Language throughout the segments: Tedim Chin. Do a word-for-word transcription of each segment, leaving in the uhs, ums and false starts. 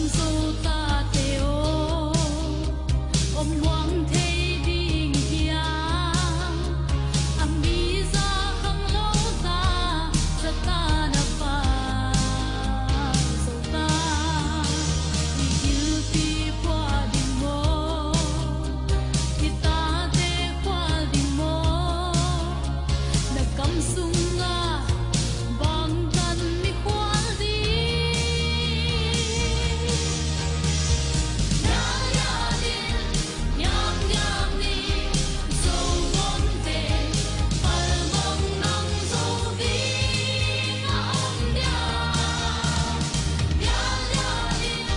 Zo tate aw, om muang thei ding hiam? A mi za khang lo za, za ta na pa. Zo ta, i gilpi pua ding maw? I tate khual ding maw? Na kam sungah bang kan mi khual ding? Nial nial in, niam niam ni, Zo vonte, palmang nang Zo ding a om dia. Nial nial in,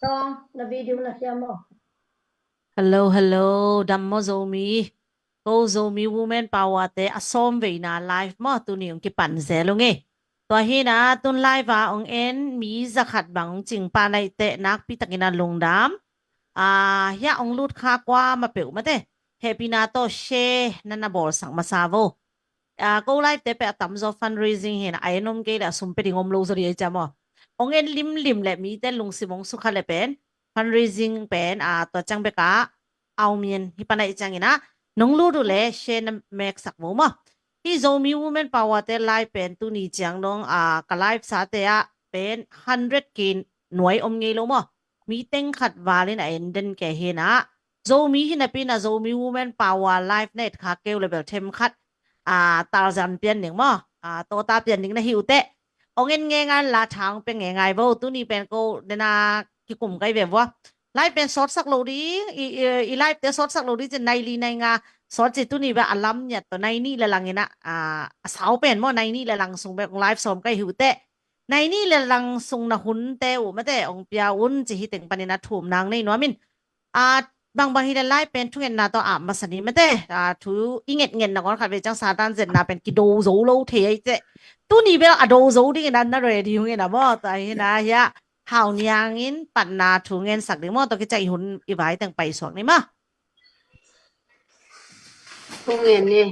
Tawng, na video na siam maw? Hello, hello. Dam maw Zomi? Ko Zomi Women Power te a sawm veina live maw, tuni hong kipan zel ung e. Tua hi na, tun live a hong en mi zakhat bang hong cing pah na hih teh nakpi takin a lungdam. Ah, hiah hong lut kha kua ma peuh mate, hehpihna tawh share na na bawlsak masa vo. Ah, ko live te peh a tamzaw fundraising hi na, a en om kei leh a sum pia ding om lo zaw ding hi ciam aw. Hong en limlim leh mite lungsim hong sukha leh pen fundraising pen, ah, tua ciang bek a a om hi in, hih pan ahih ciangin ah nong lut uh leh share na meksak vo maw. Hih Zomi Women Power te live pen tuni ciang dong, ah, ka live sate ah pen hundred K nuai om ngei lo maw. Mi teng khat valin a en den kei hi na. Zomi hi napi in ah Zomi Women Power live na et kha kei uh leh bel themkhat, ah, talzan pian ding maw, ah, tawta pian ding na hi uh teh. Hong en ngeingai la, tha hong pia ngeingai vo. Tuni pen ko dena kikum kai ve vua. Live pen sawtsak lo ding, i, i, i live te sawtsak lo ding ci, nai li nai nga sawt ci, tuni bek a lam niat tawh nai nih le lang in ah, ah, a sau pen maw, nai nih le lang sung bek hong live sawm kai hi uh teh. Nai nih le lang sung na hunte uh mate hong pia un ci, hih teng panin a thum nang nei nuam in. Ah, bangbang hi leh live pen thungetna tawh ap masa ni mate. Ah, thu i ngetngetna kong khat vei ciang Satan zetna pen kido zo lo thei ahi teh. Tuni bel a do zo dingin ah na ready hong in ah maw. Tua hi na hiah Hau Niang in patna thu ngensak ding maw, tua khit ciang i hun i vai teng paisuak ni maw. Hong ngen ni.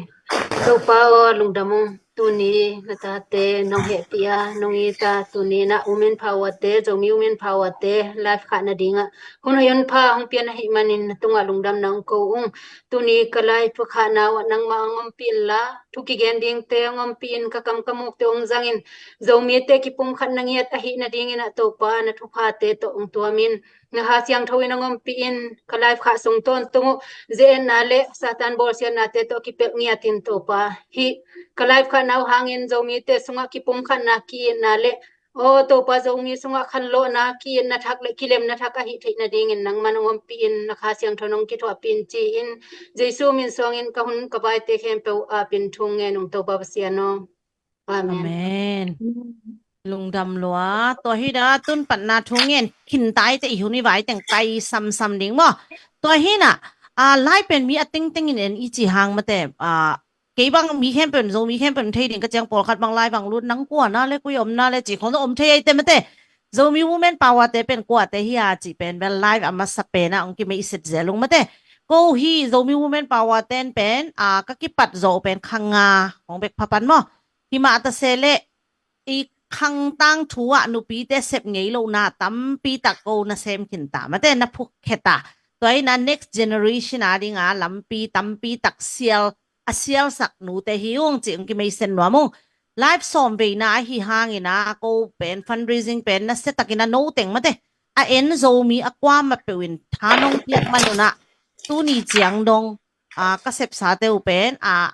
Topa aw, lungdam ung. Tuni na tate nong hehpih a, nong it a, tuni na Women Power te, Zomi Women Power te live khah nadingah hun hoih hun pha hong pian ahih manin na tungah lungdam na hong ko ung. Tuni ka live khahna uh ah nangmah hong ompih inla, thu kigen dingte hong ompih in, ka kam ka mukte hong zangin, Zomite kipumkhat na ngiat ahih nadingin ah Topa na thuphate tawh hong tuam in. Na Kha Siangtho in hong ompih in, ka live khah sung tawntung uh ze-etna le Satan bawlsiatnate tawh kipelh ngiat in Topa. Hih ka live khahna uh hangin Zomite sungah kipumkhatna, ki-itna le, aw Topa, Zomi sungah khanlawhna, ki-itna thak le kilemna thak ahih theih nadingin nangman hong ompih in, na Kha Siangtho nong kithuahpih in ci-in, Jesu min suangin ka hun ka vaite khempeuh apin thu ngen ung Topa Pasian aw. Amen. Amen. Lungdam lua. Tua hi na tun patna thu ngen khintaite i hun i vaiteng pai samsam ding maw? Tua hi na, a, live pen mi a tengteng in en i ci hang mate, a, kei bang mi khempeuh in, Zomi khempeuh in thei ding ka ciang pawlkhat bang live bang lut nang kua na le koi om na le ci khong om thei eite mate. Zomi Women Power te pen kuate hi a cih pen bel live a masa pen ah hong kimeihset zel ung mate. Ko hi Zomi Women Power ten pen, a, ka kipat zawh pen kha nga hong bek pha pan maw? Himah ta se leh i khang tangthu ah nupite sep ngei lohna tampi tak ko na sem khin ta mate, na phukkhia ta. Tua hi na next generation a dinga lampi tampi tak sial, a sialsak nute hi ung cih hong kimeihset nuam ung. Live sawm veina ahi hangin ah ko pen fundraising pen nasia takin ah no teng mate a en Zomi a kuamah peuh in tha nong piak man un ah tuni ciang dong, a, ka sepsate uh pen, a,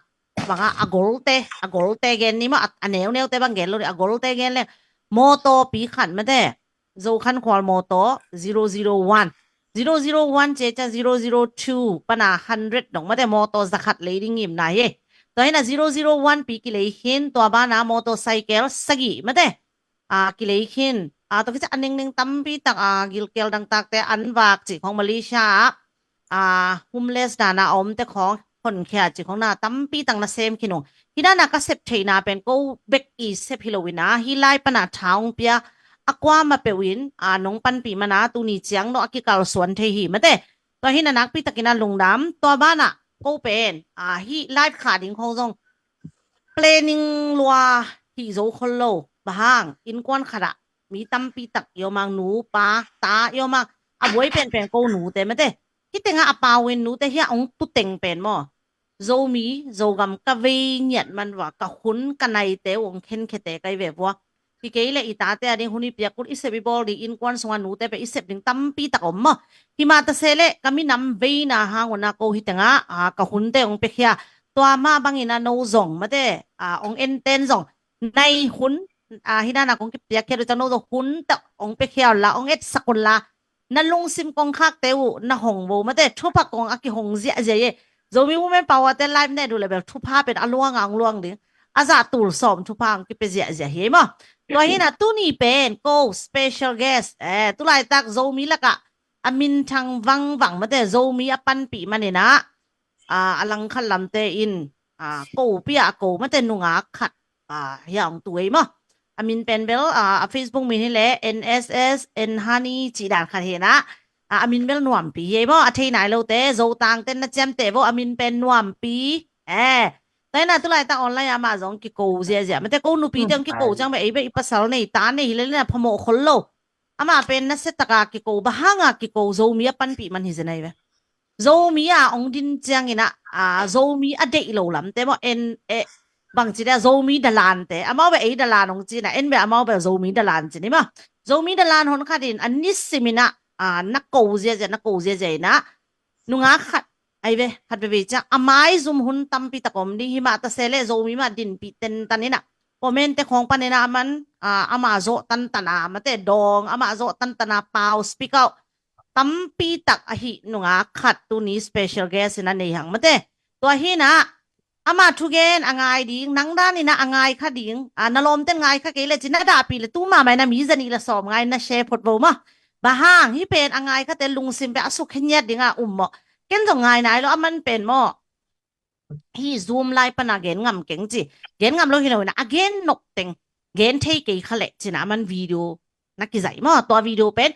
banga a golte, a golte gen ni maw, a, a neuneute bang gen lo ni, a golte gen le mawtawpi khat mate, Zokhankhual mawtaw zero zero one, zero zero one ci ciang zero zero two pana hundred dong mate, mawtaw zakhat lei ding ngimna hi. Tua hi na zero zero one pi kilei khin, tua bana mawtaw cycle sagih mate, a, kilei khin. A, tua kici a ningning tampi tak, a, gilkial dangtakte an vak cih khong Malaysia ah, a, homeless dana a omte khong honkhia cih khong na tampi tak na sem khin ung. Hi dana ka sep theihna pen ko bek i sep hi lo in ah, hi lai pana tha hong pia a kuamah peuh in, a, nong panpih mana tuni ciang no a kikalsuan thei hi mate. Tua hi na nakpi takin ah lungdam, tua bana ko pen, a, hi live khah ding khong zong planning lua hi zo khol lo. Bang hang, innkuan khat ah mi tampi tak i om hang, nu, pa, ta i om hang, a buai penpen ko nute mate. Hih tengah a pau in nute hi a hong tu teng pen maw? Zomi, Zogam ka vei ngiat man vua, ka hun ka naite uh hong khenkhiate ka hi ve vua. Hi kei leh i tate a ding hun i piak kul, i sep i bawl ding, innkuan sungah nute pen i sep ding tampi tak om maw? Himah ta se leh ka minam veina hang un ah ko hih tengah, a, ka hunte hong piakhia. Tua mah bangin ah no zong mate, a, hong enten zong nai hun, a, hi dana kong kipiakhia uh ciang no zong hun tak hong piakhia un la, hong etsak un la, na lungsim kongkhakte uh na hong vo mate, thupha kong a kihong ziahziah hi. Zomi Women Power te live ne duh le bel thupha pen a luanga hong luang ding, a zah tul sawm thupha hong kipia ziahziah hi maw? Tua hi na tuni pen ko special guest, eh, tulaitak Zomi lakah a minthang vangvang mate, Zomi a panpih manin ah, a, a langkhat lamte in, a, ko pia a ko mate, nungak khat, a, hi a hong tu ei maw? A min pen bel, a, a Facebook min hi leh N S S N Honey cih dan khat hi na. A, a min bel nuampi hi ei maw? A thei nai lote, Zotangte na ciamteh vo, a min pen nuampi. Eh, tua hi na tulaitak online ah amah zong kiko ziahziah mate, ko nupite hong kiko ciang bel ei bel i pasal nei, ta nei hi leh na phamawh khol lo. Amah pen nasia taka kiko, bang hanga kiko, Zomi a panpih man hi zen ahi ve. Zomi a hong din ciangin ah, a, Zomi a deih lo lamte maw, en, eh, bangci dia Zomi dalante, amau bel ei dalan hong ci na, en bel amau bel Zomi dalan ci ni maw. Zomi dalan hon khat in a nisimin ah, a, na ko ziahziah, na ko ziahziah in ah, nungak khat ahi ve, khat veve ciang a maizum hun tampi tak om ding, himah ta se leh Zomi mah dinpih tentan in ah, comment te khong panin ah aman, a, amah zawh tantan a mate, dawng amah zawh tantan a, pau speak out tampi tak ahi nungak khat tuni special guest in a nei hang mate. Tua hi na, ama thugen a ngai ding, nang dan in a ngai kha ding, a, na lawmten ngai kha kei leh ci, na dahpih leh tu mahmah in a mi zanih le sawm ngai na share phot vo maw? Bang hang, hih pen a ngai khate lungsim pen a sukhengiat ding a um maw? Ken zong ngai nai lo, aman pen maw, hih Zoom lai pana gen ngam keng ci, gen ngam lo hi lo in a, a gen nop teng, gen thei kei kha leh ci na, aman video na kizaih maw? Tua video pen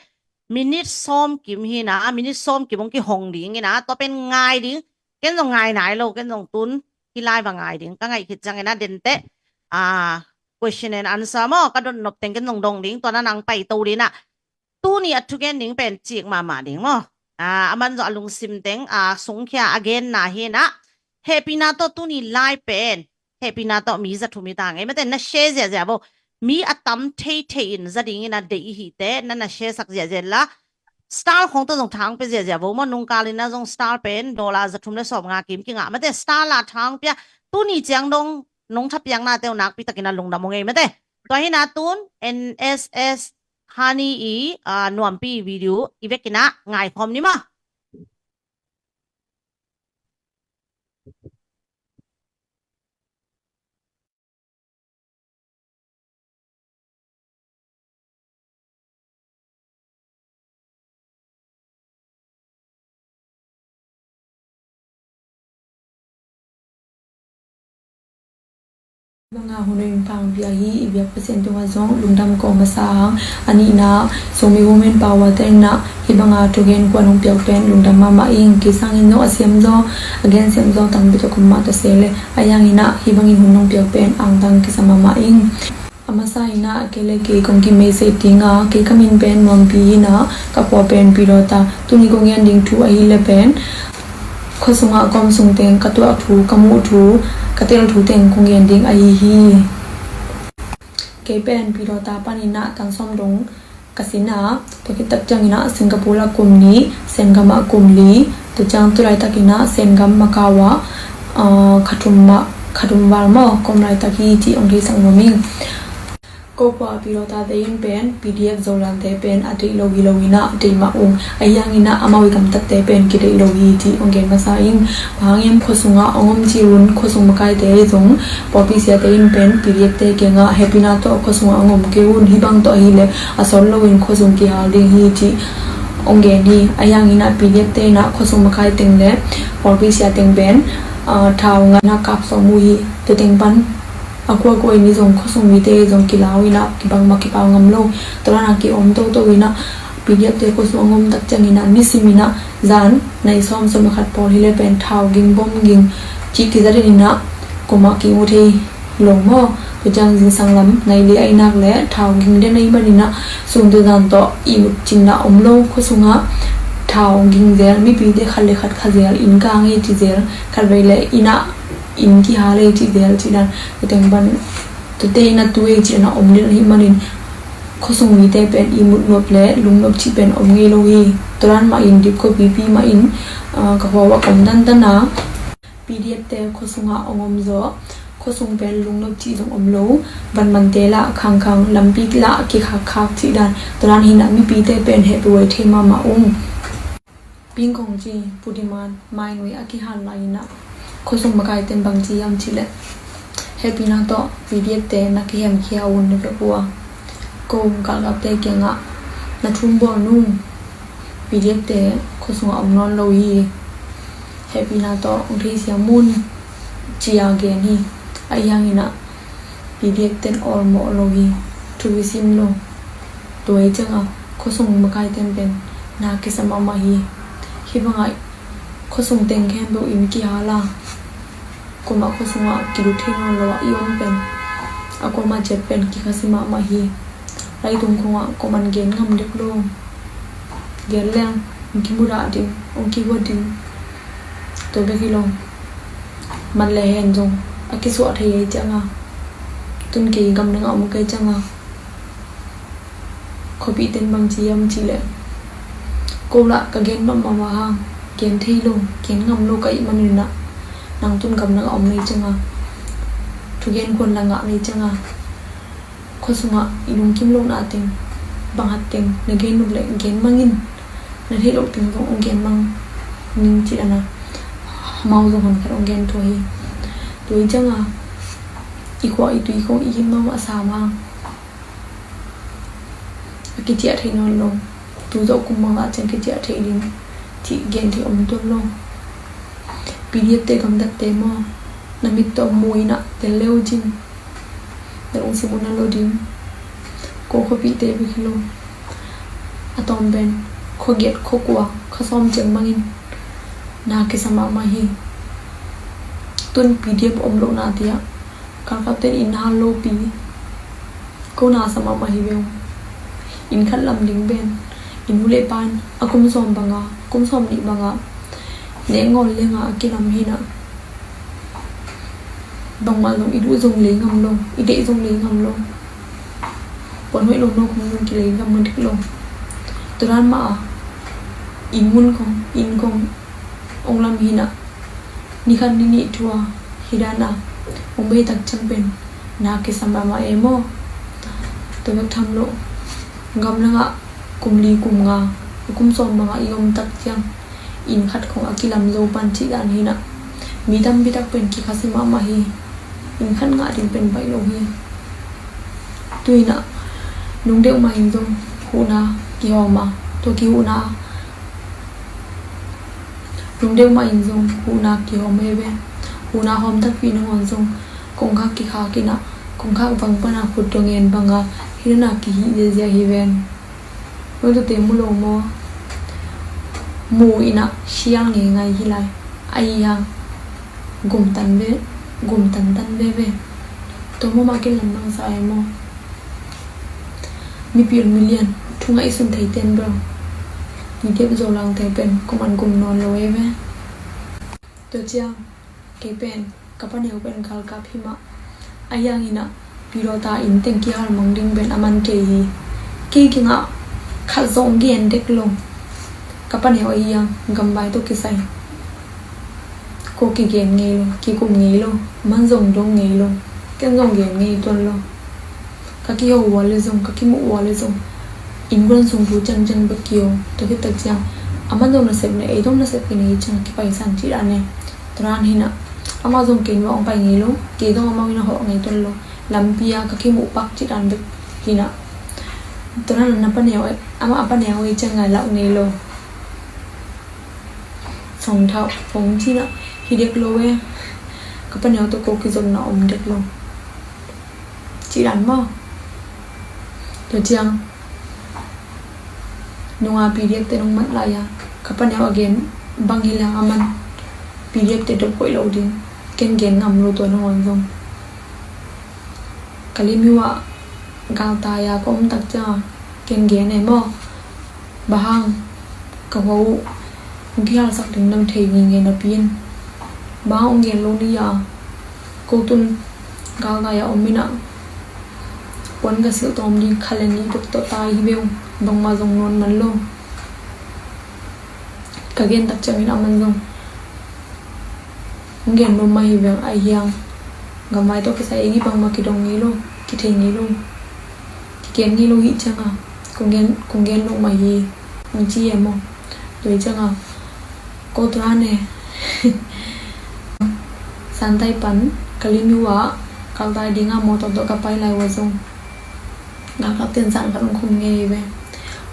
minute sawm kim hi na, minute sawm kim hong kihong ding in a, tua pen ngai ding. Ken zong ngai nai lo, ken zong tun hih lai va ngai ding ka ngaih khit ciangin a, denteh a, question and answer maw, ka dot nop teng ken zong dong ding, tua na nang paito ding ah. Tuni a thugen ding pen cik mahmah ding maw. A, aman zong a lungsim teng, a, sungkhia a genna hi nah. Hehpihna tawh tuni lai pen, hehpihna tawh mi za thum i ta ngei mate, na share ziahziah vo. Mi a tam theithei in za dingin a deih i hihte, na na share sak ziahziah la. Star khong tawh zong thang pia ziahziah vo maw, nungkal in a zong star pen dollar za thum le sawm nga kim kingah mate, star la thang pia. Tuni ciang dong nong thapiaknate uh nakpi takin a lungdam uh ngei mate. Tua hi nah tun N S S Honey i, a, nuampi video i vekin a ngaikhawm ni maw. Hih banga hun hong pang bia hi. I biak Pasian tungah zong lungdam ko masa hang. A nihna, Zomi Women Power te in ah hih banga thugen kuan hong piak pen lungdam mahmah ing. Kei sangin zong a siam zaw, a gen siam zaw tampi tawh kum mah ta se le, a yang in ah hih bangin hun hong piak pen angtang kisa mahmah ing. A masa in ah kei le kei kong kimeisei ding a, kei ka min pen Nuampi hi nah, ka khua pen Pilota. Tuni kong gen ding thu ahih leh pen khua sungah ka om sung teng ka tuah thu, ka muh thu, ka tel thu teng kong gen ding ahi hi. Kei pen Pilota panin ah tan sawm dong ka sin a, tua khit tak ciangin ah Singapore ah kum nih, Sengam ah kum li, tua ciang tu laitak in ah Sengam, Macau ah, ah, kha thum mah, kha thum val maw, ka om laitak hi cih hong theisak nuam ing. Ko khua Pilota te in pen P D F Zoland te pen a deih lo hi lo in ah deih mah ung. Ahi hangin ah amau i gamtatte pen kideih lo hi cih hong gen masa ing. Bang hang hiam khua sungah hong om cil un, khua sung makaite zong pawlpi siate in pen P D F te kiangah hehpihna tawh khua sungah hong om kei un, hih bang tawh ahih leh a sawt loin khua sung kihal ding hi cih hong gen hi. Ahi hangin ah P D F te in ah khua sung makai teng le pawlpi sia teng pen, ah, thau ngai in ah kap sawm uh hi. Tua teng pan a kuakua in i zong khua sung mite zong kilau in ah kibang mah kipau ngam lo. Tua dan a ki-om toto in ah P D F te khua sung hong om tak ciangin ah nisim in ah zan nai sawm, sawm le khat pawl hi leh pen thau ging, bom ging cih kiza den in ah kuamah ki-ut thei lo maw. Tua ciang zingsang lam nai li ahih nak leh thau ging den ahih manin ah sun tua zan tawh ihmut cihna om lo. Khua sungah thau ging zel, mipite khat le khat kha zel, inn kang ei ci zel, khatvei leh inn ah inn kihal ei ci zel cih dan, tua teng pan tuate in a tu ei cih dan a om den ahih manin khua sung mite pen ihmut nop le lungnop cih pen om ngei lo hi. Tua dan mah in dipkhuapipi mah in, ah, ka khua uah ka om dandan a, P D F te khua sungah hong om zaw, khua sung pen lungnop cih zong om lo. Vanmante lah khangkhang, lampi lah kikhakkhak cih dan, tua dan hi nah mipite pen hehpih huai thei mahmah ung. Ping kong ci, Pu Diman, mai nui a kihan lai in ah khua sung makaite in bang ci hiam cih leh, hehpihna tawh P D F te na kihemkhia un na vek uh a, ko galkapte kiangah na thum bawl nung, P D F te khua sungah om nawn lo hi. Hehpihna tawh hong theisiam un ci a gen hi. Ahi hangin ah P D F ten awlmawh lo hi. Thu kisim lo. Tua hi ciangah khua sung makaite in pen na kisa mahmah hi. Hih bangah khua sung teng khempeuh inn kihal a, kuamah khua sungah kilut thei nawn lo a i om pen, a kuamah ciat pen kikhasia mahmah hi. Leitung khungah kuaman gen ngam dek lo. Gen leng hong kimudah ding, hong kiguat ding. Tua bek hi lo. Mat le hen zong a kisuah thei ei ciangah, tun kei gamdang a om kei ciangah, khuapihte in bang ci hiam cih leh, ko lah ka gen mahmah hang, gen thei lo, gen ngam lo ka hih manin ah, nang tun gamdang a om na hi ciangah, thugen kuan la ngah na hi ciangah, khua sungah i lungkim lohna teng, bang hat teng na gen nop leh gen mang in, na theih loh teng zong hong gen mang ning cih dan a, amau zong honkhat hong gen tua hi. Tua hi ciangah i khua i tui khong i him mahmah sam hang, a kiciah thei nawn lo. Tu zawh kum bangah ciang kiciah thei ding cih gen thei om tuan lo. P D F te gamtatte maw, na mit tawh mu in ah tel le uh cin, na lungsim uh na lo ding. Ko khuapihte bek hi lo. A tawm pen khua giat, khua kua, khua sawm ciang bangin na kisa mahmah hi. Tun P D F om lohna te ah Galkapten inn hal lopi, ko na sa mahmah hi ve ung. Inn khat lam ding pen inn hu le pa in a kum sawm banga, kum sawm nih banga ne ngawl lenga a kilam hi na. Bangmah zong i duh zong lei ngam lo, i deih zong lei ngam lo. Puan hoih lo no kong zong kilei ngam mun dik lo. Tua dan mah a inn mun kong, inn kong ong lam hi na. Ni khat ni nih thu a hi dan a ong bei tak ciang pen na kisam mahmah e maw. Tua bek tham lo, gam langah kum li kum nga, kum sawm bangah i om tak ciang inn khat khong a kilam zo pan cih dan hi na. Mi tampi tak pen kikhasia mahmah hi. Inn khat ngah ding pen baih lo hi. Tu hi na, nung deuh mah in zong huhna kihawm a, tua kihuhna, nung deuh mah in zong huhna kihawm veve. Huhna hawm takpi nangawn zong kongkhak kikhak in a, kongkhak vang pana khut dong en banga hi na, kihih ziazia hi ven. Nong tate mu lo maw? Mu in a sial ngeingai hi lai. Ahi hang gumtan ve, gumtan tan veve. Tua maw mah kilam nang sa ai maw? Mipil milian thu ngaihsun thei ten bro. Ni dep zo langte pen kuman gum nawn lo e ve. Tua ciang kei pen ka paneu pen galkap hi mah. Ahi hang hi na, pilota inn teng kihal mang ding pen a man kei hi. Kei kingah khat zong gen dek lo. Ka paneu ahi hang gamvai tawh kisai, ko kigen ngei lo, kikum ngei lo, man zong dong ngei lo, ken zong gen ngei tuan lo. Ka kiho ua le zong, ka kimuh ua le zong, innkuan sung thu ciangciang bek kiho. Tua khit tak ciang aman zong nasep ne, ei zong nasep kinei ciang kipaisan cih dan e. Tua dan hi na, amah zong kei in va ong pai ngei lo, kei zong amau in a hawh ngei tuan lo. Lampi a ka kimuh pak cih dan bek hi na. Tua dan na paneu, amah a paneu ei ciang a lauh ngei lo. Sawngthau phone cih na hi dek lo e. Ka paneu tawh ko kizopna om dek lo. Cih dan maw? Tua ciang nunga P D F te nong mat lai a, ka paneu a gen bang hi leng aman P D F te dop hoih lo ding. Ken gen ngam lo tua nangawn zong. Ka lim uh ah galtai a ka om tak ciang a ken gen e maw? Bang hang ka hua uh hong kihalsak ding na thei ngei ngei napi in, bang hang hong gen lo ni a, ko tun galtai a om in a, puan ka silh tawm ding kha le nih bek tawh tai hi ve ung. Bangmah zong nawn man lo. Ka gen tak ciangin aman zong hong gen lo mah hi veng. Ahi hang gamvai tawh kisai ei bangmah kidong ngei lo, kithei ngei lo, kigen ngei lo hi ciang a, kong gen, kong gen lo mah hi, hong ci e maw? Tua hi ciang a, ko tua ne. Santai pan ka lim uh ah galtai ding a mawtaw tawh ka pai lai uh ah zong galkap ten zan khat hong khum ngei ve.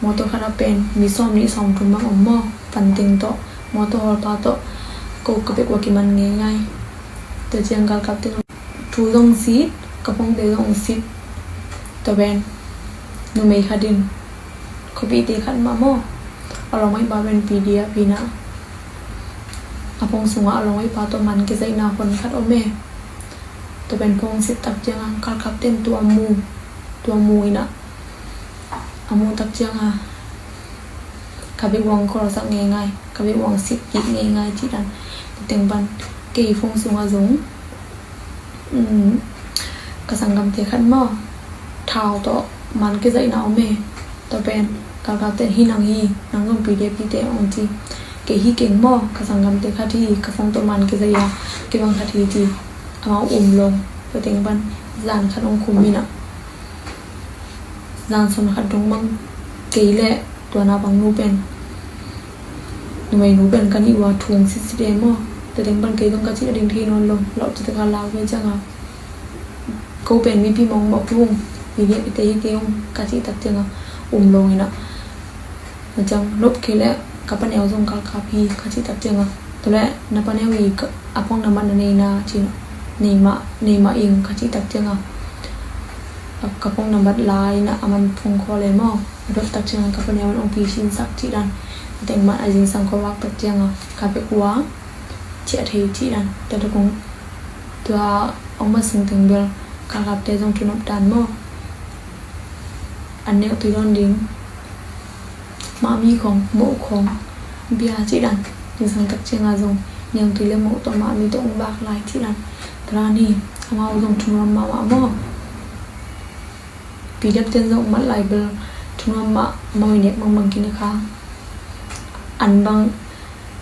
Mawtaw khat a pen mi sawm nih sawm thum bang om maw? Pan teng tawh, mawtaw hawlpa tawh, ko ka bek ua kiman ngeingai. Tua ciang galkap ten thu zong sit, ka phone te zong sit. Tua pen numei khat in, khuapihte khat mah maw, a lawmhoihpa pen P D F hi na, a phone sungah a lawmhoihpa tawh man kizaihna hon khat om e. Tua pen phone sit tak ciang a galkap ten tua mu, tua mu in a, a mu tak ciang a ka bek uang call sak ngeingai, ka bek uang sit kik ngeingai cih dan. Tua teng pan kei phone sungah zong, um, ka sanggamte khat maw, thau tawh man kizaihna om e. Tua pen galkap ten hi nang hi, nang zong P D F hi te hong ci. Kei hi keng maw, ka sanggamte khat hi, ka phone tawh man kizaih a kibang khat hi ci. Amau um lo. Tua teng pan zan khat hong khum in a, zan sawm khat dong bang kei leh tua naupang nu pen, numei nu pen ka nih ua thu hong sitsit e maw? Tua teng pan kei zong ka cih a ding thei nawn lo, lauh citak a lau ve ciang a, ko pen mipi mawngmawh hi ung, P D F te hi kei ung ka cih tak ciang a um lo in a. Macam lop kei leh ka paneu zong galkap hi ka cih tak ciang a, tua leh na paneu i ka, a phone number na nei na ci in a, nei mah, nei mah ing ka cih tak ciang a, a, ka phone number la in a, aman phone call e maw? A dot tak ciang a ka paneu in hong pisin sak cih dan. Teng mah a zingsang ka vak tak ciang a ka bek ua ciah thei cih dan. Tua tua kong Tua hong man sung teng bel galkapte zong thu nop dan maw? An neu tui dawn ding. Mahmi khong, moh khong, bia cih dan. Zingsang tak ciangah zong niangtui le moh tawh mahmi tawh hong vak lai cih dan. Tua dan hi. Amau zong thu nuam mahmah maw? Pidep ten zong mat lai bel thu nuam mahmah, i nek mangbang kine kha. An bang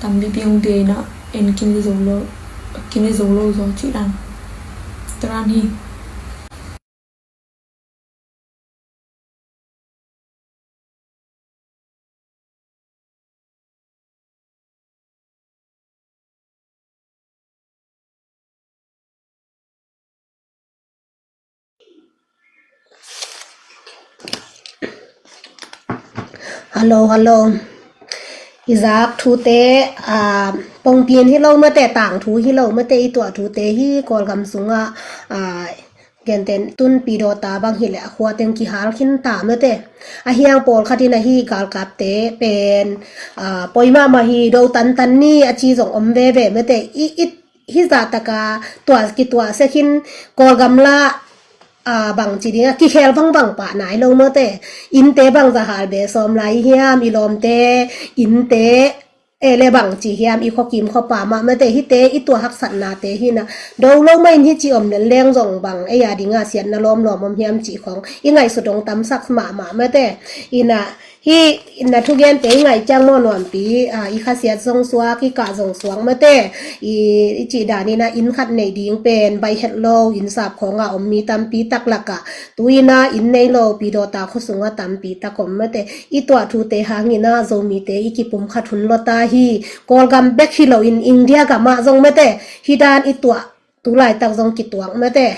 tampipi hong bia in ah, en kine zo lo, kine zo lo zaw cih dan. Tua dan hi. Hello, hello. I zak thute, ah, pongpin hi lo mate, tangthu hi lo mate, i tuah thute hi Kawlgam sungah, ah, gentehna tun Pidawta bang hileh a khua teng kihal khin ta mate. A hiang pawlkhat in ahi galkapte pen, ah, poi mahmah hi, do tantan ni a ci zong om veve mate. I, i, hi zah taka tua kituah sekhin Kawlgam la, ah, bangci ding a kikhel vangbang pah nai lo mate. Innte bangzah hal be sawm lai hiam, i lawmte innte e le bangci hiam, i khuakim khuapa mah mate, hite i tuah haksatnate hi in ah, do lo mah in hi ci om lel leng zong bang ei a dingah siatna lawmlawm om hiam cih khong i ngaihsut hong tamsak mahmah mate. In ah, hih na thugente i ngaih ciang maw Nuampi, ah, i khasiat zong suak, i kah zong suak mate. I, i cih dan in ah inn khat nei ding pen baih het lo, innsap khawngah om mi tampi tak lakah tu in ah inn nei lo Pidawta khua sungah tampi tak om mate. I tuah thute hangin ah Zomite i kipumkhat hun lua ta hi. Kawlgam bek hi loin India gamah zong mate, hih dan i tuah tu laitak zong kituak mate.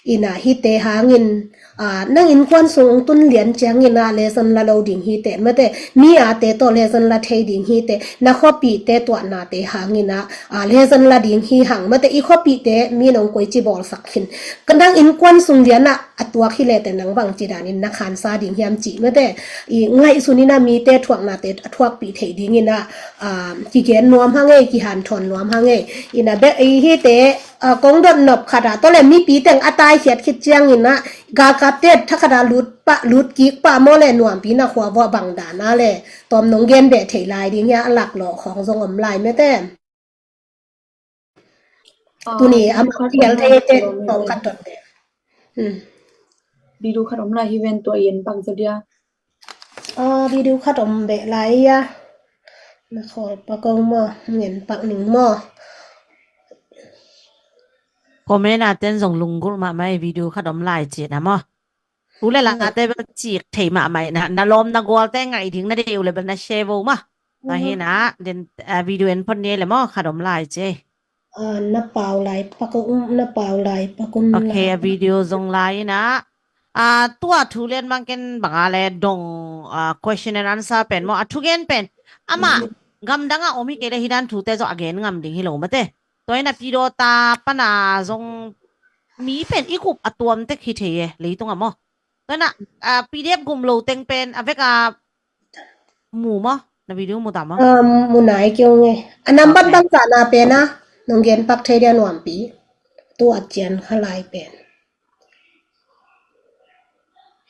In ah hihte hangin, ah, nang innkuan sung hong tun lian ciangin ah lesson la lo ding hite mate. Mi ate tawh lesson la thei ding hite. Na khuapihte tuahnate hangin ah, ah, lesson la ding hi hang mate. I khuapihte mi in hong koici bawlsak khin. Ka nang innkuan sung lian ah a tuak hi lete nang bangci danin na khansa ding hiam cih mate. I ngaihsun in ah mite thuaknate a thuakpih theih dingin ah, ah, kigen nuam hang ei, kihanthawn nuam hang ei. In ah bek i hite, ah, kong dot nop khat ah, tawh le mipi teng a taikhiat khit ciangin ah galkapte thakhat ah lut pah, lut kik pah maw le Nuampi na khua vuah bang dan ah le tawm nong gen beh thei lai ding hia, a laklawh khawng zong om lai mate. Ah, tuni video amah khat kial om lai thei hi te tua mi tawm ven. Khat dot te. Hmm. Video khat om lai hi ven, tua i en pak zaw dia. Ah, video khat om beh lai ia. Na khawl pak ung maw, ngen pak ning maw. Comment a ten zong lunggulh mahmah ei, video khat om lai ci na maw. Thu le late bel cik thei mahmah ei, na, na lawm na gualte ngaih ding na deih uh le bel na share vo maw. Tua hi in ah, den, ah, video en phot ni ei le maw, khat om lai ci ei. Ah, na pau lai pak um, na pau lai pak um. Ok, la. A video zong lai in ah, ah, tua thu lian bang ken bang a le dong, ah, question and answer pen maw, a thugen pen amah gamdang ah om hi kei le hih dan thute zong a gen ngam ding hi lo mate. Tua hi in ah Pidawta pan a zong mi pen i kup a tuam tek hi thei e, leitung ah maw. Tua hi in ah, ah, P D F gum lo teng pen a vek a mu maw? Na video mu ta maw? Um, mu nai kei ung e. A nambat bangzah na pen a nong gen pak thei dia Nuampi? Tu a cian kha lai pen.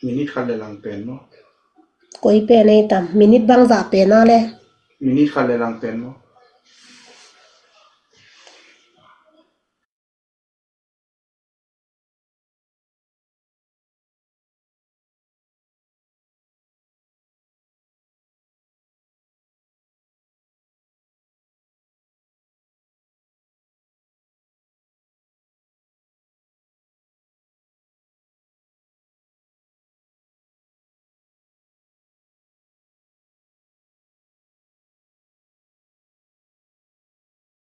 Minute khat le lang pen maw? Koi pen ei tam. Minute bangzah pen a le? Minute khat le lang pen maw?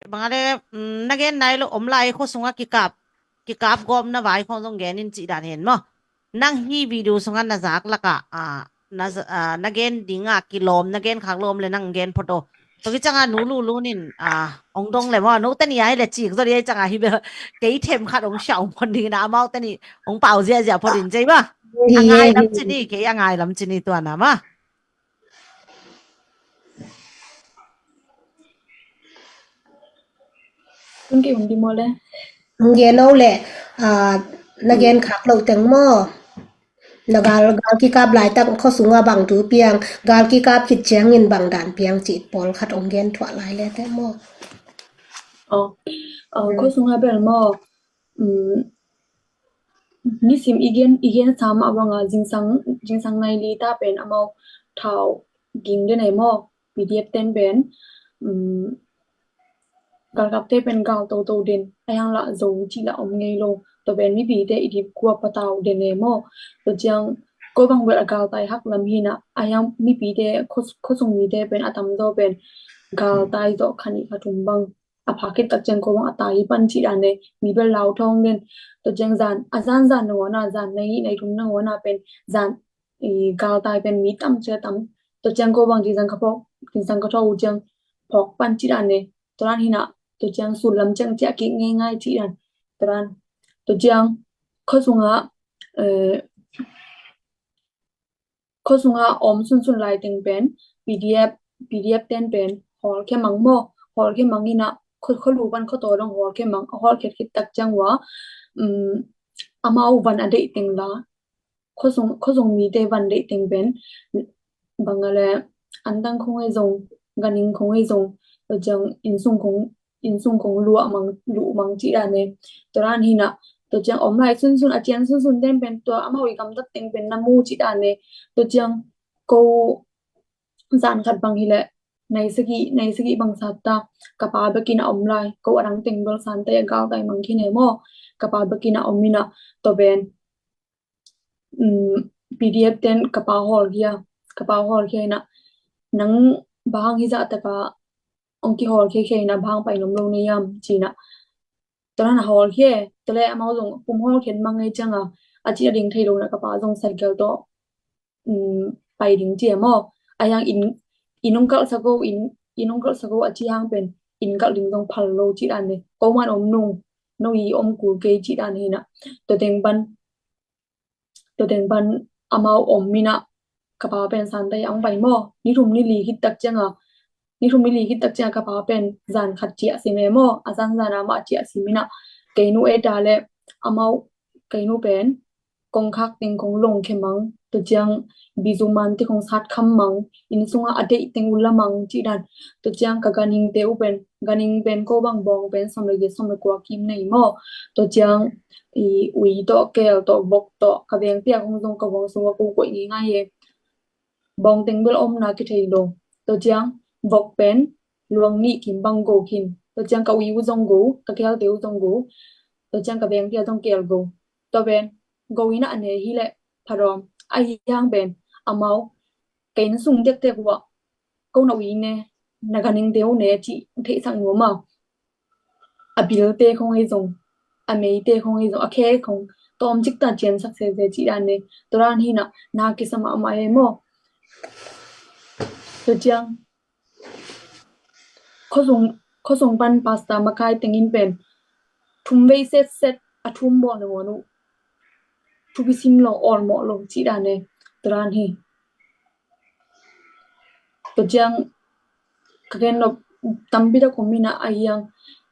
Bang a le, mm, na gen nai lo om lai, khua sungah kikap, kikap gawpna vai khawng zong gen in cih dan hen maw. Nang hih video sungah na zak lakah, ah, na za-, ah, na gen dingah kilawm, na gen khak lo om le nang gen phot o. Tua hi ciangah nu Lulun in, ah, ong dong le maw, note nih a hi le cik zaw dih a hi ciangah hi bel kei them khat ong siah ong phot ding in ah, amaute nih ong pau ziahziah phot in cei maw. A ngai lam ci ni, kei a ngai lam ci ni tua na maw. Tun kei hun di maw le. Hong gen o leh, ah, na gen khak loh teng maw? Na gal, gal kikap laitak khuasungah bang thu piang, gal kikap khit ciangin bang dan piang cih pawlkhat hong gen thuah lai le teh maw? Aw, aw, khuasungah bel maw? Um, nisim i gen, i gen sa mah banga zingsang, zingsang nai li ta pen amau thau ging den ei maw? P D F ten pen, um, galkapte pen gal toto den, a hiang lah zo cih lah om ngei lo. Tua pen mipite i dip kua patau den ei maw? Tua ciang ko bang bel a galtai hak lam hi na, a hiang mipite khuasung mite pen a tamzaw pen galtai zawh kha nih kha thum bang. A phak khit tak ciang ko bang a tai pan cih dan ne, mi bel lau thawng den. Tua ciang zan, a zan zan nangawn a, zan nai nai thum nangawn a pen zan, i, galtai pen mi tam cia tam. Tua ciang ko bang zingsang ka phawk, zingsang ka thawk uh ciang phawk pan cih dan ne. Tua dan hi na, tua ciang sul lam ciang ciah kik ngei ngai cih dan. Tua dan, tua ciang khuasungah, eh, khuasungah om sunsun lai teng pen P D F, P D F ten pen hawlkhia mang maw? Hawlkhia mang hi na, khua, khua lu pan khua taw dong hawlkhia mang, a hawlkhiat khit tak ciang ua, um, amau van a deih teng la, khuasung, khuasung mite van deih teng pen bang a le, antang khong ei zong, ganing khong ei zong, tua ciang innsung khong, innsung khong luah mang, luh mang cih dan ne. Tua dan hi na, tua ciang om lai sunsun, a cian sunsun ten pen tua amau i gamtat teng pen na mu cih dan ne. Tua ciang ko zan khat bang hi leh, nai sagih, nai sagih bang sat ta, ka pa bekin a om lai, ko a dang teng bel san ta a galtai mang khin ei maw? Ka pa bekin a om hi na, tua pen, um, P D F ten ka pa hawlkhia, ka pa hawlkhia hi na, nang bang hi zah taka ong kihawlkhia khia hi na, bang pai nom lo na hiam ci na. Tua dan a hawlkhia, tua le amau zong pum hawlkhiat mang ngei ciang a, a cih a ding thei lo na ka pa zong cycle tawh, um, pai ding ci a maw? A hiang inn, inn ong kalh sa ko, inn, inn ong kalh sa ko a cih hang pen inn kalh ding zong phal lo cih dan ne. Ko man om nung, no i om kul kei cih dan hi na. Tua teng pan, tua teng pan amau om hi na, ka pa pen san ta a ong pai maw? Ni thum ni li khit tak ciang a, ni thum ni li khit tak ciang a ka pa pen zan khat ciah sim ei maw? A zan zan a mah ciah sim hi na. Kei nu e ta le amau, kei nu pen kongkhak teng kong longkhia mang, tua ciang bizuman te kong sat kham mang, inn sungah a deih teng uh la mang cih dan. Tua ciang ka ganhing te uh pen, ganhing pen ko bang bawng pen sawm le giat sawm le kua kim nei maw? Tua ciang i ui tawh, kel tawh, vok tawh, ka veng pia kong zong ka bawng sungah ko koih ngei ngai e. Bawng teng bel omna kithei lo. Tua ciang vok pen luang nih kim bang go khin. Tua ciang ka ui uh zong go, ka kel te uh zong go. Tua ciang ka veng pia zong kel go. Tua pen go ina a ne hi leh phadawm. A hiang pen amau ka inn sung tektek uh ah ko na ui ne, na ganhing te uh ne cih theihsak nuam a. A bilte khong ei zong, a meite khong ei zong, a khe khong tawm cik ta ciansak sese cih dan ne. Tua dan hi na, na kisa mahmah ei maw? Tua ciang khuasung, khuasung pan pastor makai tengin pen thum vei setset a thum bawl nangawn uh thupi sim lo, awlmawh lo cih dan e. Tua dan hi. Tua ciang ka gen lo tampi tak om hi na, a hiang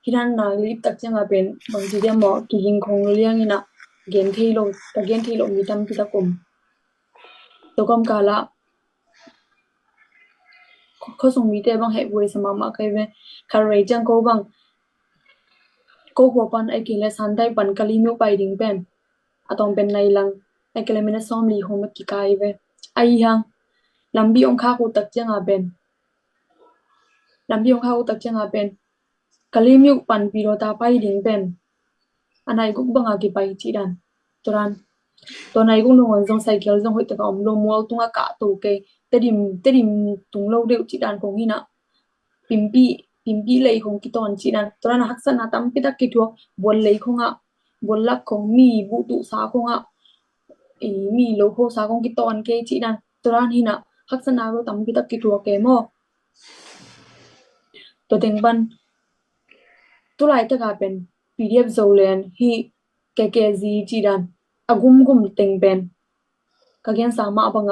hi dan na lip tak ciang a pen bang ci diam maw, kiging khong lo liang hi na, gen thei lo, ka gen thei lo mi tampi tak om. Tua kawmkal ah khuasung mite bang heh buai sa mahmah kei ve. Kha rei ciang ko bang, ko khua pan ai kei le Santai pan Kalemyo pai ding pen a tawm pen nai lang, ai kei le minute sawm li khong bek kikai ve. A hiang lampi ong khak uh tak ciang a pen, lampi ong khak uh tak ciang a pen Kalemyo pan Pidota pai ding pen a nai guk bang a kipai cih dan. Tua dan, tua nai guk nangawn zong cycle zong hoih tak a om lo, mual tungah kah to kei, Tedim, Tedim tung lo deuh cih dan khong hi na. Pimpi, Pimpi lei khong kitawn cih dan. Tua dan a haksatna tampi tak kithuak, bual lei khong ah, bual lak khong, mi buh tuhsa khong ah, i, mi lo khosa khong kitawn kei cih dan. Tua dan hi na, haksatna lo tampi tak kithuak kei maw? Tua teng pan tu laitak a pen P D F Zoland hi, K K Z cih dan a gumgum teng pen ka gensa mah bang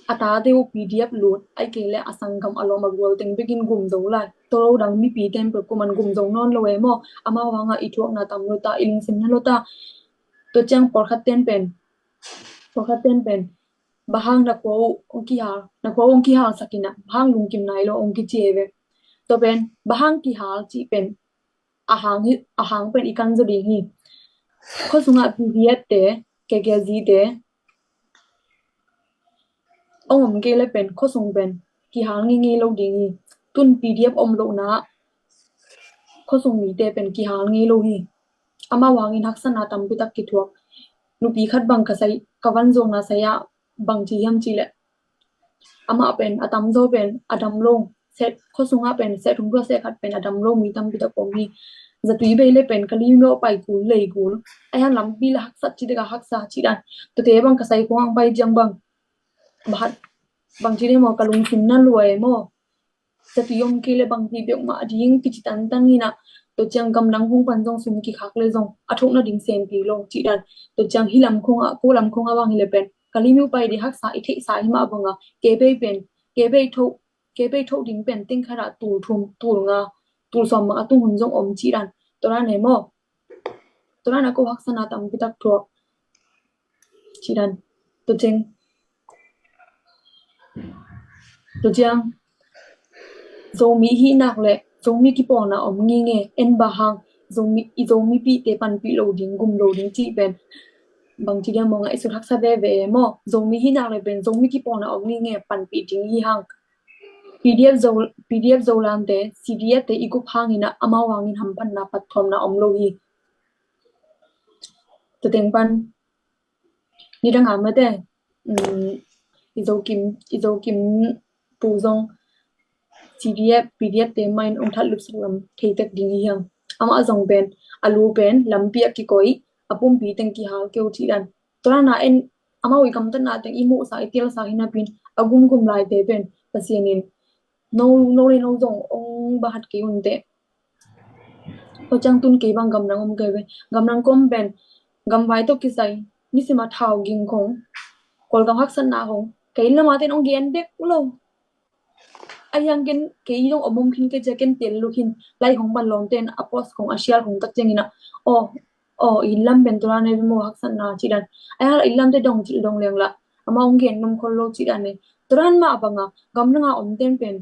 a a tate uh P D F lut, ahih kei leh a sanggam a lawm a gual teng bekin gum zo lai. Tua lo dang mipi ten peuh kuaman gum zo nawn lo e maw. Amau hangah i thuakna tam lo ta, i lungsim na lo ta. Tua ciang pawlkhat ten pen, pawlkhat ten pen, bang hang na khua uh hong kihal, na khua uh hong kihalsak in ah, bang hang lungkim nai lo hong kici e ve. Tua pen, bang hang kihal cih pen, a hang hi, a hang pen i kan zaw ding hi. Khua sungah P D F te, K K Z te hong om kei leh pen, khua sung pen kihal ngeingei lo ding hi. Tun P D F om lohna, khua sung mite pen kihal ngei lo hi. Amau hangin haksatna tampi tak kithuak. Nupi khat bang ka sai, ka van zuakna sai ah bang ci hiam cih leh, amah pen, a tamzaw pen a dam lo. Set, khua sungah pen set thum khua set khat pen a dam lo mi tampi tak om hi. Zatui bei leh pen Kalemyo pai kul lei kul. Ahih hang lampi la haksat cih dek a haksa cih dan. Tuate bang ka sai khua hang pai ciang bang, bang hat, bang ci dek maw, ka lungsim na lua e maw. Zatui om kei leh bang hi bek mah ding kici tantan in ah. Tua ciang gamdang hong pan zong sum kikhak leh zong a thohna ding sempi lo cih dan. Tua ciang hih lam khong ah, ko lam khong ah bang hi leh pen Kalemyo pai ding haksa i theihsa hi mah bang a, kei bei pen, kei bei thoh, kei bei thoh ding pen teng khat ah tul thum, tul nga, tul sawm bang a tung hun zong om cih dan. Tua dan e maw. Tua dan a ko haksatna tampi tak thuak cih dan. Tua ciang, tua ciang, Zomi hih nak leh Zomi kipawlna om ngeingei, en bang hang, Zomi, i Zomipihte panpih lo ding, gum lo ding cih pen, bang ci dek maw, ngaihsut haksa veve e maw. Zomi hih nak leh pen Zomi kipawlna om ngeingei, panpih ding hi hang. P D F Zo, P D F Zolandte, C D F te i gup hangin ah amau hangin hamphatna, phattuamna om lo hi. Tua teng pan, nidang a mate, um, i Zokim, i Zokim pu zong C D F, P D F te mah in hong thatlupsak lam thei tek ding hi hang. Amah zong pen, a lu pen lampi ah kikoih, a pumpi teng kihal kei uh cih dan. Tua dan a en, amau i gamtatna teng i muhsa, i telsa hi napi in, a gumgum laite pen Pasian in no, no le no zong hong bang hat kei un teh. Tua ciang tun kei bang gamdang om kei ve. Gamdang kong om pen, gamvai tawh kisai, nisim a thau ging khong, Kawlgam haksatna khong, kei lam a ten hong gen dek lo. Ahih hang ken, kei dong om om khin kei cia ken tel luk hin, lai khong pan lawmte in a post khong, a share khong tak ciangin ah, aw, aw, i inn lam pen tua dan e ve maw, haksatna cih dan. Ahih hang i inn lamte dong cih dong leng lah, amau hong gen nuam khol lo cih dan e. Tua dan mah bang a, gamdang a omte in pen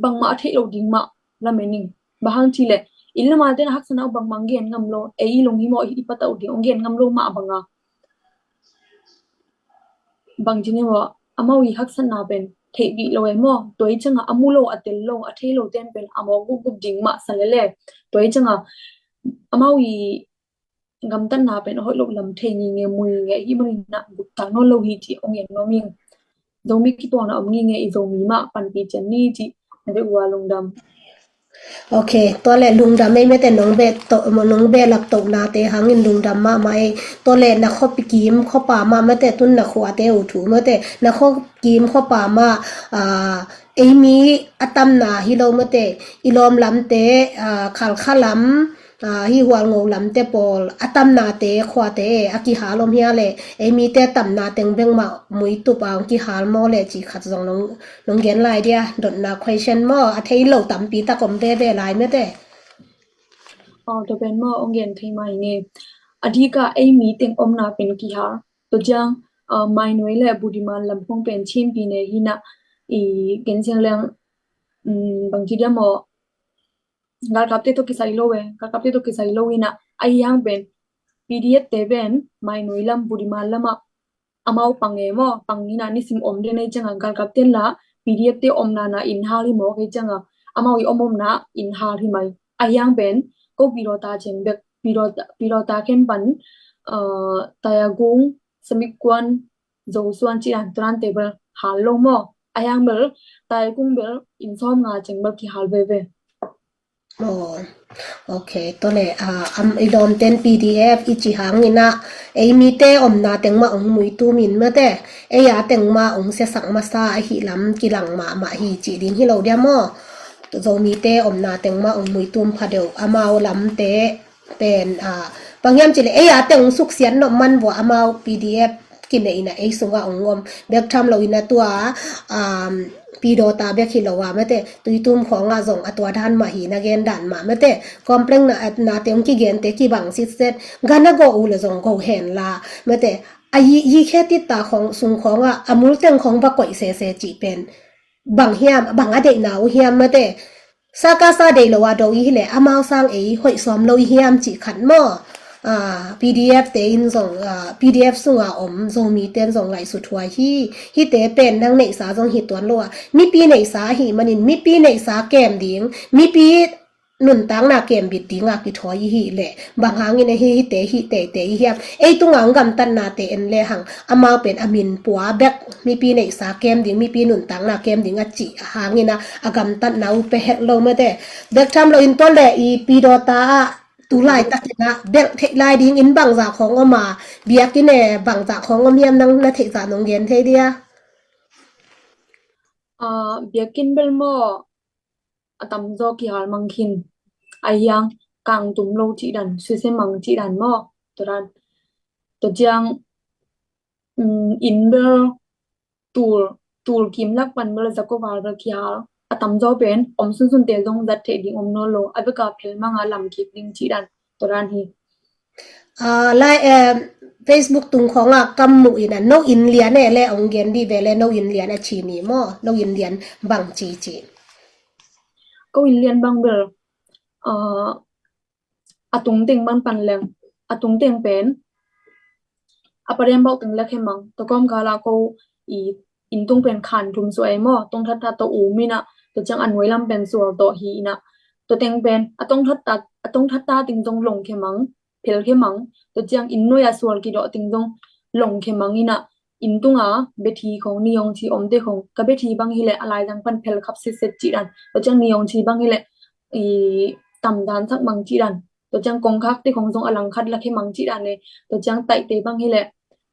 bangmah a theih loh ding mah lamen ing. Bang hang cih leh, inn lam a ten haksatna uh bangmah hong gen ngam lo, ei i lung hi maw, i patauh ding hong gen ngam lo mah bang a, bang ci ni maw, amau i haksatna pen theihpih lo e maw. Tua i ciang a, a mu lo, a tel lo, a thei lote in pen a mawk gupgup ding mah sa lel e. Tua i ciang a, amau i gamtatna pen a hoih loh lam thei ngeingei, mu ngeingei, ahih manin ah guptak nawn lo hi cih hong gen nuam ing. Zomi kipawlna om ngeingei, i Zomi mah panpih ciat ni cih na bek uh a lungdam. Ok, tua leh lungdam ei mate, nong beh to, nong beh lap tohnate hangin lungdam mahmah ei. Tua leh na khuapi kim khuapa mah mate, tun na khuate uh thu mate, na khua kim khuapa mah, ah, ei mi a tamna hi lo mate, i lawm lamte, ah, Khalkha lam, ah, hih Hualngo lamte pawl, a tamnate khuate a kihal om hia leh, ei mite tamna teng bek mah muitup a hong kihal maw leh cih khat zong nong, nong gen lai dia, dotna question maw, a thei lo tampi tak om veve lai mate. Aw, tua pen maw, hong gen thei mai nge. A dik a ei mi teng omna pen kihal. Tua ciang, ah, Mainoi leh Budiman lam khong pen Chin pi ne hi in ah, i gen siang leng, um, bang ci dia maw, galkapte tawh kisai lo e, galkapte tawh kisai lo in ah, ahih hang pen P D F te pen Mainoi lam, Budiman lam ah amau pang e maw, pang in ah nisim om den ahih ciang a, galkapte lah P D F te omna na inn hal hi mawk ahih ciang a, amau i om omna inn hal hi mai. Ahih hang pen, ko pilawta ciang bek, pilawta, pilawta khen pan, uh, Tayagung, Samikwan, Zosuan cih dan, tua dante bel hal lo maw. Ahih hang bel, Tayagung bel inn sawmnga ciang bel kihal veve. Aw, ok, tua leh, ah, am, i lawmten P D F i cih hangin ah, ei mite omna teng mah hong muitum in mate, ei a teng mah hong siasak masa ahih lam kilang mahmah hi cih ding hi lo dia maw. Zomite omna teng mah hong muitum pha deuh, amau lamte pen, ah, bang hiam cih leh ei a teng hong suksiat nop man vua amau P D F kinei ina ei sunga ong om bek tham lo ina tua, um, pidawta bek hi lo a mate, Tuitum khawngah zong a tua dan mah hi na gen dan mah mate, complain na, nate ong kigente kibang sitset, gana go u le zong go hen la mate, a yi, yi khe titta khawng sung khawngah a multeng khawng va koih sese cih pen bang hiam, bang a deihna uh hiam mate, Sakasa deih lo a do i hileh amau sang ei hoih suam lo i hiam cih khat maw? Ah, P D F te in zong, ah, P D F sunga om Zomi ten zong ngaihsut huai hi. Hite pen nang neihsa zong hi tuan lo a, mipi neihsa ahi manin mipi neihsa kem ding, mipi nuntakna kem bit ding a kithawi i hileh bang hangin a hi hite hi teitei i hiam? Ei tunga ong gamtatnate en le hang amau pen a min pua bek, mipi neihsa kem ding, mipi nuntakna kem ding a cih hangin a, a gamtatna uh pia het lo mate. Bek tham lo in tua le i pidawta ah tu laitakin a belh theih lai ding in bangzah khawng om a, biakinn e bangzah khawng om hiam, nang na theihzah nong gen thei dia? Ah, biakinn bel maw, a tamzaw kihal mang khin. A hiang kangtum lo cih dan, suse mang cih dan maw? Tua dan. Tua ciang, um, inn bel tul, tul kim lak pan bel zako val bel kihal. A tamzaw pen om sunsunte zong zat theih ding om nawn lo. A beka phel manga lam kik ding cih dan. Tua dan hi. Ah, lai, eh, Facebook tung khawngah kam muh ina no inn lian e le ong gen dih ve le, no inn lian a ci ni maw? No inn lian bang ci ci? Ko inn lian bang bel, ah, a tungteng bang pan leng, a tungteng pen a padem bauh teng lek he mang. Tua kawm kala ko i inn tung pen khan thum suai maw? Tong that that tawh um ina, tua ciang a nuai lam pen sual tawh hi ina. Tua teng pen a tong that that, a tong that ta ting zong long khe mang, phel khe mang. Tua ciang inn nuai a sual kidawh ting zong long khe mang ina. Inn tunga bethi khong, niyong thi omte khong, ka bethi bang hileh a laizang pan phel khap sitset cih dan. Tua ciang niyong thi bang hileh i tamdan sak mang cih dan. Tua ciang kongkhakte khong zong a langkhat lak he mang cih dan le. Tua ciang taihte bang hileh,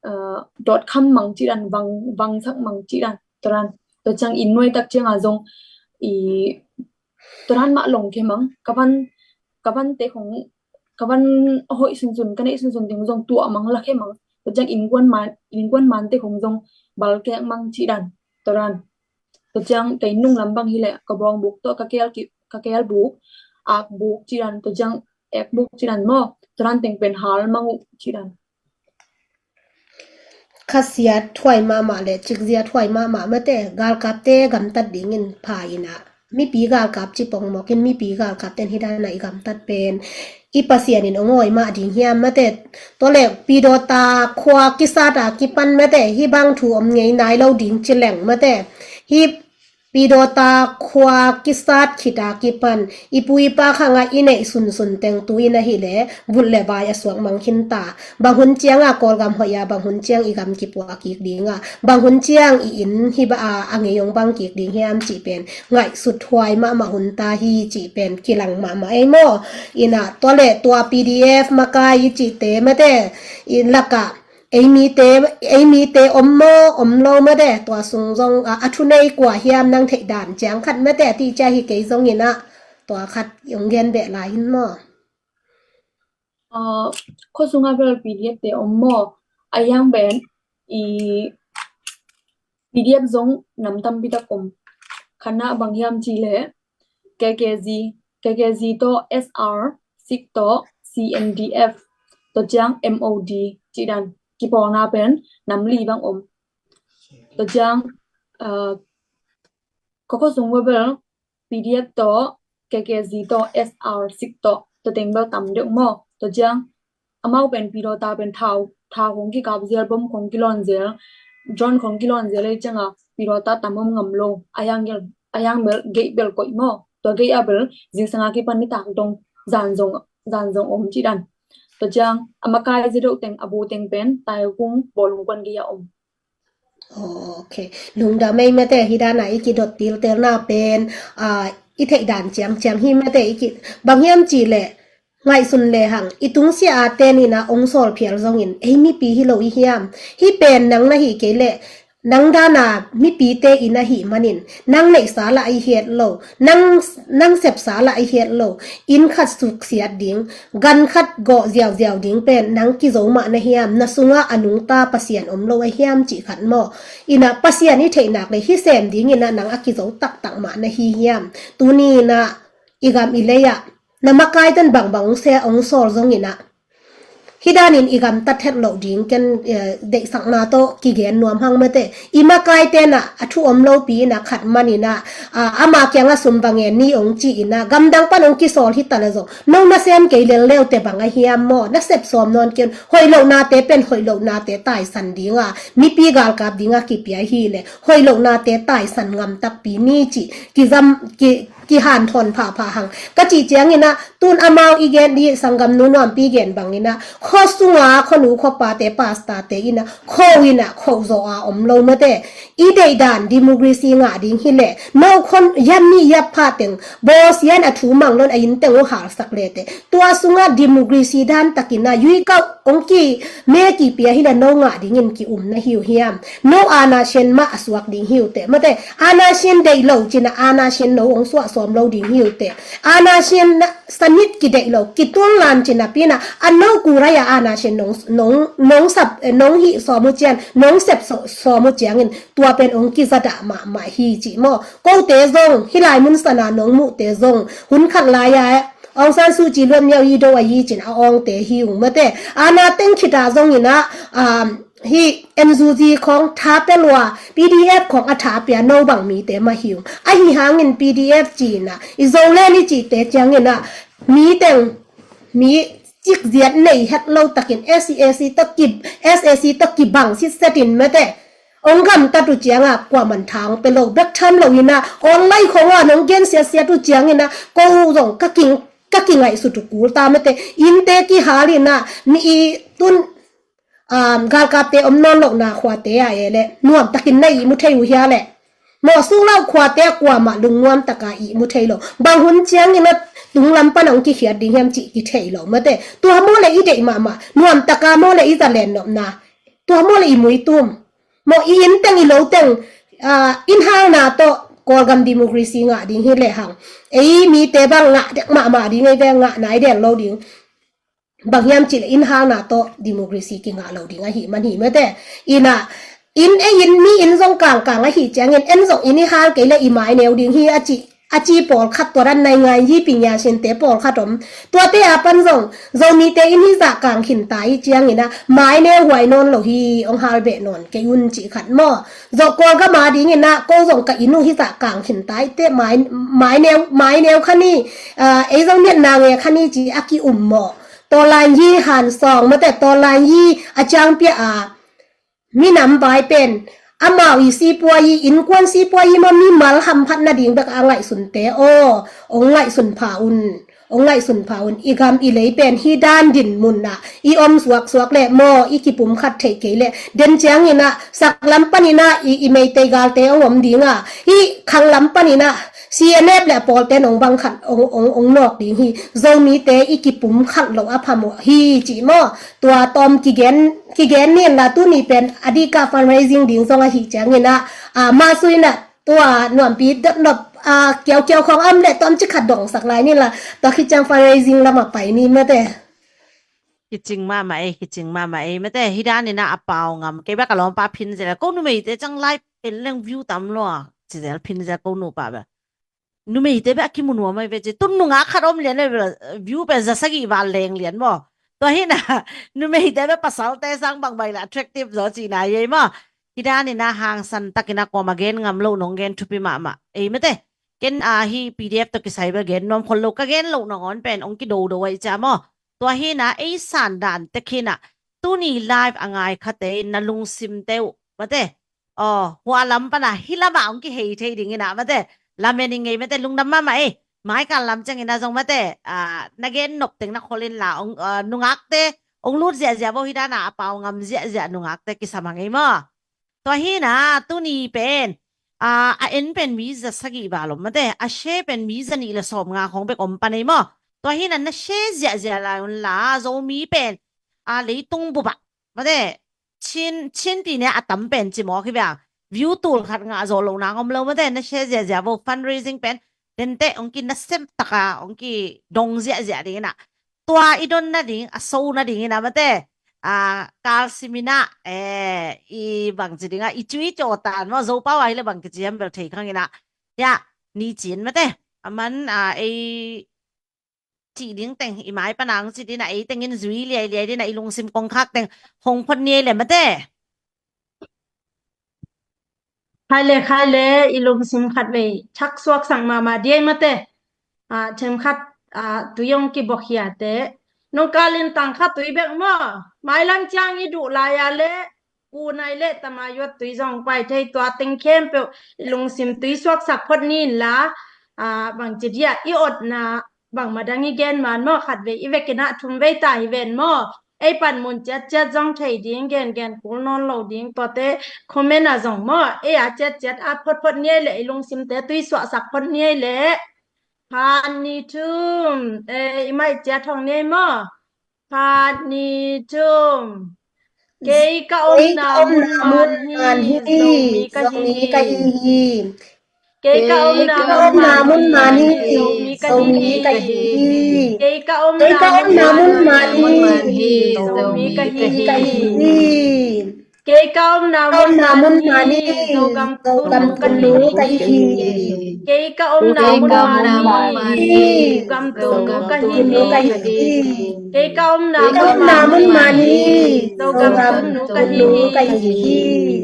ah, dawt kham mang cih dan, vang, vangsak mang cih dan. Tua dan. Tua ciang inn nuai tak cianga zong i tua dan mah long khe mang. Ka van, ka vante khong, ka van a hoih sunsun, ka neih sunsun ting zong tuah mang lak he mang. Tua ciang innkuan man, innkuan mante khong zong balkek mang cih dan. Tua dan. Tua ciang kei nung lam bang hileh ka bawng buk tawh ka kel ki, ka kel buk, ak buk cih dan, tua ciang ek buk cih dan maw? Tua dan teng pen hal mang uh cih dan. Khasiat huai mahmah le cikziat huai mahmah mate, galkapte gamtat dingin pha ina. Mipi galkap ci pongmawkin mipi galkap ten hi dana i gamtat pen i Pasian in ong awi mah ding hiam mate? Tua le pidawta khua kisat a kipan mate, hi bang thu om ngei nai lo ding ci leng mate. Hi pidawta khua kisat khit a kipan i pu i pa khangah i neih sunsun teng tu in ahileh vut le vai a suak mang khin ta. Bang hun cianga Kawlgam hoih a, bang hun ciang i gam kipuah kik dinga, bang hun ciang i inn hi ba a, a ngei ong bang kik ding hiam cih pen ngaihsut huai mahmah hun ta hi cih pen kilang mahmah ei maw? Ina tua le tua P D F makai i cihte mate i lakah ei mite, ei mite om maw, om lo mate, tua sung zong a, a thunei kua hiam nang theih dan ciang khat mate, a ti cia hi kei zong ina tua khat ong gen beh lai in maw? Ah, khuasunga bel P D F te om maw? A hiang ben i P D F zong nam tampi tak om. Khatna bang hiam cih leh K K Z, K K Z tawh S R, sik tawh C N D F, tua ciang M O D cih dan kipawlna pen nam li bang om. Tua ciang, ah, ka khuasung bel P D F tawh, K K Z tawh, S R sik tawh, tua teng bel tam deuh maw? Tua ciang, amau pen pidawta pen thau, thau khong kikap zel, bom khong kilawn zel, drone khong kilawn zel ei cianga pidawta tam om ngam lo. A hiang gel, a hiang bel, gate bel koih maw? Tua gate a bel, zingsanga kipan nitak dong, zan zong, zan zong om cih dan. Tua ciang, a makai zi deuh teng, a bu teng pen, tai kung, bawlung kuan gei a om. Ok. Lungdam ei mate, hi dana i kidot tiltelna pen, ah, i theih dan ciangciang hi mate, i ki, bang hiam cih leh ngaihsun lehang i tungsia a ten ina ong sawl phial zongin ei mipi hi lo i hiam? Hi pen nang na hi kei leh nang dana mipite in ahih manin, nang neihsa lah i het lo, nang, nang sepsa lah i het lo, inn khat suksiat ding, gan khat gawh ziauziau ding pen nang kizo mah na hiam, na sungah a nungta Pasian om lo a hiam cih khat maw. Ina Pasian i theihnak le hi sem ding ina nang a kizo taktak mah na hi hiam. Tuni ina i gam i lei ah na makai ten bangbang ong se ong sawl zong ina hi danin i gamtat het loh ding ken, eh, deihsakna tawh kigen nuam hang mate. I makai tena a thu om lopi ina khat man ina, ah, ama kianga sum va ngen ni ong ci ina gamdang pan ong kisawl hi tana zong no na sem kei lel leu te bang a hiam maw, na sep sawm nawn ken hoih lohnate pen hoih lohnate taisan dinga mipi galkap dinga kipia hi le hoih lohnate taisan ngam takpi ni ci kizam ki, kihanthawn phapha hang. Ka cih ciangina tun amau i gen di sanggam nu nuampi gen bangina khuasunga khuanu khuapate pastate ina kho ina kho zawh a om lo mate. I deihdan democracy ngah ding hi le no khon yam ni yap pha teng bawsian a thu mang lon a inn teng uh halsak le te tua sunga democracy dan takina yuikau ong ki me kipia hi le no ngah dingin ki um na hiu hiam. No ana sian mah a suak ding hiu te mate. Ana sian deih lo cina ana sian no ong suah sawm lo ding hiu te. Ana sian sanit ki deih lo ki tuang lan cina pina a no kurai a ana sian nong, nong, nong sap, eh, nong hi sawm uh cian nong sep sawm uh ciangin tua pen ong ki zadah mahmah hi ci maw. Kote zong hi lai mun sana nong muhte zong hun khat lai a Aung San Suu Kyi luat miau i do a yi cin a awngte hi ung mate. Ana teng khita zong ina, um, hi N U G khong tha pe lua P D F khong a tha pia no bang mite ma hi ung. Ahi hangin P D F cina i zo le ni cite ciangina mi teng mi cik ziat nei het lo takin S A C to ki, S A C to ki bang sit setin mate. Ong gamtat uh cianga kuaman thang pe lo bek tham lo ina online khonga nong gen siatsiat uh ciangina ko zong ka king ka kingaihsut uh kul ta mate. Innte kihal ina mi i tun, um, galkapte om nawn lohna khuate a e le nuam takin na i mu thei uh hia le. Mawh sung lau khuate a kuamah lungnuam taka i mu thei lo. Bang hun ciangina tunglam pana ong kikhiat ding hiam cih ki thei lo mate. Tua maw le i deih mahmah nuam taka maw le i zalen nopna tua maw le i muitum. Maw i inn teng i lo teng, ah, inn halna tawh Kawlgam democracy ngah ding hi lehang ei mite bang ngah dek mahmah ding ei ve ngah nai del lo ding. Bang hiam cih le inn halna tawh democracy kingah lo ding ahi man hi mate. Ina inn ei inn mi inn zong kangkang ahi ciangin en zong inn i hal kei le i mai neu ding hi a cih a ci pawlkhat tua dan nai ngai hi pi ngia sinte pawlkhat om. Tuate a pan zong Zomite in hi zah kang khinta hi ciangina mai neu huai nawn lo hi ong hal beh nawn kei un cih khat maw. Zawh Kawlgam a dingina ko zong ka inn uh hi zah kang khinta hi te mai, mai neu, mai neu khan hi, ah, ei zong miatna nge khan hi ci a ki um maw. Tawlan hi hansawng mate tawlan hi a ciangpia a minam vai pen amau i sipuai i innkuan sipuai i maw mimal hamphat nading bek a ngaihsunte aw ong ngaihsun pha un. Ong ngaihsun pha un i gam i lei pen hi dan din munna i om suaksuak le maw i kipum khat theih kei le den ciangina saklam panina i, i meitei galte ong om dinga hi khanglam panina C N F le pawlte nong bang khat ong, ong, ong nawk ding hi. Zomite i kipum khat lo a phamawh hi cih maw. Tua tawm kigen, kigen ni inla tuni pen a dika fundraising ding zong ahi ciangina, ah, masuina tua nuampi dotnop, ah, kiaukiau khong am le tawm cikhat dongsak lai nila tua khiciang fundraising lama pai ni mate. Kicing mahmah ei, kicing mahmah ei mate. Hi danina a pau ngam kei bek a lawmpa phin zela ko numeite cang lai pen leng view tam lua ci zel phin zel ko nupa bek. Numeite bek a kimu nuam ai ve ci tun nungak khat om lian ai ve view pen za sagih val leng lian maw. Tua hina numeite bek pasalte sang bang bai la attractive zaw cihna ei maw. Hi danina hangsan takina kawm a gen ngam lo nong gen thupi mahmah ei mate. Ken a hi P D F tawh kisai bek gen nuam khol lo ka gen lo nangawn pen ong kidodo ai cia maw. Tua hina ei san dan tek hina tuni live a ngai khate in na lungsimte uh mate. Aw hua lam pana hi lama ong kihei thei dingina mate. Lamen i ngei mate lungdam mahmah ei. Maikal lam ciangina zong mate, ah, na gen nop teng na kholin la ong, ah, nungakte ong lut ziahziah bo hi dana a pau ngam ziahziah nungakte kisam a ngei maw. Tua hina tuni pen, ah, a en pen mi za sagih val om mate a share pen mi za nih le sawm nga khong bek om pan ei maw. Tua hina na share ziahziah lai un la Zomi pen, ah, leitung bubah mate Chin, Chin pi ne a tam pen ci mawk hi bia. view tul khat ngah zawh loh nang om lo mate, na share ziahziah vo, fundraising pen tente hong ki nasem taka hong ki dong ziahziah ding inah, tua i don nading a so nading inah mate, a, kalsim inah, e, i bangci dingah i cui cawtan maw, Zopau ah hileh bangci hiam bel thei khang inah, ya, ni cin mate, a man, a, ei cih ding teng i mai pana hong cih dina, ei tengin zui liailiai dina, i lungsim kongkhak teng hong phot ni ei le mate. Khai le, khai le, i lungsim khat vei thak suaksak mahmah diai mate. A, them khat, a, tui hong kibok hiate. Nong kalin tang khat tui bek maw. Mailam ciang i duh lai a le, u nai le tama yuat tui zong pai thei, tua teng khempeuh i lungsim tui suaksak phot ni inla, a, bangci dia i otna bangmah dang i gen man maw, khat vei i vekin ah thum vei ta hi ven maw. Ei pan mun ciatciat zong thei ding, gengen kul nawn lo ding, tuate comment ah zong maw, ei a ciatciat a photphot ni ei leh, i lungsimte tui suahsak phot ni ei leh. Phat ni thum, e, i mai ciat hong ni ei maw. Phat ni thum. Kei ka omna mun man hi, Zomi ka hi hi. Kei ka omna mun man hi, Zomi ka hi hi. Kei ka omna mun man hi, Zomi ka hi hi. Kei ka omna mun man hi, Zogam tung nu ka hi hi. Kei ka omna mun man hi, Zogam tung nu ka hi hi. Kei ka omna mun man hi, Zogam tung nu ka hi hi.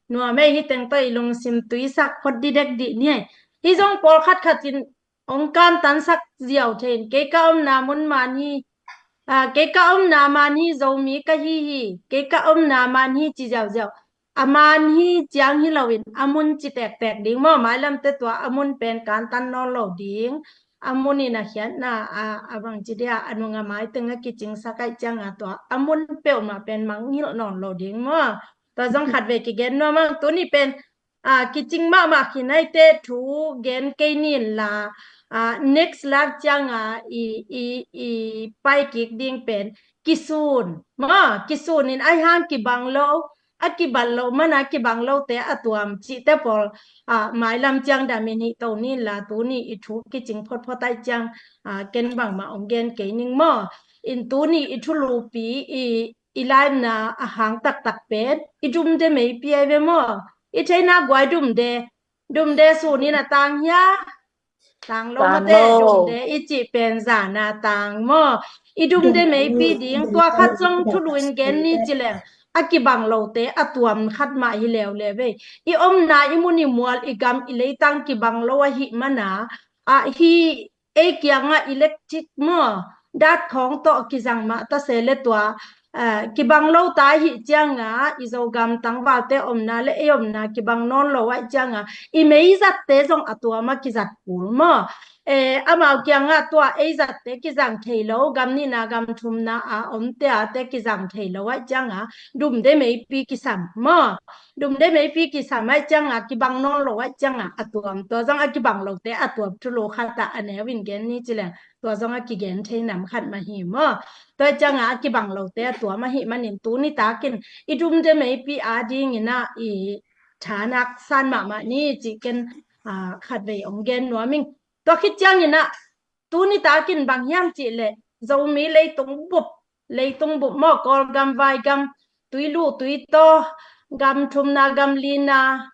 Nuam ei, hi teng tawh i lungsim tuisak phot didek dih ni ei. Hi zong pawlkhat khat in hong kantansak ziau thei in, kei ka omna mun man hi, a, kei ka omna man hi, Zomi ka hi hi, kei ka omna man hi ci ziauziau. A man hi ciang hi loin a mun ci tektek ding maw, mailamte tua a mun pen kantan nawn lo ding. A mun in a khiatna, a, a bangci dia, a nung a mai teng a kicingsak aih cianga tua a mun peuhmah pen mangngilh nawn lo ding maw. Tua zong khat vei kigen nuam ang, tuni pen, a, kicing mahmah khin aite thu gen kei ni inla, a, next live cianga i, i, i pai kik ding pen kisun maw, kisun in aih hang kibang lo, a kibang lo mana kibang lote a tuam cihte pawl, a, mailam ciang damin hih to ni inla, tuni i thu kicing photphot aih ciang, a, ken bangmah hong gen kei ning maw. In tuni i thulupi i, i laimna a hang taktak pen i dumde meipi ai ve maw. I theina guai dumde, dumde sunin a tang hia, tang lo mate, dumde i cih pen zana tang maw. I dumde meipi ding, tua khat zong thulu in gen ni ci leng, a kibang lote a tuam khat mah hi leuleu vei. I omna i mun i mual i gam i leitang kibang lo ahih mana, a, hi ei kiangah electric maw, dat khawng tawh kizang mah ta se le tua, a, kibang lo ta ahih cianga i Zogam tangvalte omna le ei omna kibang nawn lo aih cianga i meizatte zong a tuama kizat kul maw. E, amau kiangah tua ei zatte kizang thei lo, gam nihna gam thumna a omte ate kizang thei lo aih cianga dumde meipi kisam maw. Dumde meipi kisam aih cianga kibang nawn lo aih cianga a tuam, tua zong a kibang lote a tuam thulu khatah a neu in gen ni ci leng, tua zong a kigen thei nam khat mah hi maw. Tua cianga a kibang lote a tuam ahih manin tuni takin i dumde meipi a dingin ah i thanak san mahmah ni cih ken, a, khat vei hong gen nuam ing. Tua khit ciangin ah tuni takin bang hiam cih leh Zomi leitung bup, leitung bup maw, Kawlgam, Vaigam, Tuilu, Tuitaw, gam thumna, gam lina,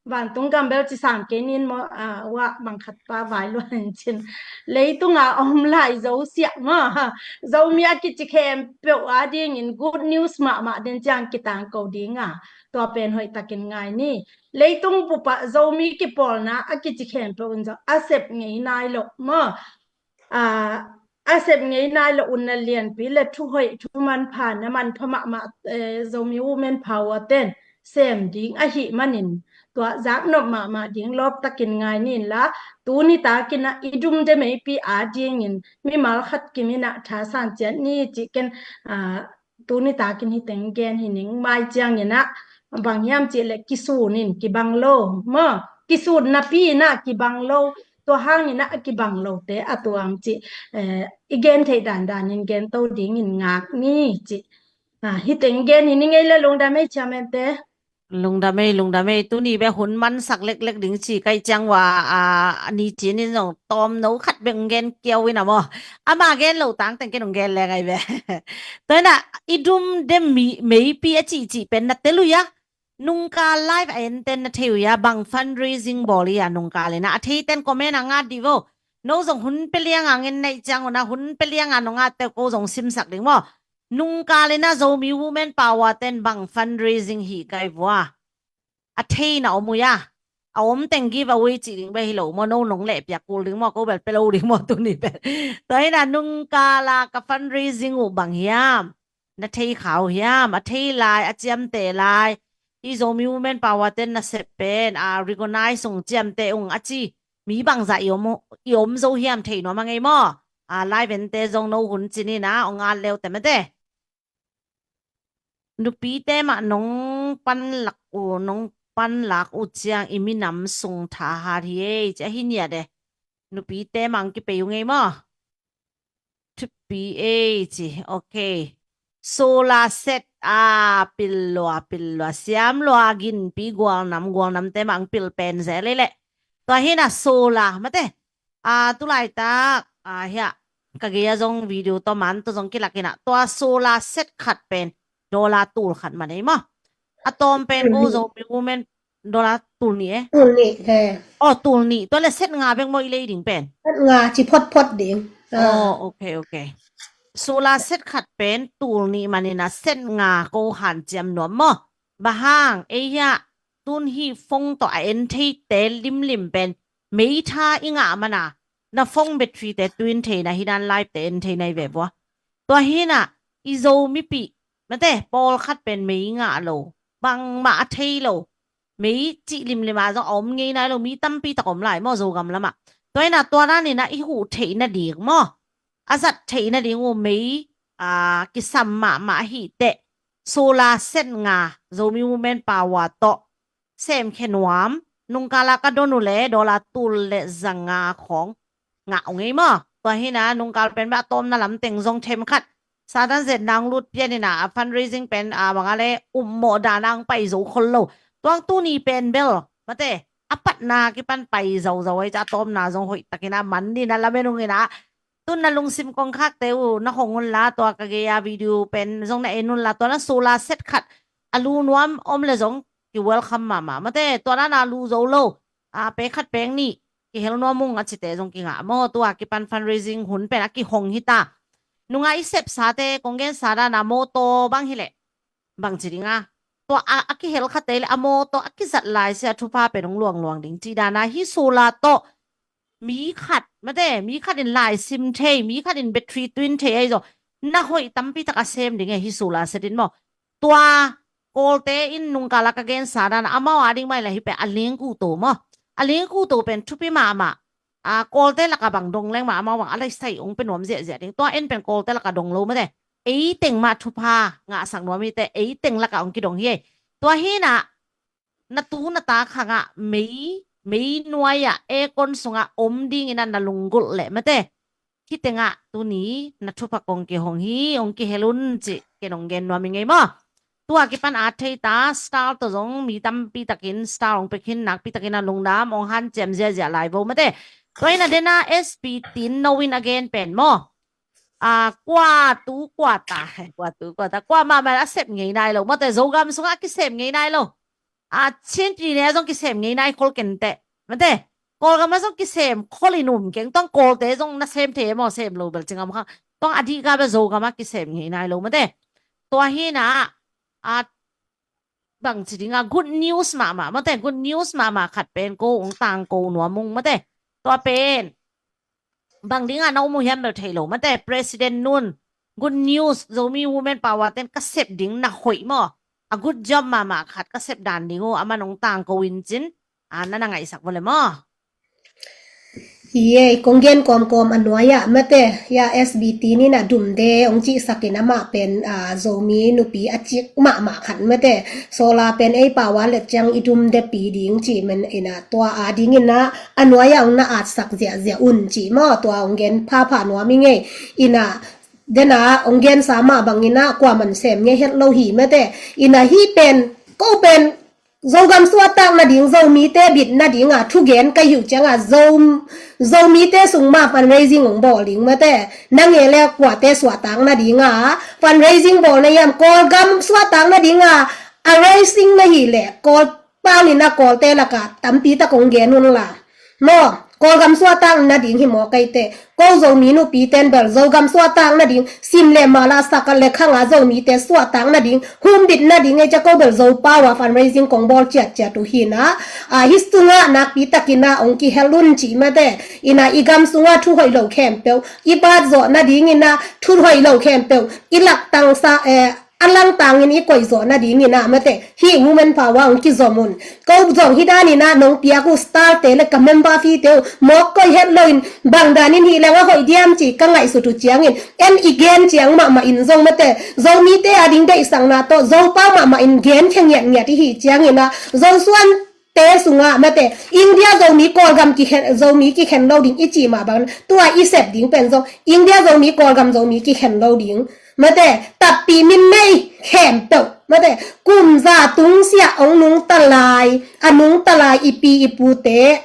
vantung gam bel ci sam kei nin maw, a, wah bang khat pa vai luan in cin. Leitunga om lai Zosiah maw, Zomi a kici khempeuh a dingin good news mahmah den ciang kitangko dinga, tua pen hoih takin ngai ni. Leitung bupah Zomi kipawlna a kici khempeuh in zong a sep ngei nai lo maw. A, a sep ngei nai lo, unna lianpi le thuhoih, thumanpha, na manpha mahmah, eh, Zomi Women Power ten sem ding ahih manin tua zaknop mahmah ding lawp takin ngai ni inla, tuni takin ah i dumde meipi a dingin mimal khat kimin ah thasan ciat ni cih ken, a, tuni takin hi teng gen hi ning. Mai ciangin ah bang hiam cih leh kisun in kibang lo maw, kisun napi in ah kibang lo, tua hangin ah a kibang lote a tuam cih, eh, i gen theih dandan in gen to dingin ngak ni cih. A, hi teng gen hi ning ei le lungdam ei chairman te. Lungdam ei, lungdam ei. Tuni bek hun mansak leklek ding ci ka hih ciang ua, a, a ni cin in zong tawmno khat bek hong gen kiau in a maw. Ama gen lo tangteng ken hong gen leng ai ve. Tua hi na, i dum dem mi, meipi a cihcih pen na tel uh hia? Nungkal live a enten na thei uh hia? Bang fundraising bawl hia nungkal in a? A theiten comment a ngat dih vo. No zong hun pia liang a ngen na hih ciang un a, hun pia liang a nong ngatte uh ko zong simsak ding maw. Nungkal in a Zomi Women Power ten bang fundraising hih kai vua? A thei na om uh hia? A om teng giveaway cih ding bek hi lo maw, no nong leh piak kul ding maw, ko bel pia lo ding maw tuni pen. Tua hi na nungkal a ka fundraising uh bang hiam? Na thei kha uh hiam? A thei lai, a ciamteh lai, i Zomi Women Power ten na sep pen a recognize ung, ciamteh ung a ci mi bangzah i om, i om zo hiam thei nuam a ngei maw? A, live ente zong no hun cin in a, ong at leu te mate. Nupite mah nong panlak uh, nong panlak uh ciang i minam sung thahat hi ei, ci a hi niat e. Nupite mah ang kipei uh ngei maw? Thupi ei ci, ok. Solar set a, pil lua, pil lua, siam lua, ginpi gualnam, gualnamte mah ang pil pen zel ei leh. Tua hi na solar, mate. A, tulaitak, a, hia, ka gei a zong video tawh man tawh zong kilak in a, tua solar set khat pen dollar tul khat man ei maw? A tawm pen ko Zomi Women dollar tul nih e? Tul nih, he. Aw, tul nih. Tua le set nga bek maw i lei ding pen? Set nga ci photphot ding. A. Aw, ok, ok. Solar set khat pen tul nih man in a set nga ko hanciam nuam maw? Bang hang, ei hia, tun hih phone tawh a en theite limlim pen mei tha i ngah man a, na phone battery te tuin thei na, hi dan live te en thei na i ve vua. Tua hi na, i Zo mipi, mate, pawlkhat pen mei ngah lo, bangmah a thei lo, mei cih limlim a zong a om ngei nai lo, mi tampi tak om lai maw Zogam lamah. Tua hi na, tua dan in a i huh theih nading maw, a zat theih nading uh mei, a, kisam mahmah ahih teh, solar set nga, Zomi Women Power tawh semkhia nuam, nungkal a ka don uh leh dollar tul le za nga khawng ngah uh ngei maw. Tua hi na, nungkal pen beh a tawmna lam teng zong themkhat Satan zet nang lut pian in a, a fundraising pen, a, bang a le upmawh dan a hong pai zo khol lo. Tua hang tuni pen bel, mate, a patna kipan pai zauzau ei, ca tawmna zong hoih tak in a man in a lamen ung in a, tun na lungsim kongkhakte uh na hong un la, tua ka gei a video pen zong na en un la, tua na solar set khat a lu nuam om le zong ki welcome mahmah, mate, tua na na lu zo lo, a, pek khat pek nih kihel nuam ung a cite zong kingah maw. Tua kipan fundraising hun pen a kihong hi ta. Nunga i sepsate kong gensa dan a mawtaw bang hi leh bangci ding a, tua a, a kihel khate le a mawtaw a kizat lai sia thupha pen hong luangluang ding ci dan a, hih solar tawh mi khat, mate, mi khat in laisim thei, mi khat in battery tuin thei ahi zong, na hoih tampi tak a sem ding e hih solar set in maw. Tua Kawlte in nungkal a ka gensa dan a, amau a ding mah in la hi pen a lingkuto maw. A lingkuto pen thupi mahmah. A, Kawlte lak a bang dong leng mah amau bang a laisai hong pia nuam ziahziah ding. Tua en pen Kawlte lak a dong lo, mate, ei teng mah thupha ngahsak nuam hi teh, ei teng lak a hong kidong hi ei. Tua hi na, na tu na ta khang ah mei, mei nuai ah aircon sung ah om ding in a na lunggulh leh, mate, hih teng ah tuni na thupha kong kihong hi, hong kihel un cih ken hong gen nuam ing ei maw. Tua kipan at thei ta, star tawh zong mi tampi takin star hong pia khin, nakpi takin a lungdam, hong hanciam ziahziah lai vo, mate. Tua hi na, den a S P tin no in a gen pen maw, a, kua tu kua ta, kua tu kua ta, kua mahmah a sep ngei nai lo, mate, Zogam sung ah a kisem ngei nai lo. A, Chin pi ne zong kisem ngei nai khol ken teh, mate, Kawlgam a zong kisem khol in um keng. Tua hang Kawlte zong na sem thei maw, sem lo bel cing a om kha. Tua hang a dih ka beh Zogam a kisem ngei nai lo, mate. Tua hi na, a, bangci ding a, good news mahmah, mate, good news mahmah khat pen ko hong tangko nuam ung, mate. Tua pen bang ding a na om uh hiam bel thei lo, mate, President Nun, good news, Zomi Women Power ten ka sep ding na hoih maw, a good job mahmah khat ka sep dan ding uh, aman hong tangko in cin, a, na na ngaihsak vo le maw. Hi ei, kong gen kawmkawm a nuai ah, mate, ya S B T ni na dumde hong cihsak in amah pen, a, Zomi nupi a cik mahmah khat, mate, solar pen ei power let ciang i dumde pi ding cih man in a, tua a ding in a, a nuai ah hong na atsak ziahziah un cih maw, tua hong gen phapha nuam ing ei. In a, den a hong gensa mah bang in a, kua man sem ngei het lo hi, mate. In a, hih pen, ko pen Zogam suahtak nading, Zomite bit nadinga thugen ka hi uh cianga Zo, Zomite sung mah fundraising hong bawl ding mate. Na nge le kuate suahtak nadinga fundraising bawl na hiam? Kawlgam suahtak nadinga a raising na hi le Kawl pau ni na Kawlte laka tampi tak hong gen un la. Maw, Kawlgam suahtak nading hi maw kei te. Ko Zomi nupi ten bel Zogam suahtak nading, sim le mala saka le khanga Zomite suahtak nading, humbit nading ei cia ko bel Zo pau a fundraising kong bawl ciatciat uh hi na. A, hi sunga nakpi takina hong kihel un ci mate. Ina i gam sunga thu hoih lo khempeuh, i bat zawh nadingina thu hoih lo khempeuh, i laktang sa, eh, a langtangin i koih zawh nadingina mate, hih women power hong kizom un. Ko zong hi danina nong piak uh star te le ka member fee te uh mawk koih het loin bang danin hih leng a hoih diam ci ka ngaihsut uh ciangin, en i gen ciang mahmah in zong mate, Zomite ading deihsakna tawh Zopau mahmah in gen khia ngiatngiat i hih ciangina, Zosuan te sunga mate, India Zomi Kawlgam kikhen, Zomi kikhen lo ding i cih mah bang, tua i sep ding pen zong India Zomi Kawlgam Zomi kikhen lo ding mate, tapi min nei khempeuh mate, kum za tungsiah hong nungta lai, a nungta lai i pi i pute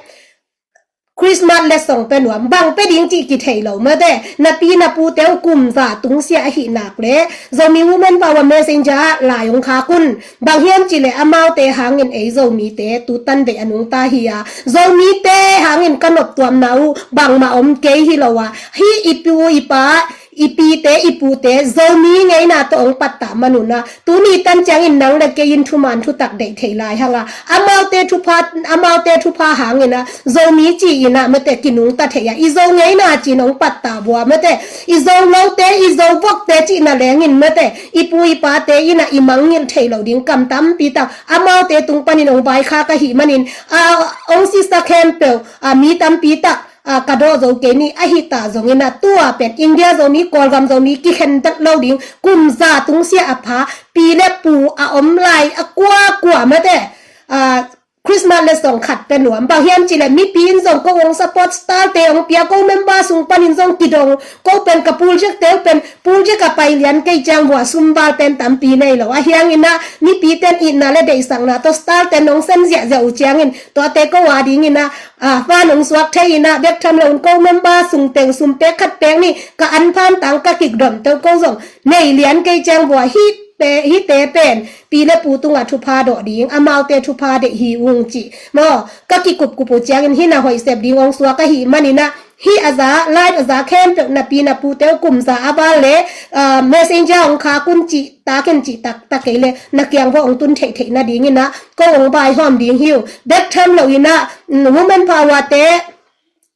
Christmas letsong pe nuam, bang pe ding cih kithei lo mate. Na pi na pute uh kum za tungsiah ahih nak le Zomi Women Power Messenger ah lai hong khak un. Bang hiam cih le amaute hangin ei Zomite tutan deih a nungta hi a, Zomite hangin ka noptuamna uh bangmah om kei hi lo a, hih i pu i pa, i pite i pute Zomi ngeina tawh hong pattah manuna, tuni tan ciangin nang le kei in thuman thutak deih thei lai hanga, amaute thupha, amaute thupha hangina Zomi ci-ina mate kinungta thei a, i Zo ngeina cin hong pattah bua mate, i Zo lote, i Zo vokte cihna lengin mate, i pu i pate ina i mangngilh thei lo ding kam tampi tak amaute tung panin hong vaikhak ahih manin, a, hong sisa khempeuh, a, mi tampi tak, a, ka dawh zo kei ni, ahi ta zongina tua pen India Zomi, Kawlgam Zomi kikhen tat lo ding, kum za tungsiah a pha pi le pu a om lai a kuakua mate, a, Christmas letsong khat pe nuam. Bang hiam cih le mipi in zong ko hong support star te hong pia, ko member sung panin zong kidong, ko pen ka pulchek te pen pulchek a pai lian kei ciang vua sum val pen tampi nei lo. A hiangina mipi ten itna le deihsakna tawh star ten hong sem ziahziah uh ciangin tuate ko a dingina, a, fan hong suak thei ina bek tham lo un ko member sung teng sum pek khat pek ni ka an phan tang ka kikdom teu ko zong nei lian kei ciang vua hih pe, hihte pen pi le pu tunga thupha dawh ding, amaute thupha deih hi ung cih maw, ka kikupkup uh ciangin hih na hoih sep ding hong suak ahih manina, hih a za, live a za khempeuh na pi na pute uh kum za a val le, a, Messenger hong khak un cih takin cih taktak kei le na kiang vua hong tun theihtheih nadingina ko hong vaihawm ding hi uh. Bek tham lo ina, mm, Women Power te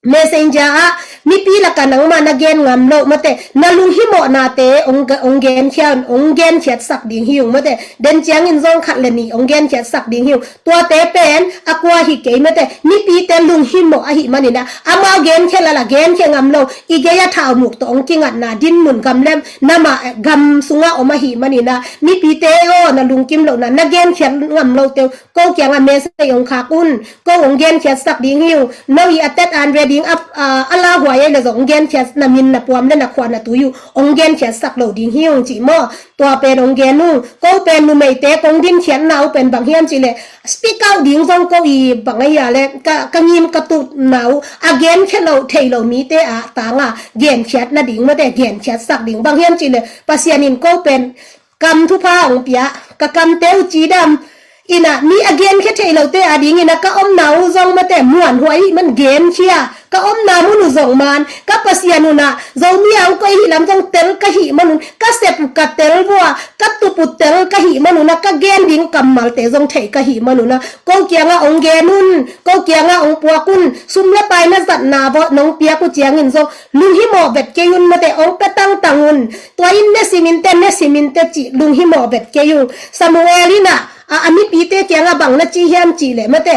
Messenger ah mipi laka nangmah na gen ngam lo mate, na lunghimawhnate hong, hong genkhia un, hong genkhiatsak ding hi ung mate. Den ciangin zong khat le nih hong genkhiatsak ding hi ung. Tuate pen a kua hi kei mate, mipite lunghimawh ahih manina amau genkhia lala genkhia ngam lo, i gei a thaumuk tawh hong kingatna dinmun gam lem namah, eh, gam sunga om ahih manina mipite aw, na lungkim lohna, na genkhiat ngam lo teu ko kianga message hong khak un, ko hong genkhiatsak ding hi ung. No i a tet an ve ding a, a, a lauhuai ei le zong hong genkhiat, na min na puam le na khua na tui uh hong genkhiatsak lo ding hi ung cih maw. Tua pen hong gen ung. Ko pen numeite kong dinkhiatna uh pen bang hiam cih le speak out ding zong ko i bang ahi a le ka, ka ngim ka tutna uh a genkhia lo thei lo mite a tanga genkhiat nading mate, genkhiatsak ding. Bang hiam cih le Pasian in ko pen kam thupha hong pia, ka kamte uh cidam ina mi a genkhia thei lote adingina ka omna uh zong mate muanhuai ahih man genkhia, ka omna mun uh zong man ka Pasian una Zomi a hong koih ahih lam zong tel ka hih manun, ka sep uh ka tel vua, ka tup uh tel ka hih manuna, ka gen ding kammalte zong thei ka hih manuna ko kianga hong gen un, ko kianga hong puak un. Sum le pai na zatna vawh nong piak uh ciangin zong lunghimawh vet kei un mate, hong pia tangtang un. Tua in ne sim in te, ne sim in te cih lunghimawh vet kei un. Samuel ina a, a mipite kianga bang na ci hiam cih le mate,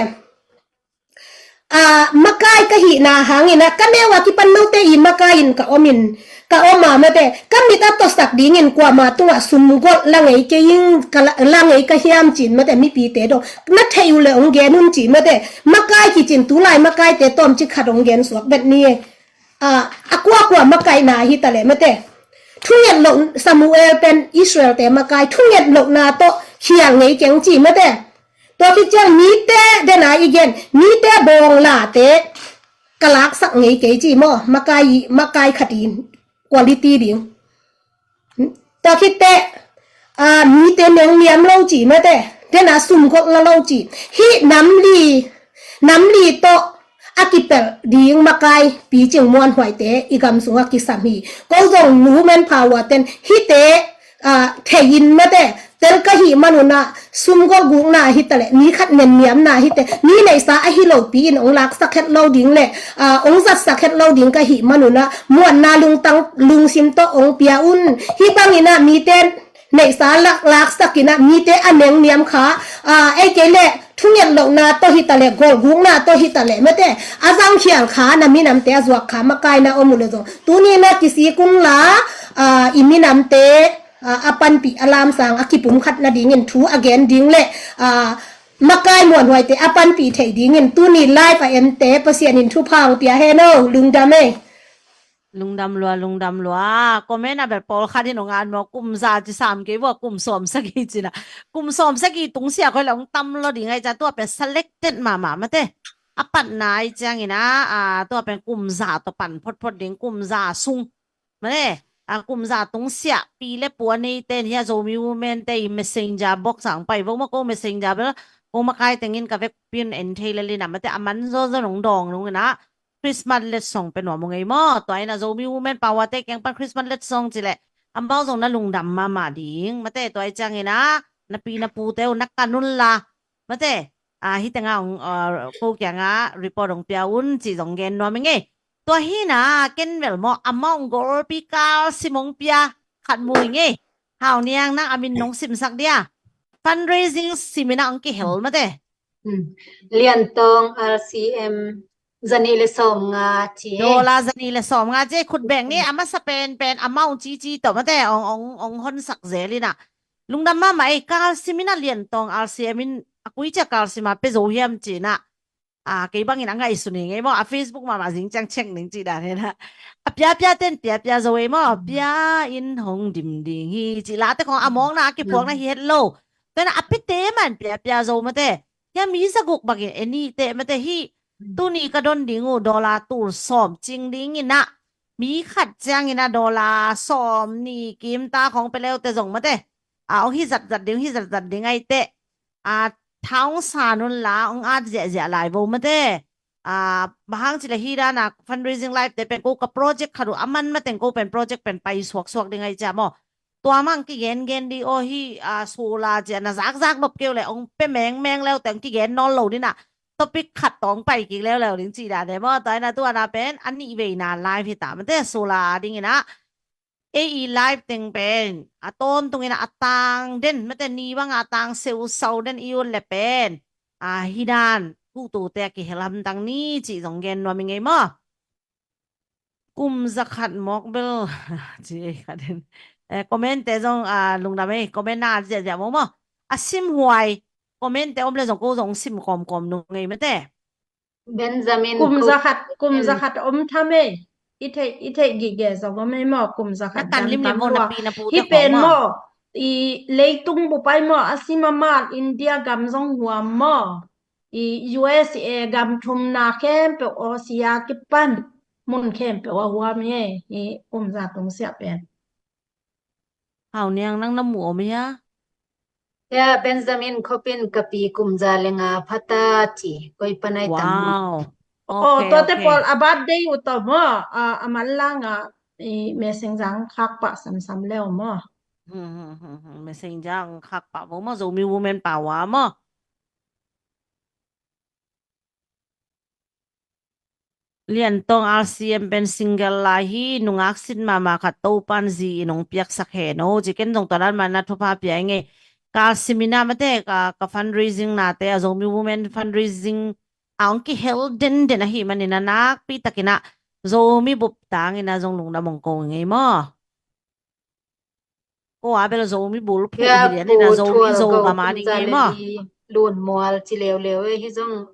a, makai ka hihna hangina ka neu a kipan note i makai in ka om in, ka om a mate, ka mit a tawsak dingin kuama tungah sum golh la ngei kei ing, ka la, la ngei ka hiam cin mate, mipite dong na theih uh le hong gen un ci mate. Makai kicin tulai makaite tawmcik khat hong gen suak vet ni e. A, a kuakua makaihna hi ta le mate. Thunget loh Samuel pen Israel te makai thunget lohna tawh khial ngei keng ci mate. Tua khit ciang mite dena i gen, mite bawng late ka laksak ngei kei ci maw, makai, makai khat in quality ding. Tua khit teh, ah, mite nengniam lo ci mate, dena sum gol la lo ci. Hih nam li, nam li tawh a kipelh ding makai Pi Cing Muan Huaite i gam sungah kisam hi. Ko zong nu manpha ua ten hihte, ah, thei in mate, tel ka hih manun ah sum gol gukna hi taleh, mi khat nenniamna hi teh, mi neihsa ahi lopi in ong laksak het lo ding le, ah, ong zatsak het lo ding ka hih manun ah, muanna lungtang lungsim tawh ong pia un. Hih bangin ah mite neihsa lak, laksak in ah mite a nengniam kha, ah, ei kei le thunget lohna tawh hi taleh, gol gukna tawh hi taleh mate, a zangkhial kha, na minamte a zuak kha, makaina om uh le zong tuni in ah kisik un la, ah, i minamte, ah, a panpih a lamsang a kipumkhat nadingin thu a gen ding le, ah, makai Muan Huaite a panpih theih dingin tuni live a ente Pasian in thupha ong pia hen o. Lungdam ei. Lungdam lua, lungdam lua. Comment a bel pawlkhat in ong at maw, kum za ci sam kei vua, kum sawm sagih ci na. Kum sawm sagih tungsiah khoi le ong tam lo ding ai cia, tua pen selected mahmah mate. A patna ai ciangin ah, ah, tua pen kum za tawh pan photphot ding, kum za sung. Mane, a kum za tungsiah pi le pu a neite in hia, Zomi Women te i Messenger box ah ong pai vo maw, ko Messenger bel, ko makai tengin ka vekpi un en thei le lina mate, a man zawzaw nong dawng nung ina, Christmas letsong pe nuam ung ei maw. Tua ina Zomi Women Power te kiang pan Christmas letsong ci le, amau zong na lungdam mahmah ding mate. Tua i ciangin ah, na pi na pute uh na kan un la mate, ah, hih tengah ong, ah, ko kiangah report ong pia un ci zong gen nuam ing ei. Tua hi na, ken vel maw, amount golpi kalsim ong pia khat mu ing ei. Hau Niang, nang a min nong simsak dia. Fundraising seminar ong kihel mate. Hmm. Lian Tong R C M zani le sawm nga ci. Dollar zani le sawm nga ci, khut beng ni, a masa pen pen amount cici tawh mate, ong, ong, ong honsak zel ina. Lungdam mahmah ei, kalsim ina Lian Tong R C M in, a kui cia kalsim a pe zo hiam ci na. Ah, kei bangin a ngaihsun ing ei maw, a Facebook mahmah zing ciang check ning ci dan hi na. A piapia ten piapia zo ei maw, pia in hong dim ding hi ci, late khong a mawkna a kipuakna hi het lo. Tua ina a pite man piapia zo mate. Hia mi zaguk bangin e nih teh mate hi. Tuni ka don ding uh dollar tul sawm cing ding ina, mi khat ciangin a dollar sawm nih kim ta khong pe leute zong mate, a, ong hi zatzat ding, ong hi zatzat ding ai teh, a, thaung san un la, ong at ziahziah lai vo mate. A, bang hang ci le hi dan a fundraising live te pen ko ka project khat uh a man mateng ko pen project pen pai suaksuak ding ai cia maw. Tua mang kigengen di aw hi, a, sula cia na zakzak nop keu le ong pe mengmeng leute ong kigen nawn lo dina. Topic khat tawh ong pai kik leuleu ding ci dan e maw. Tua ina tua na pen a nih veina live hi ta mate, sula ding ina. Ei i live teng pen a tawntung ina a tang den mate, ni banga a tang seusau den i ut le pen, a, hi dan, kuhtute a kihel hamtang ni ci zong gen nuam ing ei maw. Kum za khat mawk bel ci ei khat in. Eh, comment te zong, ah, lungdam ei, comment na at ziahziah maw maw. A simhuai comment te om le zong ko zong sim kawmkawm nung ei mate. Benjamin kum za khat, kum za khat om tham ei. I theih, i theih gige zong om ei maw, kum za khat kan limlim maw, na pi na pu te khong maw. Hi pen maw, i leitung bup ai maw, a sim a mat India gam zong huam maw. I U S A gam thumna khempeuh, Asia kipan mun khempeuh a huam hi, i kum za tungsiah pen. Hau Niang, nang na mu om hia? Ya, Benjamin khopin ka pi kum za le nga phata ci, koi panai tam. Wow. Oh, okay, tuate okay. Pawl a birthday uh tawh maw, a, a manlang a, i messenger khak pah samsam leu maw. Hmm, hmm, hmm, hmm. Messenger khak pah vo maw, Zomi Women Power maw. Lian Tong R C M pen single lai hi, nungak sin mahmah khat Topan zi in hong piaksak hen o. Ci ken zong tua dan mah na thupha pia ing ei. Ka seminar mate, ka, ka fundraising nate, a Zomi Women fundraising a hong kihel denden ahih manin a nakpi takin a Zomi bup tangin a zong lungdam hong ko ing ei maw. Ko a bel Zomi bulphuh hi lian ina, Zomi Zo gam a ding hi maw. Lun mual ci leuleu hi zong.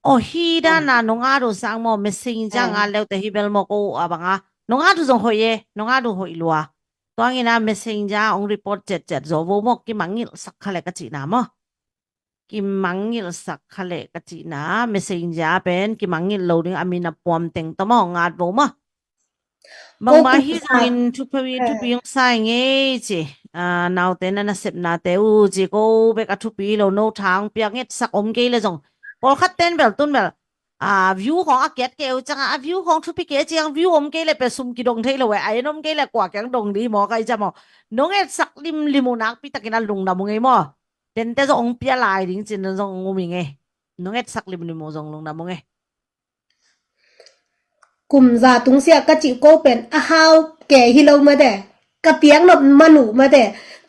O hi dan a nong at uh sang maw, messenger a at leute hi bel maw, ko a bang a nong at uh zong hoih e, nong at uh hoih lua. Tuang ina messenger hong report ciatciat zaw vo maw, kimangngilh sak kha le ka cihna maw. kimangngilhsak kha leh ka cihna, Messenger pen kimangngilh lo ding a min a puam teng tawh maw, ngat vo maw. Bangmah hi zongin thupi, thupi hong sa ing ei ci. Naute na nasepnate uh ci, ko bek a thupi hi lo, no tha hong piak ngetsak om kei leh zong. Pawlkhat ten bel tun bel view khawng a kiat kei uh ciangah, a view khawng thupi kei ciang, view om kei leh pe sum kidong thei lo e, a en om kei leh kua kiang dong ding maw, kai ciang maw. Nong etsak limlim uh nakpi takin a lungdam ung ei maw. Tente zong hong pia lai ding cin zong hong um ing ei. Nong etsak limlim uh zong lungdam ung ei. Kum za tungsiah ka cih ko pen a hau kei hi lo mate. Ka piak nop man uh mate.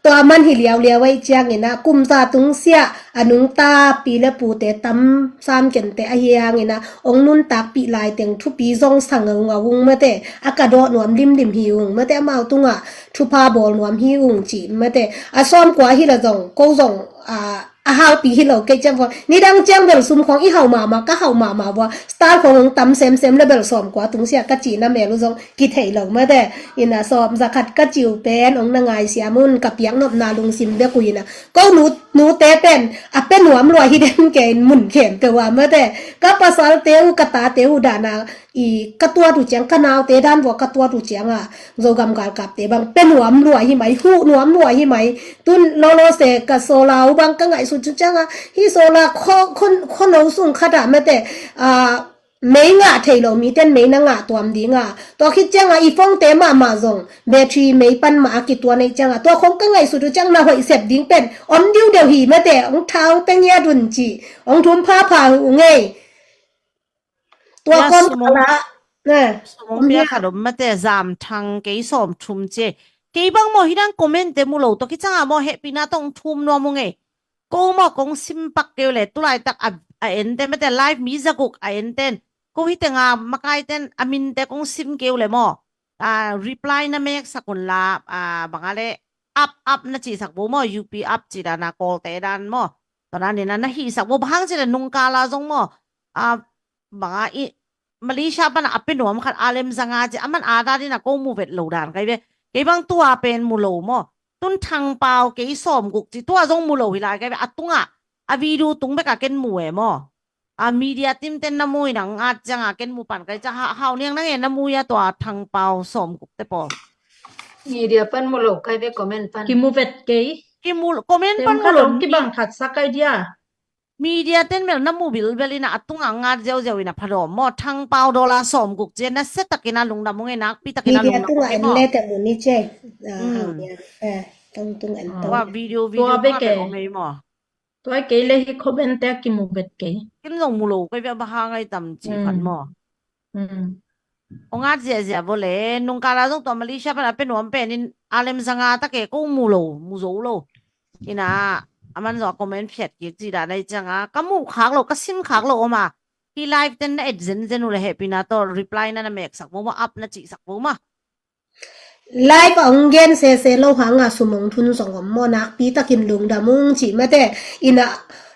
Tua man hi liauliau ei ciangin ah kum za tungsiah a nungta pi le pute tam sam kente ahi hangin ah hong nuntakpih lai teng thupi zong sa ngaungau ung mate. A ka dawh nuam limlim hi ung mate, amau tungah thupha bawl nuam hi ung ci mate. A sawmkua hi la zong ko zong a a haupi hi lo kei ciang khawng, nidang ciang bel sum khawng i hau mahmah, ka hau mahmah vua, star khawng hong tam semsem le bel sawmkua tungsiah ka cihna mel uh zong kithei lo mate. Ina sawm za khat ka cih uh pen hong na ngaisiam un, ka piak nopna lungsim bek uh ina. Ko nu, nute pen a pe nuam lua hi den kei in mun khempeuh ah mate. Ka pasalte uh, ka tate uh dahna i ka tuat uh ciang, ka naute dan vua ka tuat uh ciangah Zogam galkapte bang pe nuam lua hi mai, huh nuam lua hi mai. Tun lawlawse ka sawla uh bang ka ngaihsut uh ciangah, hi sawla kho, kho, kho no sung khatah mate, mei ngah thei lo miten mei na ngah tuam dingah, tua khit ciangah i phone-te mahmah zong battery mei pan mah a kituan ei ciangah, tua khong ka ngaihsut uh ciang na hoih sep ding pen om diudeu hi mate, hong tha hong pe ngiat un ci, hong thum phapha uh ngei. Tua kawm kala sum hong pia khat om mate, Zam Thang, kei sawm thum ci. Kei bang maw hi dang comment-te mu lo, tua khit ciangah maw hehpihna tawh hong thum nuam ung ei. Ko maw kong sim pak kei uh leh, tulaitak a, a ente mate, live mi zaguk a enten, ko hi tenga makaiten a minte kong sim kei uh leh maw, a, reply na meksak unla, a, banga le app, app na cihsak vo maw, U P app cih dana Kawlte dan maw. Tua dan ina na hihsak vo, bang hang cih leh nungkala zong maw, a, banga i Malaysia pana a pe nuam khat, Alem Zanga ci, aman a dan ina ko mu vet lo dan kai ve. Kei bang tua pen mu lo maw. Tun Thangpau kei sawm guk ci, tua zong mu lo hi lai kai ve. A tungah a video tung beka ken mu e maw. A media team ten na mu ina ngat cianga ken mu pan kai ciang, ha, Hau Niang, nang e na mu ia tua Thangpau sawm guk te pawl? Media pan mu lo kai ve, comment pan. Kimu vet kei. Kimu, comment pan mu lo. Kibang khat sa kai dia. Media ten bel na mu bilbel ina a tungah ngat ziauziau ina phadawm maw. Thangpau dollar sawm guk ci, na se takin a lungdam ung ei, nakpi takin a lungdam ung ei maw. Media tungah en le te mu ni ci. Tua video, video tungah bek om ei maw. Tua kei le hi comment-te a kimu vet kei. Ken zong mu lo kai ve, bang hang ai tam ci khat maw. Ong at ziahziah vo le, nungkala zong tua Malaysia pan a pe nuam pen in Alem Zanga ta ke, ko mu lo, mu zo lo. Ina, aman zong a comment phiat kik ci dan ai cianga, ka muh khak lo, ka sim khak lo om a. Hi live ten na et zenzen uh le hehpihna tawh reply na na meksak vo maw, app na cihsak vo maw. Live a hong gen sese lo hanga sum hong thun zong om maw, nakpi takin lungdam ung ci mate. Ina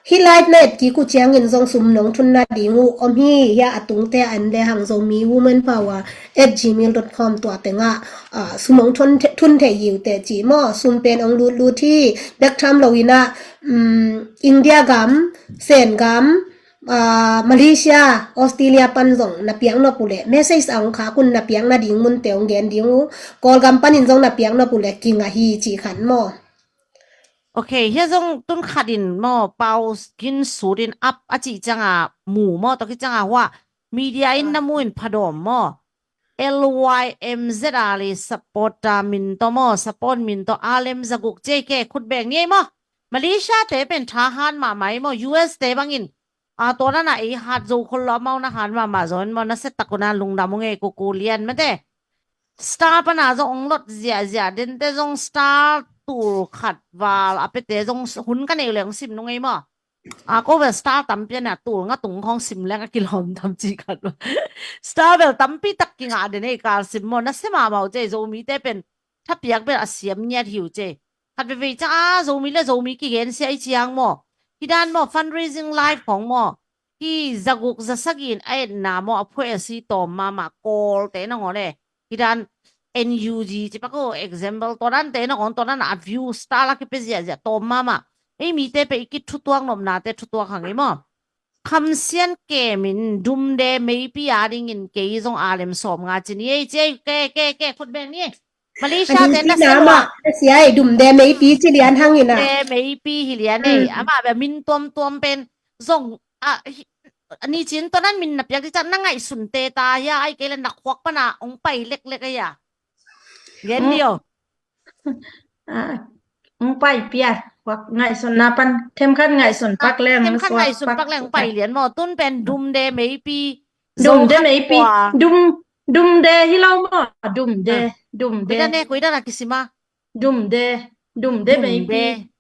hih live na et kik uh ciangin zong sum nong thun nading uh om hi. Hia a tungte a en le hang Zomi Women Power at gmail dot com tua tengah, ah, sum hong thun, thun thei hi uh teh ci maw. Sum pen hong lutlut hi. Bek tham lo ina, um, India gam, Sen gam, ah, Malaysia, Australia pan zong na piak nop uh le message a hong khak un, na piak nading munte hong gen ding uh. Kawlgam panin zong na piak nop uh le kinga hi ci khat maw. Ok, hia zong tun khatin maw, Pau Gin Sut in app a cih cianga mu maw, tua khit cianga hua media in na mu in phadawm maw. L Y M Z a le supporter min tawh maw, support min tawh Alem Zaguk ci ke, khut beng ni ei maw. Malaysia te pen tha han mahmah ei maw, U S te bangin. A, tua dana ei hat zo khol lo, amau na han mahmah zaw in maw, na se tak un a lungdam ung ei, Kuku Lian mate. Star pana zong ong lot ziahziah, dente zong star tul khat val a pete zong hun ka neih uh le ong sim nung ei maw. A, ko bel star tampi a nia, tul nga tung khawng sim leng a kilawm tam ci khat maw. Star bel tampi tak kingah den ei, kal sim maw, na se mahmah uh ci ei, Zomite pen thapiak bel a siam ngiat hi uh ci ei. Khat veivei ciang a, Zomi le Zomi kigensia i ciang maw. Hi dan maw, fundraising live khawng maw. Hi zaguk zasagih in a etna maw, a phuai a si tawm mahmah, Kawlte nangawn e. Hi dan N U G ci pak uh, example, tua dante nangawn, tua dan a view star la kipia ziahziah tawm mahmah. Ei mite pe i kithutuak nopnate thutuak hang i maw. Khamsian kemin Dumde Meipi a dingin kei zong a lem sawm nga ci ni ei ci ei, ke ke ke khut beng ni ei. Malaysia te na sia ei, Dumde Meipi ci lian hangin a. Dumde Meipi hi lian ei. Ama be min tuamtuam pen zong a ni cin to nan min na piak di cak na ngaihsun te ta hia ai kei le na khuak pana ong pai leklek ei a. Gen ni o. Ong pai pia, khuak ngaihsun na pan themkhat ngaihsun pak leng, themkhat ngaihsun pak leng pai lian maw. Tun pen Dumde Meipi. Dumde Meipi. Dum Dumde hi lo maw. Dumde. Dumde. Kuidan e, kuidan a kisima. Dumde. Dumde Meipi.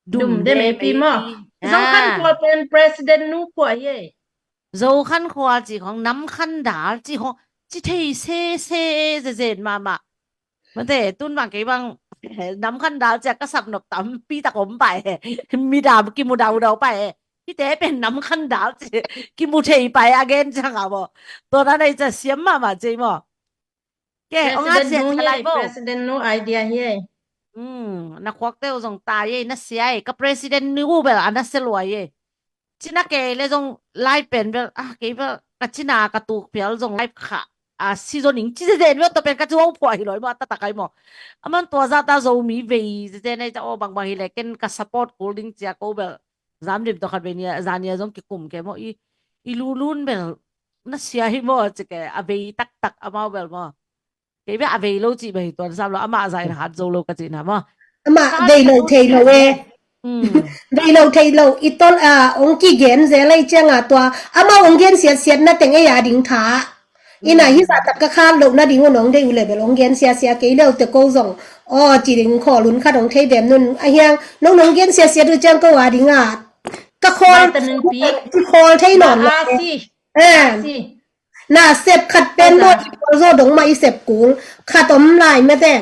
Dumde Meipi maw. Zokhan khua pen president nu khua ye. Zokhan khua ci khong, Namkhan dal ci khong, ci thei sese zezen mahmah. Mate tun bang kei bang Namkhan dal cia ka sap nop tampi tak om pai he. Midam kimu daudau pai he. Hite pen Namkhan dal ci kimu thei pai a gen ciang a maw. Tua na nei cia siam mahmah ci maw. Ke ong a sia thalai bo. President nu idea hi ei. Na khuakte uh zong tai ei, na sia ei. Ka president nu bel a na sia luai ei. Cina kei le zong lai pen bel ah kei bel ka cina ka tuk pial zong lai kha a si zo ning ci zezen bel to pen ka ci wau phuah hi loi maw, a tatakai maw. Aman tua zata Zomi vei zezen ei ta aw bangbang hi le ken ka support kul ding cia ko bel. Zam dim to khat vei nia zania zong kikum ke maw i i lulun bel na sia hi maw ci ke a vei taktak amau bel maw. Kei bia a vei lo cih bia hi tuan sam lo, amah zah in hat zo lo ka cihna maw. Amah vei lo thei lo e. Vei lo thei lo i tol a ong kigen zel ei cianga tua amah ong gen siatsiat na teng ei a ding tha. Ina hi zah tak ka khat lo na ding un ong dei u le bel ong gen siasia kei leu te ko zong. Aw ci ding khawl un khat ong thei bem nun a hiang nong nong gen siasia tu ciang ko a ding a ka khawl, khawl thei nawn lo. Na sep khat pen maw i khawl zaw dong mah i sep kul khat om lai mete.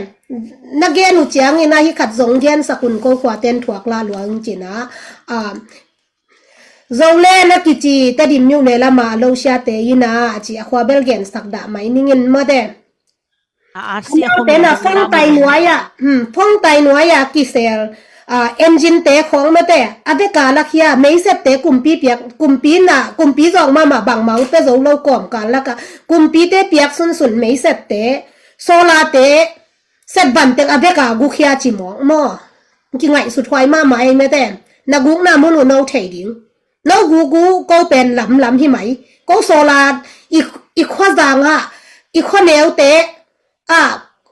Na gen uh ciangin a hi khat zong gen sak un ko khua ten thuak la luang cina. Zo le na kici Tedim miu le lama lo siate ina a ci a khua bel gen sak dah mai ningin mate. Tena phone tai nuai ah, phone tai nuai ah kisel engine te khawng mate a beka lakhia meisep te kumpi piak kumpi na kumpi zawk mama bangmau pe zo lo kawm kal laka kumpi te piak sunsun meisep te solar te sep ban teng a beka gukhia ci mawk maw. Kingaihsut huai mama ei mate na gukna mun uh no thei ding. No gugu ko pen lamlam hi mai. Ko sawla i khuazanga i khuaneute a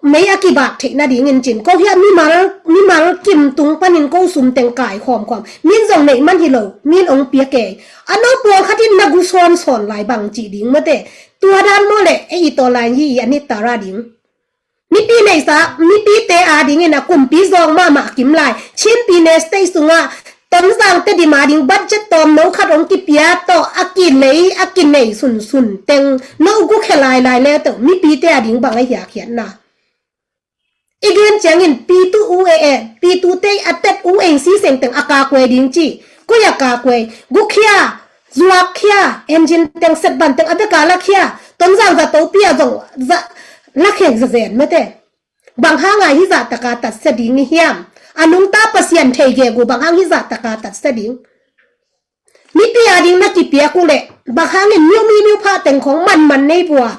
mei a kibak theih nadingin cin ko hiah mimal mimal kim tung panin ko sum teng kai khawmkhawm min zong neih man hi lo min ong pia kei. A no puang khatin na gu sawnsawn lai bang cih ding mate. Tua dan maw le ei i tawlai hi i a nittara ding. Mipi neihsa mipite adingin a kumpi zawng mahmah kim lai Chin Pine State sungah Tonzang Tedim ading budget tawm no khat hong kipia tawh a kilei a kinei sunsun teng no gukhia lailai le teuh mipite ading bang a hiakhiatna. I gen ciangin pitu u e e pitu te a tet u eng siseng teng a kakuai ding ci. Koi a kakuai gukhia zuakkhia engine teng setban teng a beka lakhia Tonzang zatopi a zong lakheng zazen mete. Bang hanga hi zahtaka tatsia ding i hiam? A nungta Pasian thei gegu bang hang hi zahtaka tatsia ding? Mipi ading na kipiak uh leh bang hangin miumi miupha teng khong manman nei bua?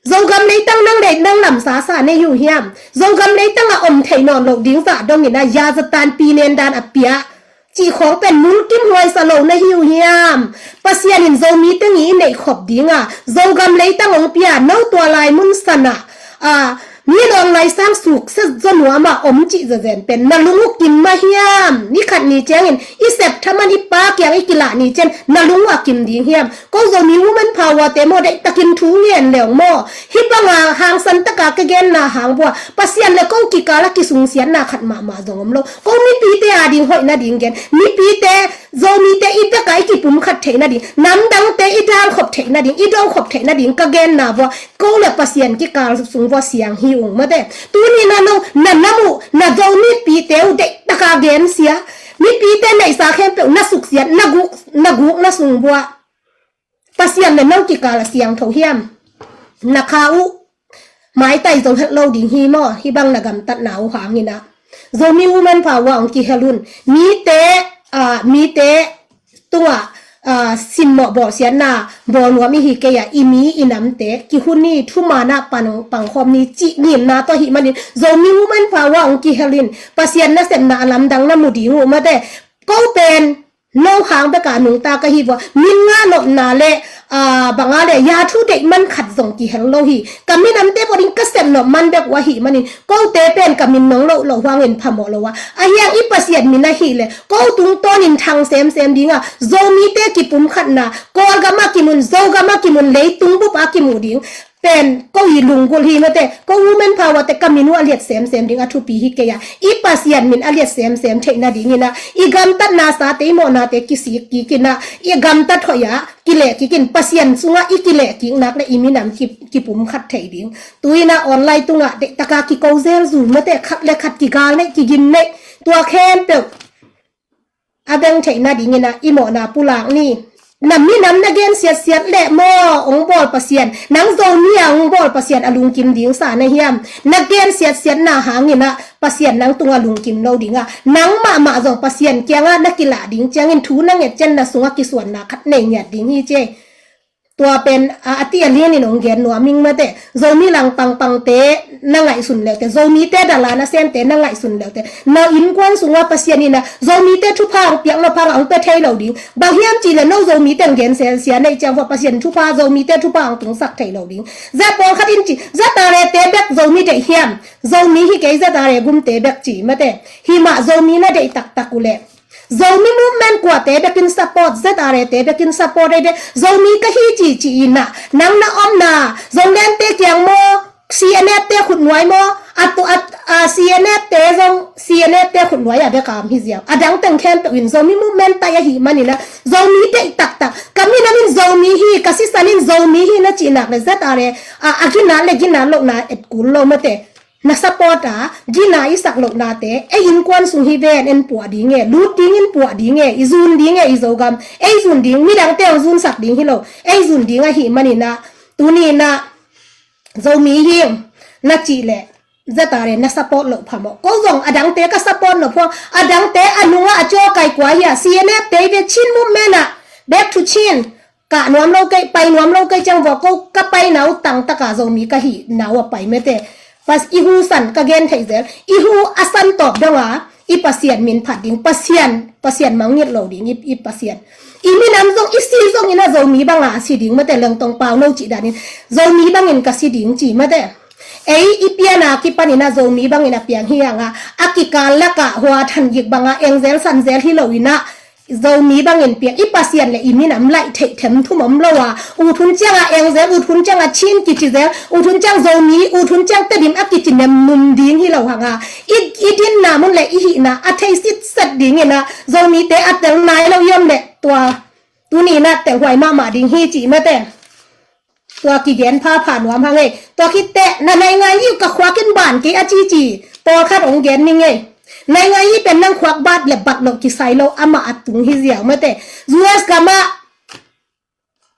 Zogam leitang nang leit nang lamsasa nei uh hiam? Zogam leitang a om thei nawn loh ding zah dongin a yazatan pinen dan a pia cih khawng pen mulkim huaisa lo na hi uh hiam? Pasian in Zomi teng i i neih khop dinga Zogam leitang hong pia no tua lai mun sana a mi lawng laisang suk se zaw nuama om cih zazen pen na lung uh kim mah hiam? Ni khat ni ciangin i sep thaman i pa kiang i kilah ni cian na lung uh a kim ding hiam? Ko Zomi woman power te maw deih takin thu ngen leng maw? Hih banga hangsan taka ka genna hang bua Pasian le ko kikala kisungsiatna khat mahmah zong om lo. Ko mipite ading hoih nading gen mipite Zomite i peka i kipum khat theih nading namdangte i dangkhop theih nading i dongkhop theih nading ka genna bua ko le Pasian kikal sung bua siang hi ung mate. Tuni na no na nam uh na Zo mipite uh deih taka gensia mipite neihsa khempeuh na suksiat na guk na sung bua. Pasian le no kikal a siangtho hiam? Na kha uh maitai zo het lo ding hi maw? Hih bang na gamtatna uh hangin ah Zomi Women Power hong kihel un. Mite, ah, mite tungah, ah, simmawh bawlsiatna bawl nuam i hi kei a, i mi i namte kihun ni, thuman ah pang, pangkhawm ni cih ngimna tawh ahih manin Zomi Women Power hong kihel in. Pasian nasepna a lamdang na mu ding uh mate. Ko pen no hang bek a nungta ka hi vua, min ngah nopna le, ah, bang a le ya thu deih man khat zong kihel lo hi. Ka minamte pawh ding ka sep nop man bek uh ahih manin kote pen ka min nong loh loh hangin phamawh lo a, ahi hang i Pasian min ahih leh ko tungtawnin thang semsem ding a, Zomite kipumkhatna, Kawlgam ah kimun, Zogam ah kimun, leitung bup ah kimu ding pen ko i lunggulh hi mate. Ko Women Power te ka min uh a liat semsem ding a thupi hi kei a, i Pasian min a liat semsem theih nadingin ah, i gamtatna sate, i mawhnate kisik kik in ah, i gamtat hoih ah kileh kik in, Pasian sungah i kileh kik nak le i minam ki, kipumkhat thei ding. Tu-in ah online tungah deihtak a kiko zel zul mate, khat le khat kigal neih, kigim neih, tua khempeuh a beng theih nadingin ah i mawhna pulak ni. Na minam na gen siatsiat leh maw, hong bawl Pasian, nang Zomi a hong bawl Pasian a lungkim ding sa na hiam? Na gen siatsiatna hangin ah Pasian nang tungah lungkim lo ding a, nang mahmah zong Pasian kiangah na kilah ding ciangin thu na nget ciang na sungah kisuanna khat nei ngiat ding hi ci. Tua pen a, a ti a lianin hong gen nuam ing mate. Zomi lang pangpangte na ngaihsun leute, Zomite dalan a semte na ngaihsun leute, na innkuan sungah Pasian in ah Zomite thupha hong piak nop hang a hong pia thei lo ding. Bang hiam cih leh no Zomite hong gen selsia neih ciang vua Pasian thupha, Zomite thupha hong tungsak thei lo ding. Zia pawlkhat in ci, ZRA te bek Zomi deih hiam? Zomi hi kei, ZRA gumte bek ci mate. Hi mah Zomi na deih taktak uh leh Zomi movement kuate bekin support, ZRA te bekin support ei ve. Zomi ka hi cici in ah nang na omna Zoland te kiang maw, CNF te khutnuai maw, a tu, a, a, CNF te zong, CNF te khutnuai a bek a om hi ziau. A dang teng khempeuh in Zomi movement tai ahih manin ah Zomi deih taktak. Ka minam in Zomi hi, ka sisan in Zomi hi na cih nak leh ZRA, a, a ginat le ginat lohna et kul lo mate. Na support a, gina i sak lohnate, ei innkuan sung hi ven, en puah ding e, lut ding in puah ding e, i zun ding e, i Zogam, ei zun ding, midangte hong zunsak ding hi lo, ei zun ding ahih manin ah, tuni in ah, Zomi hi ing, na cih leh, ZRA na support loh phamawh. Ko zong, a dangte ka support nop huang, a dangte a nungah a cawkai kua hi a, CNF te i ve Chin movement ah, back to Chin, kah nuam lo kei, pai nuam lo kei ciang vua ko ka paina uh tangtaka Zomi ka hihna uh a pai mate. Pas i hu san ka gen theih zel, i hu a san tawp donga i Pasian min phat ding, Pasian, Pasian mangngilh lo ding, i, i Pasian. I minam zong, i si zongin ah Zomi banga si ding mate, Lengtong Pau no cih danin Zomi bangin ka si ding ci mate. Ei i piana kipanin ah Zomi bangin a piang hi hanga, a kikal lakah hua than gik banga engzel sanzel hi lo in ah, Zomi bangin piang, i Pasian le i minam laih theih themthum om lo a, ut hun cianga eng zel, ut hun cianga Chin kici zel, ut hun ciang Zomi, ut hun ciang Tedim a kici nemnum ding hi lo hanga, i, i dinna mun le i hihna a thei sitset dingin ah, Zomite a tel nai lo i om le tua, tuni in ah telhuai mahmah ding hi ci mate. Tua kigen phapha nuam hang ei. Tua khit teh na naingan yi uh ka khuak in ban kei a cici pawlkhat hong gen ning ei. Naingan yi pen nang khuak bat le bat loh kisai lo, amah a tung hi ziau mate. US gam ah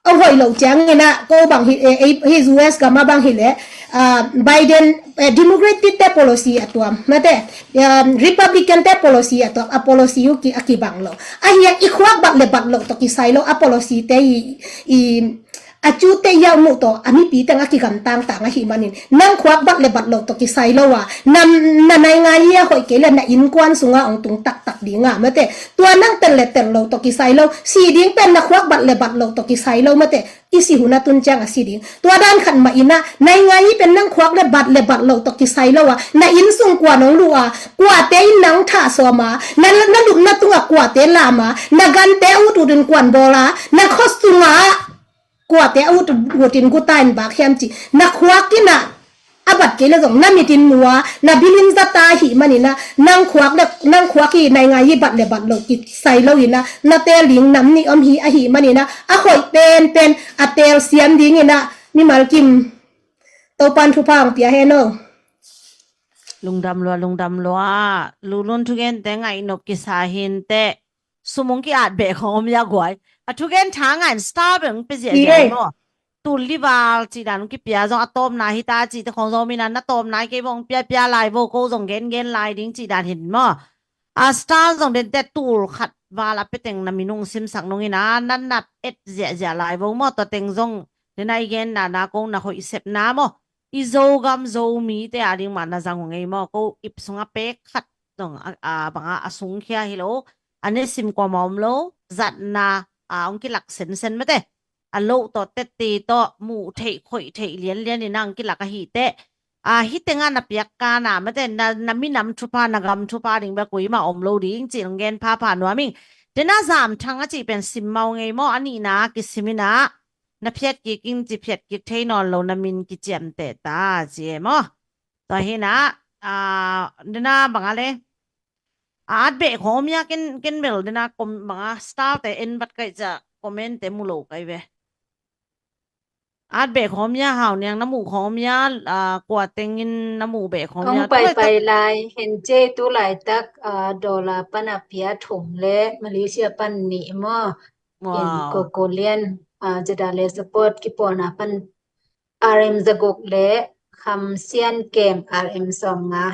a hoih loh ciangin ah ko bang hi, eh, eh, hi US gam ah bang hi le, ah, Biden, eh, Democratic te policy a tuam mate, ah, Republican te policy a tuam, a policy uh ki, a kibang lo. Ahi a i khuak bat le bat loh tawh kisai lo, a policy te i, i a cute i a muh tawh a mipi teng a kigamtang tang ahih manin, nang khuak bat le bat loh tawh kisai lo a, na, na naingan yi a hoih kei le na innkuan sunga hong tung taktak ding a mate. Tua nang tel le tel loh tawh kisai lo, si ding pen na khuak bat le bat loh tawh kisai lo mate. I si hun a tun ciang a si ding. Tua dan khat mah in ah, naingan yi pen nang khuak le bat le bat loh tawh kisai lo a, na inn sung kuan hong luh a, kuate in nang thah sawm a, na, na lupna tungah kuate lam a, na gante a ut ut in kuan bawl a, na khua sungah kuate a ut ut in guta in bak hiam ci, na khuak in ah a bat kei le zong na mit in mu a, na bil in zata ahih manin ah, nang khuak le, nang khuak hi naingan yi bat le bat loh kisai lo in ah, na teel ding nam nih om hi ahih manin ah, a hoih penpen a teel siam dingin ah, mimal kim Topan thupha hong pia hen aw. Lungdam lua, lungdam lua. Lulun thugente ngaih nop kisa hi inteh. Sum hong ki-at beh khong om ya guai. A thugen tha ngai in star beh hong pia ziahziah maw. tul li val cih dan kipia zong a tawpna hi ta cih te khong zong mina na tawpna hi kei bawng pia pia lai vo ko zong gen gen lai ding cih dan hin maw. A style zong den te tul khat val a peteng na minung simsak nung ina na nat et ziahziah lai vo maw tua teng zong dena i gen na na ko na hoih sepna maw. I Zogam Zomi te a ding mah na zang uh ngei maw ko ip sunga pek khat zong a, a banga a sungkhia hi lo. A ne sim kuama om lo zatna a ong kilak sensen mate. A loh tawh tette tawh muh theih khoih theih lianlian in ang kilak ahi teh. A hitenga na piak kana mate na, na minam thupha na gam thupha ding bek kuima om lo ding cih nong gen phapha nuam ing. Tena zam thang a cih pen simmau ngei maw a nihna kisimina na phiat kik ing ci phiat kik thei nawn lo na min kiciamteh ta ci e maw. Tua hina a dena banga le a at beh khawm om ia ken, ken bel dena kom banga style te en bat kai ca comment te mu lo kai ve. At beh khawm ia hau niang na muh khawm ia a kua tengin na muh beh khawm ia ong pai pai lai hen ce tu laitak a dollar pana pia thum le Malaysia pan nih maw. In kokolian a jada le support kipawlna pan R M zaguk le kham sian kem R M sawm nga.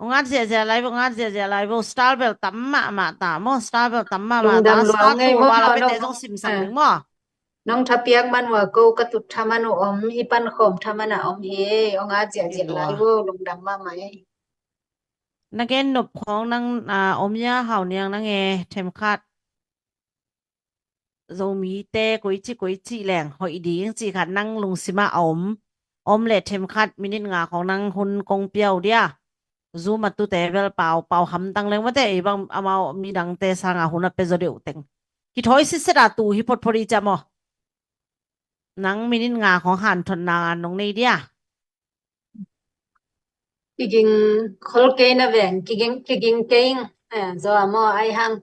Ong at ziahziah lai vo ong at ziahziah lai vo style bel tam mahmah ta maw style bel tam mahmah ta style tua vala pete zong simsak ding maw. Nong thapiak man ua ko ka tut thaman uh om i pan khawm thaman a om hi. Ong at ziahziah lai vo lungdam mahmah ei. Na gen nop khawng nang a om ia hau niang nang e themkhat. Zomite koici koici leng hoih ding cih khat nang lungsima a om. Om le themkhat minit nga khawng nang hun kong piau dia. Zoom a tute bel pau pau hamtang leng mate ei bang amau midangte sanga hun a pe zaw deuh teng. Kithawi sitset a tu hi photphot i cam aw. Nang minit nga khawng hanthotna nong nei dia. Kiging khol kei na veng kiging kiging kei ing zaw a maw ai hang.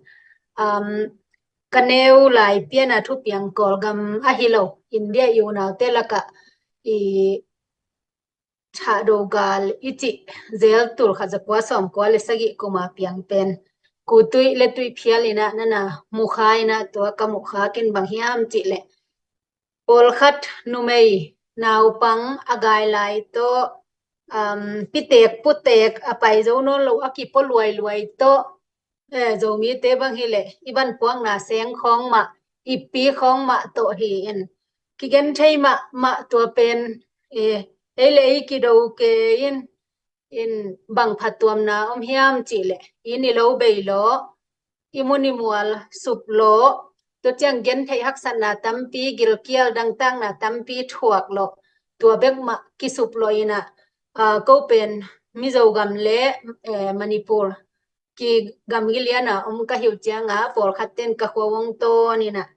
Ka neu lai piana thupiang Kawlgam ahi lo India i unaute lakah i thahdo gal i cih zel tul khat zakua sawmkua le sagih kuma piang pen kutuih le tuih phial inah nana mukha inah tua ka mukha kin bang hiam cih leh pawlkhat numei naupang a gai lai tawh pitek putek a pai zo nawn lo a kipaw luailuai tawh Zomite bang hileh i van puakna seng khawng mah ippi khawng mah tawh hi in kigen thei mahmah tua pen ei le ei kido ke in in bang phattuamna om hiam cih leh i ni lo bei law i mun i mual sup law tua ciang gen theih haksatna tampi gilkial dangtakna tampi thuak law tua bek mah kisup law inah ko pen Mizo gam le Manipur kigam giliana om ka hiu cianga pawlkhat ten ka khua wong tawn inah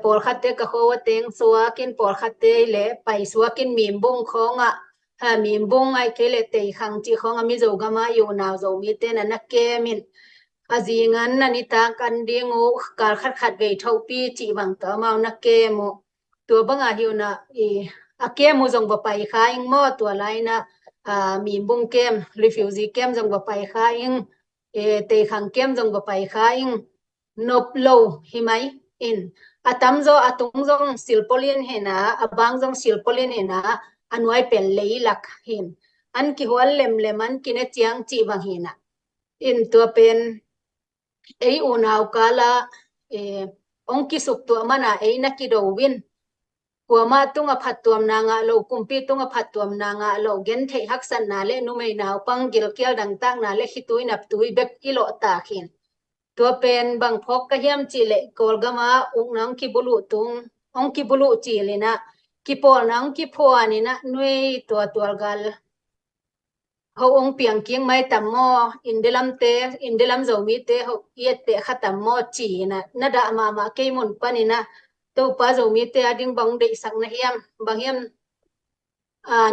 pawlkhatte ka khua teng suakin pawlkhatte le pai suakin mimbung khawngah mimbung ai kei le teikhang cih khawngah Mizo gama i unau Zomite na na kem in a zingan na nitak an ding uh kal khatkhat vei thopi cih bang tawh amau na kem uh tua banga hi unah a kem uh zong va pai kha ing maw tua lainah mimbung kem refugee kem zong va pai kha ing teikhang kem zong va pai kha ing nop lo hi mai in a tamzaw a tung zong silpolin hina a bang zong silpolin hina a nuai pen leilak hin an kihual lemlem an kine ciang cih bang hina in tua pen ei unau kala ong kisuk tuah mana ei na kido in kuamah tunga phattuamna ngah lo kumpi tunga phattuamna ngah lo gen theih haksatna le numei naupang gilkial dangtakna le khitui naptui bek i lawhtak hin tua pen bang phawk ka hiam cih leh Kawlgama ukna ong kibuluh tung ong kibuluh cil inah kipawlna ong kiphuan inah nuei tua tualgal ho ong piang kik mai tam maw India lamte India lam Zomite ho i etteh kha tam maw ci inah na dah mahmah kei mun pan inah Topa Zomite a ding bang deihsak na hiam bang hiam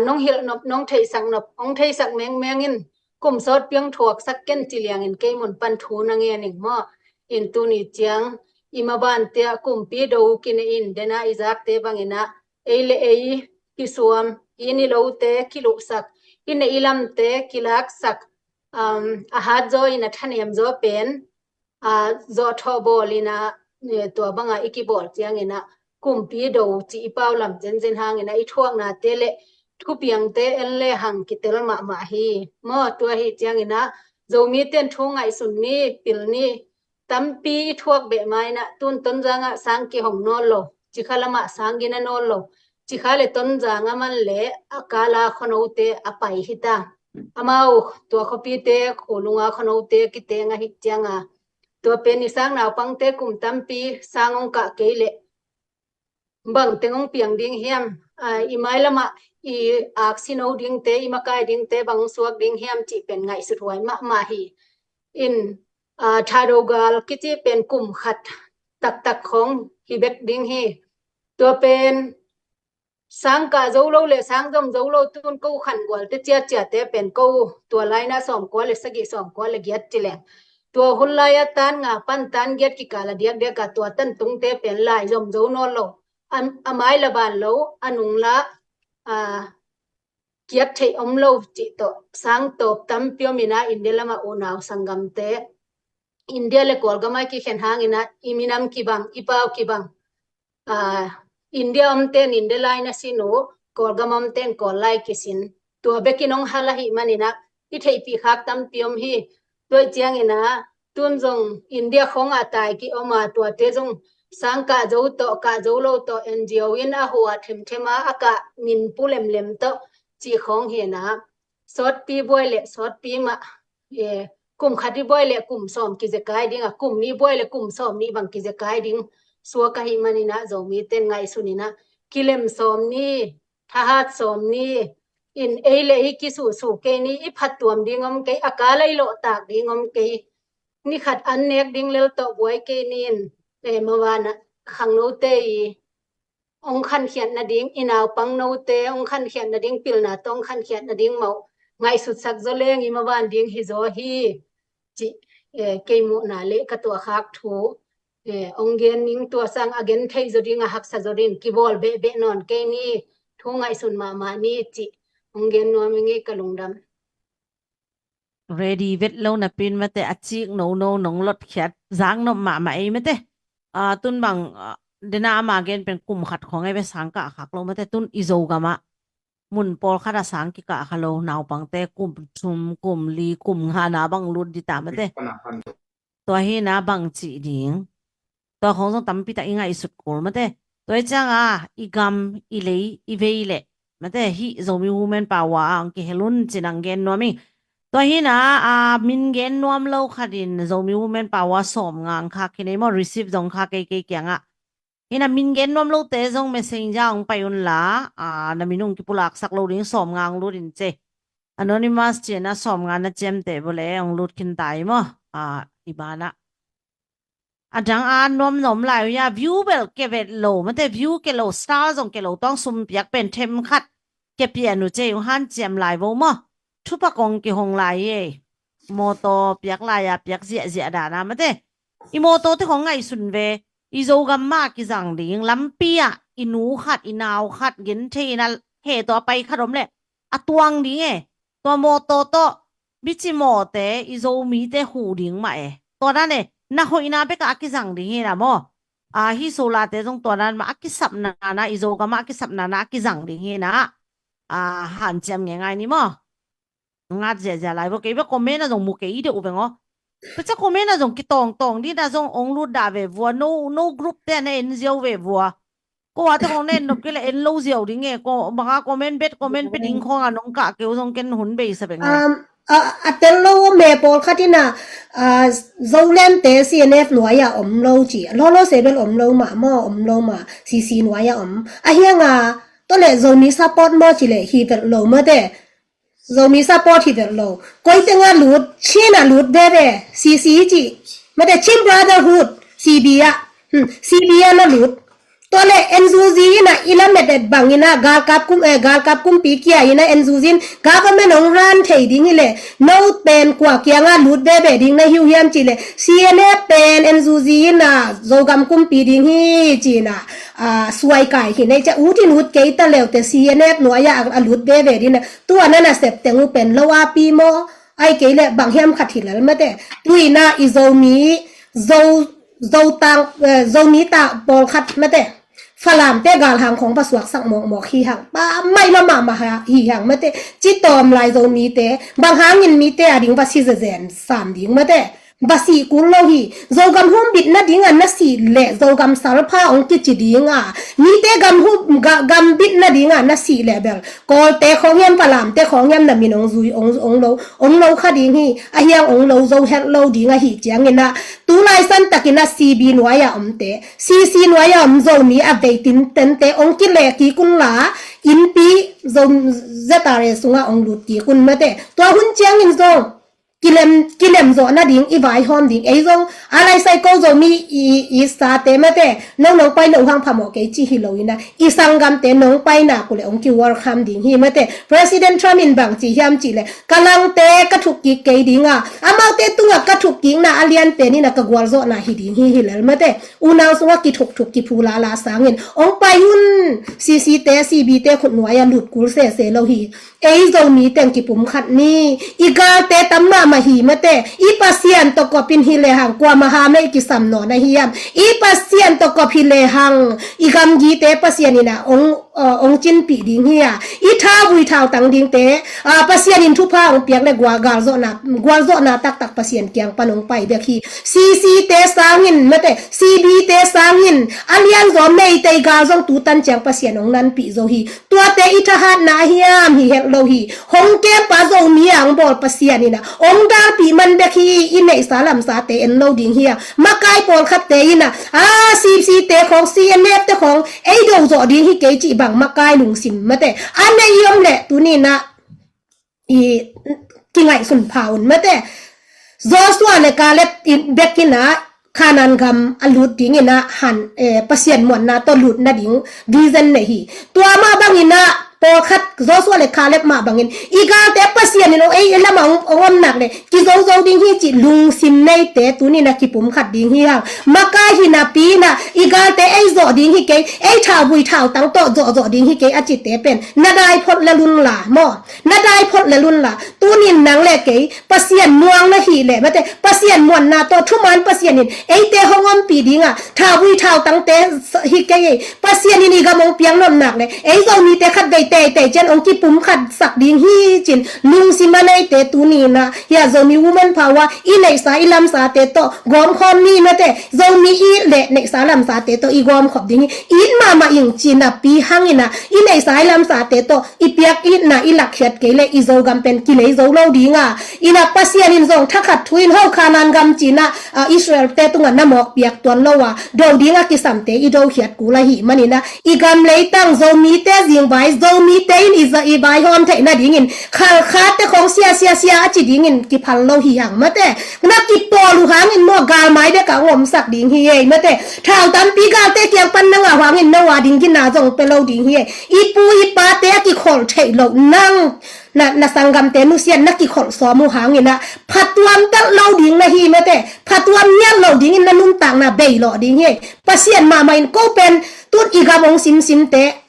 nong hilh nop nong theihsak nop ong theihsak mengmeng in kum sawt piang thuaksak ken ci liangin kei mun pan thu na ngen ing maw in tuni ciang i mabantea kumpi do kine in dena i zakte bang inah ei le ei kisuam i ni lote kiluhsak i neih i lamte kilaksak a hat zaw in a thanem zaw pen zawhthawh bawl inah tua banga i kibawl ciang inah kumpi do cih i pau lam zenzen hangin ah i thuaknate le thupiangte en le hang kitel mahmah hi. Maw, tua hi ciangin ah Zomite in thu ngaihsun ni, pil ni, tampi i thuak beh ma-in ah tun Tonzang ah sang kihong nawn lo, cikha lamah sang gina nawn lo, cikha le Tonzang a man le a kala khuanote a pai hi ta. Amau tua khuapite, khulunga khuanote kiteng ahih cianga tua pen i sang naupangte kum tampi sang hong kah kei leh bang teng hong piang ding hiam? Ah, i mailamah i aksino dingte, i makai dingte bang hong suak ding hiam cih pen ngaihsut huai mahmah hi. In, ah, Thado gal kici pen kum khat taktak khong hi bek ding hi. Tua pen sang kah zo lo le sang zom zo lo tun ko khan gualte ciatciate pen ko tua laina sawmkua le sagih sawmkua le giat ci leng tua hun lai-a tan nga pan tan giat kikal a diakdiak a tua tantungte pen lai zom zo nawn lo, a, a mai la ban lo, a nung la, a, kiat theih om lo cih tawh sang tawp tampi om in ah India lamah unau sanggamte, India le Kawlgam ah kikhen hangin ah i minam kibang, i pau kibang. Ah, India omte in India lai na sin uh, Kawlgam omte in Kawl lai kisin. Tua bekin hong hal ahih manin ah i theihpih khak tampi om hi. Tua ciangin ah tun zong India khawngah tai ki om a, tuate zong sang kah zo tawh, kah zo lo tawh, N G O in a hua themthem a, a kah min pu lemlem tawh cih khawng hi in ah, sawtpi buai le sawtpi mah, eh, kum khat i buai le kum sawm kizekai ding a, kum nih buai le kum sawm nih bang kizekai ding suak ahih manin ah Zomite in ngaihsun in ah kilem sawm ni, thahat sawm ni, in ei le ei kisuhsuh kei ni, i phattuam ding om kei, a kal a i lawhtak ding om kei, ni khat an nek ding lel tawh buai kei ni in, eh, mavan ah khangnote i hong khankhiat nading, i naupangnote hong khankhiat nading, pilna tawh hong khankhiat nading mah uh ngaihsutsak zaw leng i mavan ding hi zaw hi, cih, eh, kei muhna le ka tuahkhak thu, eh, hong gen ning. Tua sang a gen thei zaw ding, a haksa zaw ding kibawl behbeh nawn kei ni, thu ngaihsun mahmah ni cih hong gen nuam ing ei, ka lungdam. Ready vet lo napi in mate, a cik nono nong lotkhiat zak nop mahmah ei mate. Ah, tun bang, ah, dena ama gen pen kum khat khong ei ve sang kah khak lo mate, tun i Zogam ah mun pawlkhat a sang kikah kha lo, naupangte kum thum, kum li, kum nga na bang lut dita mate. Tua hi na bang cih ding. Tua khong zong tampi tak i ngaihsut kul mate. Tua hi cianga i gam, i lei, i vei le mate, hih Zomi Women Power a hong kihel un ci-in hong gen nuam ing. Tua hi na, a, min gen nuam lo khat in Zomi Women Power sawm nga hong khak hi nei maw, receive zong khak kei kei kiangah. Hi na min gen nuam lote zong Messenger hong pai un la, a, na min hong kipulaksak lo ding, sawm nga hong lut in ci. Anonymous ci-in a sawm nga na ciamteh vua le hong lut khin ta hi maw. A, i banah. A dang a nuam nuam lai uh hia, view bel ke vet lo mate, view ke lo, star zong ke lo, tawng sum piak pen them khat ke pian uh ci ei, hong hanciam lai vo maw. Thupha kong kihong lai ei. Mawtaw piak lai a, piak ziahziah dan a mate. I mawtawte khong ngaihsun ve. I Zogam mah kizang ding, lampi ah i nu khat, i nau khat genthei in a heh tawh a pai khat om leh a tuang ding e. Tua mawtaw tawh micimawhte, i Zomite huh ding mah e. Tua dan e, na hoihna bekah a kizang ding hi na maw. A, hih solate zong tua dan mah a kisapna na, i Zogam ah a kisapna na a kizang ding hi na. A, hanciam ngeingai ni maw. Ngat ziahziah lai vua, kei bek comment ah zong mu kei deuh veng aw. Tua ciang comment ah zong kitawngtawng ding na zong hong lut dah ve vua, no, no group te na en ziau ve vua. Ko a te khong na en nop kei le en lo ziau ding e, ko banga comment bet, comment pe ding khong a nong kah keu zong ken hun beisa veng e. Um, a, a tel lo om e, pawlkhat in a, a, Zolemte C N F nuai a om lo ci. Lolo se bel om lo mah maw, om lo mah, C C nuai a om. A hiang a, tua le Zomi support maw ci le hi vet lo mate. Zomi support hi vet lo. Koi teng a lut, Chin a lut veve, C C ci. Mate Chin Brotherhood, C B ah. Hmm, C B ah na lut. Tua le N U G in a i lamet et bang in a galkap kum, eh, galkap kumpi kia in a N U G in government hong ran thei ding hi le, no pen kua kiang a lut veve ding na hi uh hiam ci le, C N F pen N U G in a Zogam kumpi ding hi ci in a, ah, suai kai hi nei cia, ut in ut kei ta leu te C N F nuai a a lut veve ding na. Tua na nasep teng uh pen lo a pi maw, ai kei le bang hiam khat hi lel mate. Tui na i Zomi, Zo, Zo tang, eh, Zomi ta pawlkhat mate. Falamte galhang khong va suaksak mawkmawk hi hang. Ba mai lo mahmah hi hang mate. Ci tawm lai Zomite bang hangin mite a ding va si zezen sam ding mate. Va sih kul lo hi. Zogam humbit nadinga na sih leh Zogam salpha hong kici dinga, mite gam hum, ga, gam bit nadinga na sih leh bel Kawlte khong hiam, Falamte khong hiam na min hong zui hong, hong lo, hong lo kha ding hi. A hiang hong lo zo het lo ding ahi ciangin ah, tulai santakin ah C B nuai a omte, C C nuai a om Zomi a vei tintente hong kileh kik un la, innpi Zo, Z R A sungah hong lut kik un mate. Tua hun ciangin zong kilem, kilem zawh nading i vaihawm ding. Ei zong a laisai ko Zomi i, i sate mate, nong nong pai lo hang phamawh kei ci hi lo ina, i sanggamte nong pai nak uh leh hong ki welcome ding hi mate. President Trump in bang ci hiam cih leh, ka langte ka thuk kik kei dinga, amaute tungah ka thuk kikna a lian pen ina ka gualzawhna hi ding hi hi lel mate. Unau sungah kithukthuk kiphu lala sangin hong pai un. C C te, C B te khut nuai a lut kul sese lo hi. Ei Zomi teng kipum khat ni. I galte tam mahmah hi mate. I Pasian tawh kop in hi lehang kuamah ham ei kisam nawn ahi hiam? I Pasian tawh kop hi lehang i gamgite Pasian ina hong, uh, hong cinpih ding hi a, i thauvui thautang dingte, uh, Pasian in thupha hong piak le gua, galzawhna, gualzawhna taktak Pasian kiang pan hong pai bek hi. C C te sangin mate, C B te sangin a lianzaw Meitei gal zong tutan ciang Pasian hong nanpih zo hi. Tuate i thahatna ahiam hi het lo hi. Hong kempa Zomi a hong bawl Pasian ina hong dalpih man bek hi. I neihsa lamsate en lo ding hi a, makai pawlkhatte ina, a, C C te khong, C N F te khong ei do zawh ding hi kei cih bang makai lungsim mate a nei i om leh tuni ina i kingaihsun pha un mate. Joshua le Caleb in bek ina Canaan gam a lut ding ina han, eh, Pasian muanna tawh lut nading vision nei hi. Tua mah bang ina pawlkhat Joshua le Caleb mah bangin i galte Pasian in hong ei lamah hong, hong om nak le kizozo ding hi cih lungsim neite tuni ina kipum khat ding hi hang. Makai hi napi ina i galte ei zawh ding hi kei, ei thauvui thautang tawh zawhzawh ding hi kei a cite pen na dai phot le lun la maw? Na dai phot le lun la. Tunin nang le kei Pasian muang na hi le mate, Pasian muanna tawh thuman Pasian in eite hong ompih dinga thauvui thautangte hi kei ei. Pasian in i gam hong piang nop nak le ei Zomite khat vei teitei cian hong kipum khat sak ding hi cin lungsim a neite tuni ina hi a, Zomi Women Power i neihsa i lamsate tawh gawmkhawm ni mate. Zomi i le neihsa lamsate tawh i gawmkhop ding hi. It mahmah ing ci napi hang ina i neihsa i lamsate tawh i piak itna i lakkhiat kei le i Zogam pen kinei zo lo dinga. Ina Pasian in zong thakhat thu in ho Canaan gam cina, a, Israel te tunga na mawk piak tuan lo a do dinga kisamte i dokhiat kul ahi man ina i gam leitang Zomite zingvai, Zomite in i za i vaihawm theih nadingin Khalkhate khong sia sia sia a ci dingin kiphal lo hi hang mate. Na kipawl uh hangin maw galmai beka hong omsak ding hi ei mate. Thau tampi galte kiang pan na ngah uh hangin no a ding gina zong pe lo ding hi ei. I pu i pate a kikholh theih loh nang na, na sanggamte nusiat na kikholh sawm uh hangin ah phatuam talh lo ding na hi mate. Phatuam nial lo dingin na nuntakna bei lawh ding hi ei. Pasian mahmah in ko pen tun i gam hong simsimte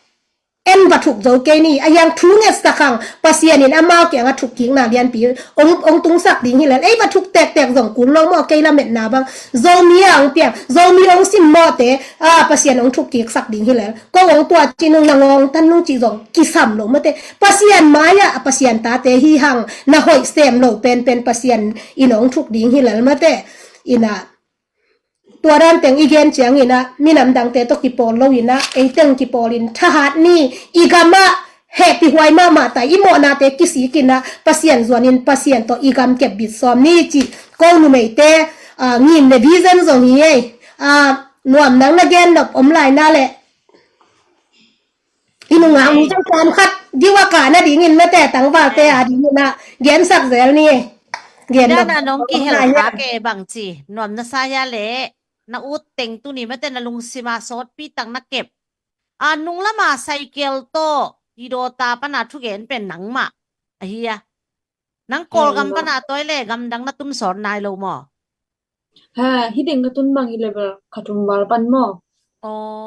en va thuk zo kei ni, a hiang thu ngetsak hang Pasian in amau kiangah thukkikna lianpi hong, hong tungsak ding hi lel. Ei va thuk tektek zong kul lo maw, kei lametna bang Zomi a hong piang, Zomi hong simmawhte, a, Pasian hong thukkiksak ding hi lel. Ko hong tua ci nung na ngawng tan nung ci zong kisam lo mate. Pasian mai-ah a Pasian tate hi hang na hoih sem lo penpen Pasian in hong thuk ding hi lel mate. Ina tua dan teng i gen ciangin ah minam dangte tawh kipawl lo in ah ei teng kipawl in thahat ni. I gam ah hehpih huai mahmah ta, i mawhnate kisik in ah Pasian zuan in Pasian tawh i gam kep bit sawm ni cih ko numeite, a, ngim le vision zong hi ei. A, nuam nang na gen nop om lai na le i nunga hong zong sawm khat diu a kah nadingin mate tangvalte a dingin ah gensak zel ni. Gen dana nong kihel kha ke bang ci nuam na sa hia le na ut teng tuni mate na lungsima sawtpi tak na kep a nung lama cycle tawh i dawta pana thugen pen nangmah ahi a. Nang Kawlgam pana tawi le gamdang na tun sawt nai lo maw? Ha, hiding ka tun bang hi le bel ka tum val pan maw?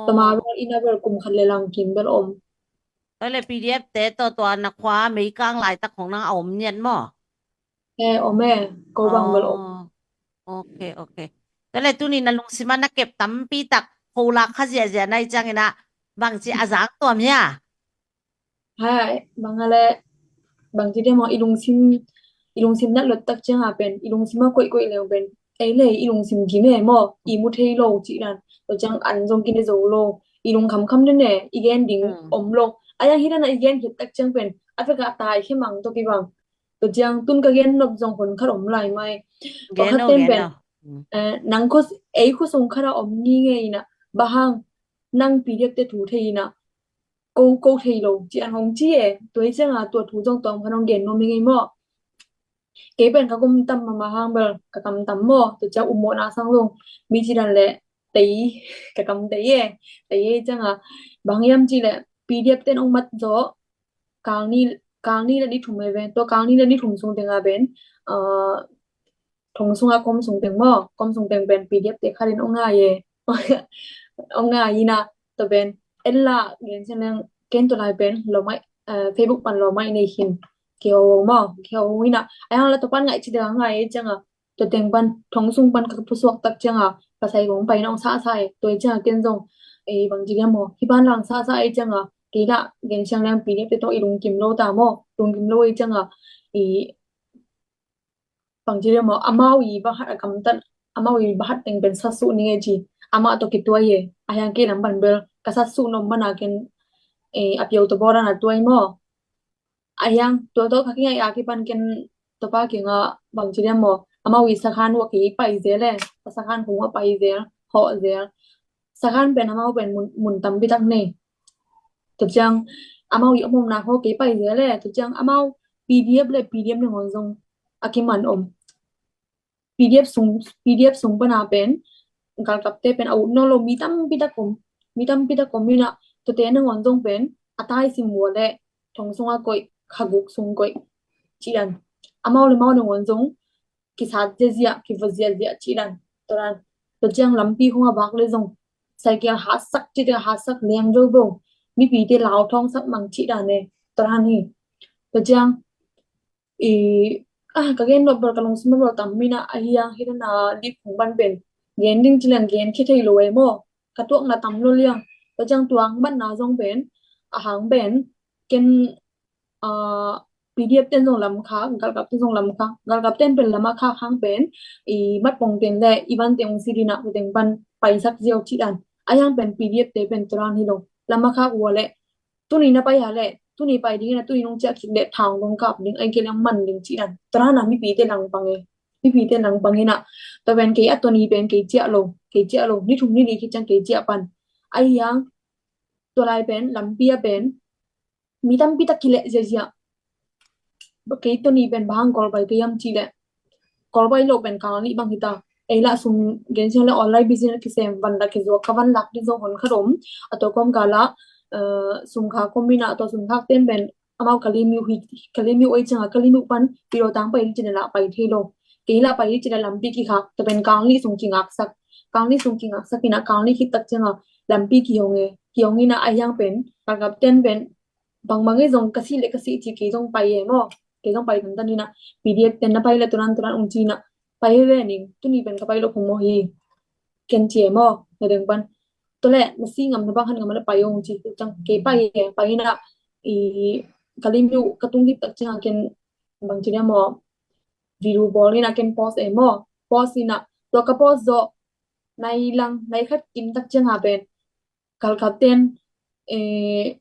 Tama bel ina bel kum khat le lang kim bel om. Tawi le P D F te tawh tua na khua meikang laitak khong nang a om nian maw? He, om e, ko bang bel om. Ok, ok. Tawi le tuni na lungsima na kep tampi tak kholak kha ziahziah nai ciangin ah Bang ci a zak tuam hia? Hai, bang a le, bang ci dia maw, i lungsim, i lungsim nat lot tak ciang a pen, i lungsim a koih koih leu pen, ei le, i lungsim gim e maw, i mu thei lo ci dan, tua ciang an zong kine zo lo, i lung khamkham den e, i gen ding om lo. A yang hi dan a i gen khit tak ciang pen, a fek a tai khe mang tua kibang. Tua ciang tun ka gen nop zong hon khat om lai mai. Tua khat ten pen, nang khua, ei khua sung khat a om ni nge ina, bang hang, nang P D F te thu thei ina, ko, ko thei lo, ci an hong ci e. Tua hi ciang a, tua thu zong tua om khan hong gen nuam hi ngei maw. Kei pen ka kum tam mahmah hang bel, ka kam tam maw, tua ciang um mawhna sang zong, mi ci dan le, tei, ka kam tei e, tei e ciang a, bang hiam ci le, P D F ten hong mat zaw, kal ni, kal ni le ni thum e ve, tua kal ni le ni thum sung teng a pen, thong sung a kom sung teng maw, kom sung teng pen P D F te khat in hong ngai e, hong ngai ina, tua pen, en la, gen siang leng, ken tua lai pen, lo mai, Facebook pan lo mai nei hin, kei ho maw, kei ho ina, a yang la tua pan ngai ci deng a ngai e ciang a, tua teng pan, thong sung pan ka pusuak tak ciang a, ka sai kong pai nong sa sa e, tua e ciang a ken zong, e bang ci dia maw, hi pan lang sa sa e ciang a, kei la, gen siang leng P D F te tawh i lungkim lo ta maw, lungkim lo e ciang a, i, bang ci dia maw, amau i bahat a kamtat, amau i bahat teng pen satsuh ni nge ci, amah tawh kituai e, a hiang kei lam pan bel, ka satsuh nop man a ken, e, a piau tua bawl dan a tuai maw. A hiang, tua tawh ka kingai a kipan ken, tua pa kinga bang ci dia maw, amau i sakhan uh a kipai zel e, a sakhan kong a pai zel, hawh zel. Sakhan pen amau pen mun, mun tampi tak nei. Tua ciang amau i om omna ho kei pai zel e, tua ciang amau P D F le P D F nangawn zong a kiman om. P D F sung, P D F sung pan a pen, galkapte pen a ut nawn lo mi tampi tak om, mi tampi tak om ina, tuate nangawn zong pen, a tai sim ua le, thong sung a koih, kha guk sung koih, ci dan. Amau le amau nangawn zong, kisat ziazia, kiva ziazia, ci dan. Tua dan, tua ciang lampi hong a vak le zong, cycle hatsak, ci dan hatsak leng zo bo, mipite lau thawngsak mang ci dan e, tua dan hi. Tua ciang, i, ah, ka gen nop bel ka lungsim a bel tam mina a hiang hi na lip hong ban pen. Gen ding ci leng gen khe thei lo e maw. Ka tuakna tam lo liang. Tua ciang tuang banna zong pen. A hang pen. Ken, ah, P D F ten zong lam kha, galkap ten zong lam kha. Galkap ten pen lam a kha hang pen. I mat pong ten le, i van teng ong si dina, u teng ban paisak ziau ci dan. A hiang pen P D F te pen tua dan hi lo. Lam a kha ua le. Tuni na pai ha le, tuni pai ding ina, tuni nong ciah kik le thang nong kap ding, ai ke lang man ding ci dan. Tua na mipi te lang pang e. Mipi te lang pang ina. Tua pen kei a tuni pen kei ciah lo, kei ciah lo. Ni thum ni li khit ciang kei ciah pan. Ai yang, tua lai pen, lampi a pen. Mi tampi tak kileh ziazia. Kei tuni pen bang Kawlpai kei hiam ci le. Kawlpai lo pen kal nih bang hita. Ei lah sum gen siang le online business kisem van la kizuak ka van lak ding zong hon khat om. A tua kawm kal ah, eh, sum khak kawm ina, a tua sum khak ten pen amau Kalaymyo hi, Kalaymyo oi ciang a Kalaymyo pan Piro tang pai ding ci le lah pai thei lo. Kei lah pai ding ci le lampi kikhak, tua pen kal nih sung kingaksak. Kal nih sung kingaksak ina kal nih khit tak ciang a lampi kihong e. Kihong ina a hiang pen, galkap ten pen, bangbang e zong ka sih le ka sih ci kei zong pai e maw. Kei zong pai tantan ina, P D F ten na pai le turan turan ong ci ina, pai he ve ning, tuni pen ka pai lo phung maw hi. Ken ci e maw, na deng pan. Tua le, na si ngam na bang han ngam le pai ong ci, ciang kei pai e, pai ina, i, Kalaymyo, ka tung dip tak ciang ken, bang ci dia maw, video bawl ina ken post e maw, post ina, tua ka post zo, nai lang, nai khat kim tak ciang a pen, galkap ten, eh,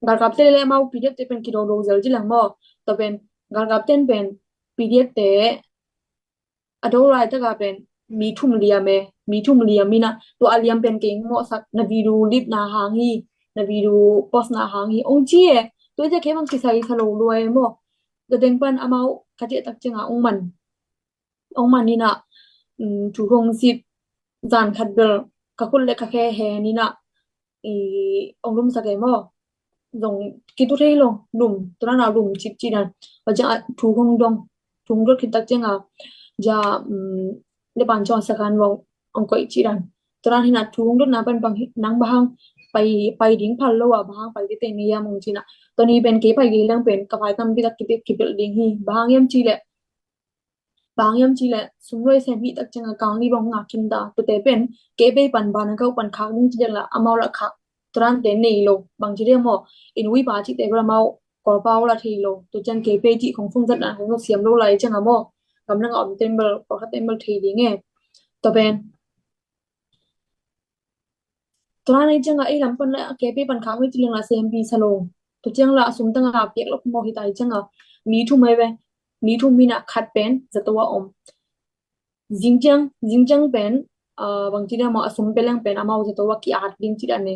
galkap ten le amau P D F te pen kido do zel ci lang maw. Tua pen, galkap ten pen, P D F te, a do lai tak a pen, mi thum liam e, mi thum liam ina, tua a liam pen kei mawhsak, na video lip na hang hi, na video post na hang hi, ong ci e, tua i te kei bang kisai sa lo lua e maw. Tua deng pan amau, ka ciah tak ciang a ong man. Ong man ina, um, thu hong sip, zan khat bel, ka khut le ka khe he ina, i, ong lum sak e maw. Zong kitu thei lo, lum, tua na lum cip ci dan. Tua ciang a thu hong dong, thu hong dot khit tak ciang a, ja, um, le pan ciang a sakan vong, ong koih ci dan. Tua na hi na thu hong dot na pan bang hi, nang bang hang, pai, pai ding phal lo a, bang hang pai ding te ni ya mong ci na. Tua ni pen kei pai ding lang pen, ka pai tam pi tak kipil, kipil ding hi, bang hang yam ci le, bang hiam ci le, sum luai sem hih tak ciang a kang nih bang ngak kim ta, tua te pen, kei bei pan ban a kau pan khak ding ci dek la, amau la khak, Tua dan te nei lo, bangci dia maw, i nu i pa cihte bel amau Kawlpau la thei lo. Tua ciang kei pei cih khong phone zat dan khong zong siam lo lai ciang a maw, gamdang a om ten bel, pawlkhat ten bel thei ding e. Tua pen Tua na nei ciang a ei lam pan la kei pei pan khak ni ci leng la sempi sa lo. Tua ciang la a sum tang a piak lo maw hi tai ciang a mi thum ai ve. Mi thum mi na khat pen zato a om. Zing ciang, zing ciang pen, ah, bangci dia maw a sum pe leng pen amau zato a ki-at ding ci dan ne.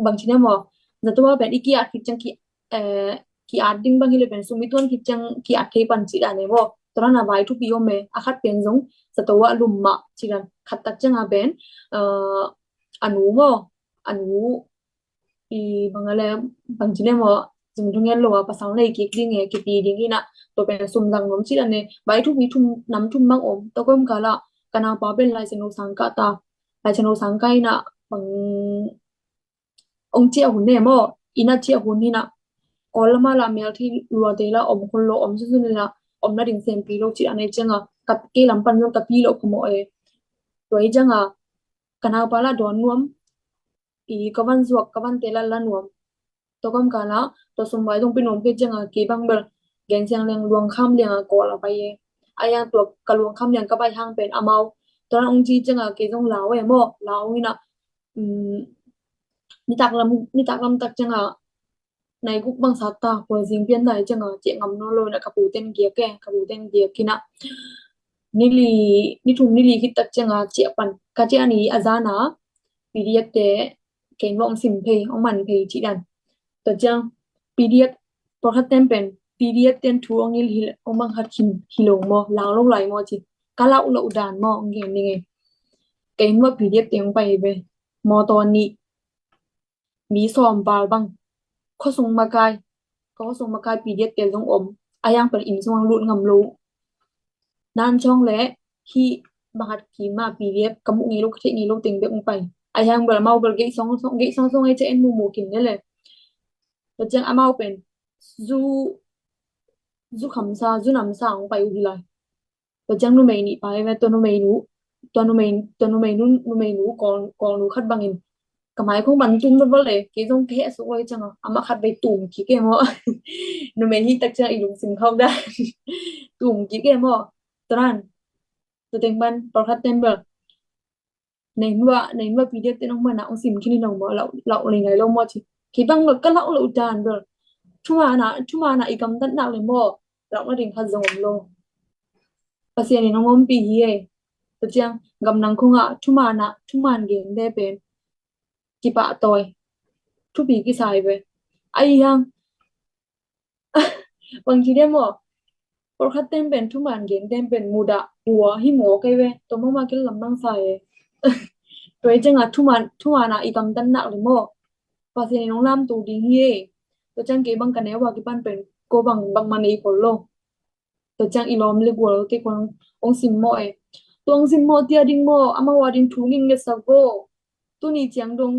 Bangci dia maw zato a pen i ki-at khit ciang ki, eh, ki-at ding bang hi le pen sum i tuan khit ciang ki-at thei pan ci dan ne maw. Tua na vai thupi om e, a khat pen zong zato a lum mah ci dan. Khat tak ciang a pen, ah, a nu maw, a nu i bang a le, bangci le maw, zung thunget lo a pasal nei kik ding e, kipi ding hi na, tua pen sum zang nuam ci dan e, vai thupi thum, nam thum bang om, tua kawm kal a, ka naupa pen Lai Siangtho sang kah ta, Lai Siangtho sang kah hi na, bang ong ciah hun ne maw, inn a ciah hun hi na, Kawl lam a la mel thei luate la om khol lo, om sunsun la, om na ding sempi lo ci dan e ciang a, ka kei lam pan zong ka pi lo kha maw e. Tua hi ciang a, ka naupa la dawn nuam, i ka van zuak, ka vante la la nuam. Tua kawm kal a, tua sum vai zong pi nuam kei ciang a, kei bang bel gen siang leng luang kham liang a Kawl a pai e. A yang tua ka luang kham liang ka pai hang pen amau. Tua dan ong ci ciang a, kei zong lau e maw, lau hi na, um, nitak lam, nitak lam tak ciang a, nai guk bang sat ta, kua zing pian dai ciang a, ciah ngam nawn lo na ka pu ten giak e, ka pu ten giak hi na. Ni li, ni thum ni li khit tak ciang a, ciah pan, ka ciah ni a zan a, P D F te, kei nuam sim phei, ong man phei ci dan. Tua ciang, P D F, pawlkhat ten pen, P D F ten thu ong il hi, ong bang khat hi, hi lo maw, lau lo lai maw ci. Ka lau lo dan maw, ong gen ni nge. Kei nuam P D F te ong pai ve, mawtaw ni, mi sawm val bang. Khuasung makai, khuasung makai P D F te zong om. A yang pen inn sung ang lut ngam lo. Nan cawng le hi bang hat ki ma P D F ka muh ngei lo, ka theih ngei lo teng bek ong pai. A yang bel amau bel gei song song, gei song song ei ca en mu mu kin ne le. Tua ciang amau pen zu, zu khamsa, zu namsa ong pai uh hi lai. Tua ciang numei nih pai ve, tua numei nu, tua numei, tua numei nu, numei nu, Kawl, Kawl nu khat bangin. Ka mai khong ban tum vel vel e, kei zong ka heh suk lo hi ciang a, amah khat vei tum kik e maw. Numei hi tak ciang i lungsim khauh dan. Tum kik e maw. Tua dan. Tua teng ban, pawlkhat ten bel. Nei nuah, nei nuah P D F te nong mana ong sim khin in ong maw, lau, lau lei ngai lo maw ci. Kei bang lo, ka lau lo dan bel. Thumana, thumana i gamtat nak le maw, lau na ding khat zong om lo. Pasian in ong ompih hi e. Tua ciang, gamdang khong a, thumana, thuman gen de pen. Kipahtawi. Thupi kisai ve. Ai hang, bangci dia maw. Pawlkhat ten pen thuman gen ten pen mudah ua hi maw kei ve. Tua maw ma kil lam nang sa e. Tua hi ciang a thuman, thuman a i gamtat nak le maw. Pasian in ong lamto ding hi e. Tua ciang kei bang ka neu a kipan pen ko bang, bang ma nei khol lo. Tua ciang i lawm le gual te khong ong simmawh e. Tua ong simmawh tia ding maw, amau a ding thu ning ngetsak vo. Tuni ciang dong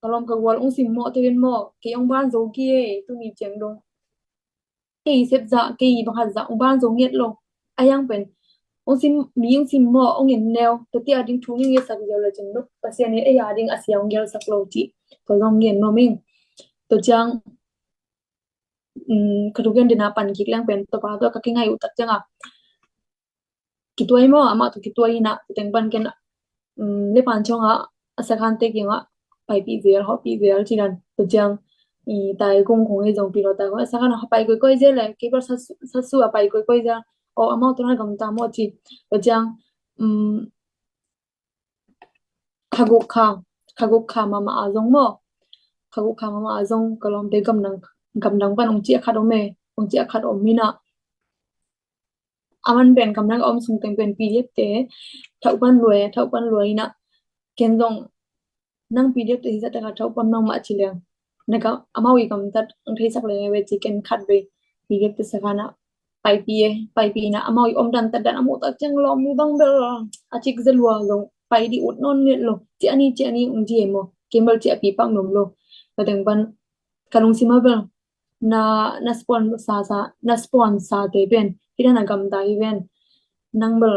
ka lawm ka gual ong simmawh te ven maw, kei ong ban zo ki e, tuni ciang dong. Kei sep zah, kei bang hat zah ong ban zo nget lo. A yang pen ong sim, mi ong simmawh, ong en neu, tua tia ding thu ning ngetsak ziau le ciang dong. Pasian in ei a ding a sia ong gelsak lo ci. Tua zong ngen nuam ing. Tua ciang um, ka thugen dena pan kik leng pen, tua pa tua ka kingai uh tak ciang a. Kituai maw, amah tua kituai hi na, tua teng pan ken, um, le pan ciang a, a sakhan te kiang a, paipih zel, hawhpih zel ci dan, tua ciang, i tai kung kung i zong pi lo tai kung, a sakhan a pai koikoi zel le, kei bel sa su, sa su a pai koikoi zel, o amau tua na gamta maw ci, tua ciang, um, kha guk kha, kha guk kha mahmah a zong maw. Kha guk kha mahmah a zong ka lawmte gamdang, gamdang pan ong ciah khat om e, ong ciah khat om hi na. A man pen gamdang a om sung teng pen P D F te, thauh pan luai, thauh pan luai hi na. Ken zong nang P D F te hi zah taka thauh pan nang mah ci leng. Na ka, amau i gamtat ang theisak leng e ve ci ken khat vei. P D F te sakhan a paipih e, paipih na amau i om dan tat dan a muh tak ciang lawm nu bang bel a cik za lua zong pai dih ut nawn nget lo. Ciah ni, ciah ni ong ci e maw. Ken bel ciahpih pak nuam lo. Ka teng pan ka lungsim a bel na, na sponsor sa, na sponsor te pen hi dan a gamta hi ven. Nang bel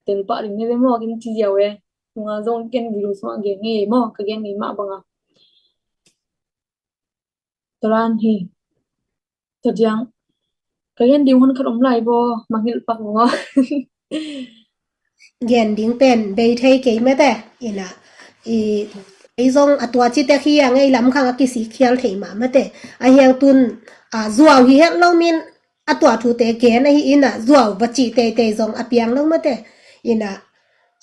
tel pah ding ne ve maw, ken ci ziau e. Nunga zong ken video sungah gen ngei maw, ka gen ngei mah banga. Tolan hi. Tadiang. Ka gen ding hun khat om lai bo, mangil pak ngo. Gen ding pen bei thei kei mete. Ina, i, ei zong a tua citek hi a ngei lam khang a kisik khial thei mah mete. A hiang tun, a, zuau hi het lo min a tua thute gen ahi ina, zuau va ci teitei zong a piang lo mete. Ina,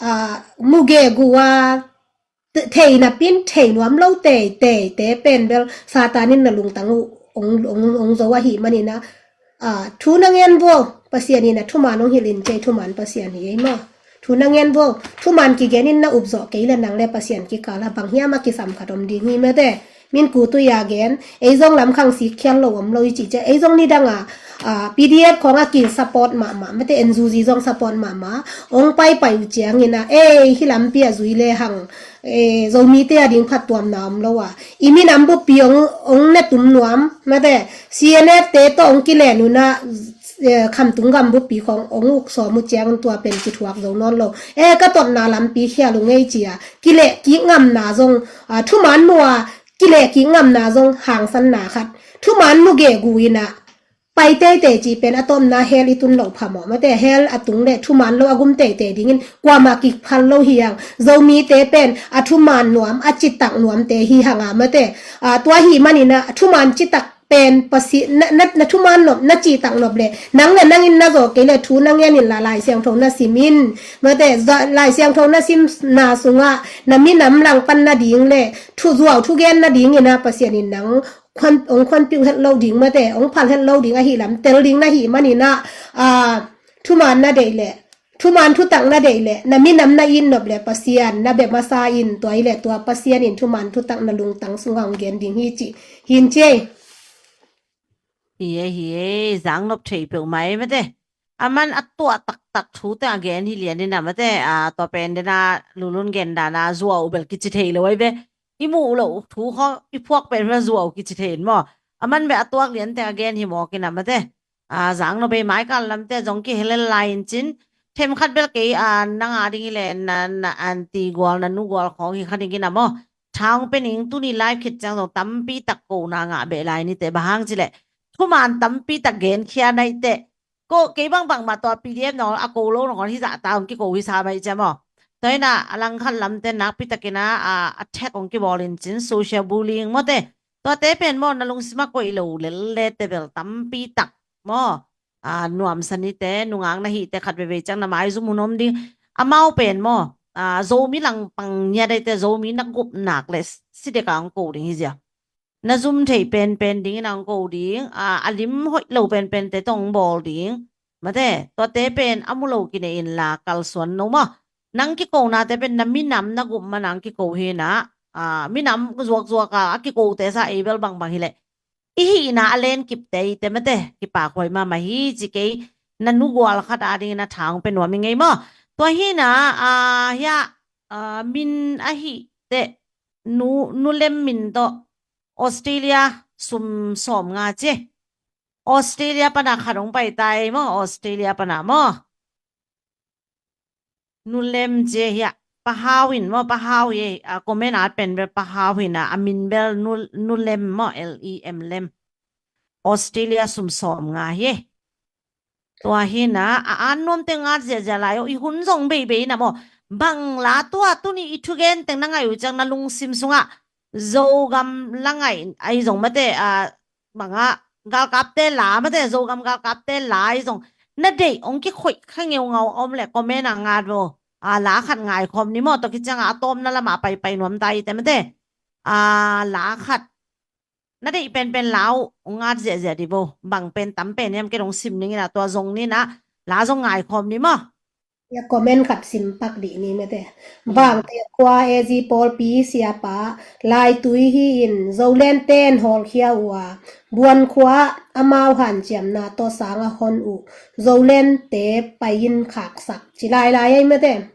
a, muge gua, te-, thei napin thei nuam lo teitei te pen bel Satan in na lungtang uh ong, ong, ong zo ahi manina, a, thu na ngen vo, Pasian in a thuman ong hilh in cei thuman Pasian hi ei maw. Thu na ngen vo, thuman kigen in na up zawh kei le nang le Pasian kikal a bang hiam a kisam khat om ding hi mete. Min ku tui a gen, ei zong lam khang sik khial lo om lo i ci cia, ei zong nidang a, a, P D F khong a ki support mahmah, mete N U G zong support mahmah, ong pai pai uh ciangin a, ei, hi lampi a zui le hang, e, Zomite a ding phattuamna om lo a. I minam buppi ong, ong ne tum nuam, mete C N F te tawh ong kilen una, e, khamtung gam buppi khong ong uk sawm uh ciang tua pen kithuak zo nawn lo. E, ka totna lampi khial uh ngei cia. Kileh kik ngamna zong, a, thuman mua, kileh kik ngamna zong hangsanna khat. Thuman mu ge gu ina, pai teitei ci pen a tomna hell i tun loh pha maw. Mate hell a tung le thuman lo a gum teitei dingin kuama kiphal lo hi hang. Zomite pen a thuman nuam, a citak nuamte hi hang a mate. A, tua hi manina thuman citak pen pasi, na, na, na thuman nop, na citak nop le nang le nangin na zaw kei le thu na ngen in la Lai Siangtho na sim in. Mate, za, Lai Siangtho na simna sungah na minam langpan nading le thu zuau thugen nadingin a Pasian in nang khuan, ong khuanpiuh het lo ding mate, ong phal het lo ding ahi lam tel ding na hi manina, a, thuman na deih le, thuman thutak na deih le, na minam na it nop le Pasian na bia masa in, tua i le tua Pasian in thuman thutak na lungtang sungah ong gen ding hi ci, hin ci ei. Hi ei, hi ei, zang nop thei peuh mai mate. A man a tuah taktak thute a gen hi lian in a mate, a, tua pen dena lulun gen dana zuau bel kici thei lo ai ve. I muh loh thu khawng i phuak pen ma zuau kici thei in maw. A man beh a tuak liante a gen hi mawk in a mate. A, zang nop ei mai kal lamte zong kihelel lai in cin. Them khat bel kei, a, nang a ding hi le na, na anti gual, na nu gual khawng hi kha ding in a maw. Thaung pe ning tuni live khit ciang zong tampi tak kona ngah beh lai nite bang hang ci le. Thuman tampi tak genkhia naite. Ko, kei bangbang mah tua P D F nangawn a ko lo nangawn hi zah ta ong kiko hi sa mai cia maw. Tua ina a langkhat lamte nakpi takin a, a, attack ong kibawl in cin social bullying mawte. Tuate pen maw na lungsim a koih lo lel le te bel tampi tak maw. A, nuamsa nite, nungak na hihte khat veivei ciang na maizum hun om ding. Amau pen maw, a, Zomi langpang ngiat aite Zomi na gup nak le si dek a ong ko ding hi zia. Na zum thei penpen dingin a ong ko ding, a, a lim hoih lo penpente tawh ong bawl ding. Mate, tuate pen a mu lo kinei in la kalsuan no maw. Nang kikonate pen na minam na gup ma nang kiko hi na, a, minam zuakzuak a, a kikote sa ei bel bangbang hi leh. I hihna a len kipte i te mate, kipak huai mahmah hi ci kei na nu gual khat a dingin a thaung pe nuam i ngei maw. Tua hina, a, hia, a, min a hih te nu, nu lem min tawh Australia sum sawm nga ci. Australia pana khat ong pai tai maw, Australia pana maw. Nu lem ci hia, Pa Hau in maw, Pa Hau hi, a, comment at pen bel Pa Hau hi na, a min bel nu, nu lem maw, L E M lem. Australia sum sawm nga hi. Tua hi na, a an nuamte ngat ziazia lai o, i hun zong beibei na maw. Bang la tua tuni i thugen teng na ngai uh ciang na lungsim sungah Zogam la ngai, ai zong mate, a, banga galkapte la mate, Zogam galkapte la ai zong na deih ong kikhoih kha ngeungau om le comment a ngat vo. A, la khat ngaikhawm ni maw, tua kicianga a tawpna lama paipai nuam ta i te mate. A, la khat na deih penpen la uh ong ngat ziahziah di vo. Bang pen tam pen hiam ke dong sim ning ina tua zong ni na la zong ngaikhawm ni maw. Ia comment khat sim pak dih ni mete. Hmm. Vangte khua A Z Pawlpi siapa laitui hi in Zoland ten hawlkhia uh a, Buan khua amau hanciamna tawh sanga hon uh Zoland te pai in khaksak ci lailai ei mete.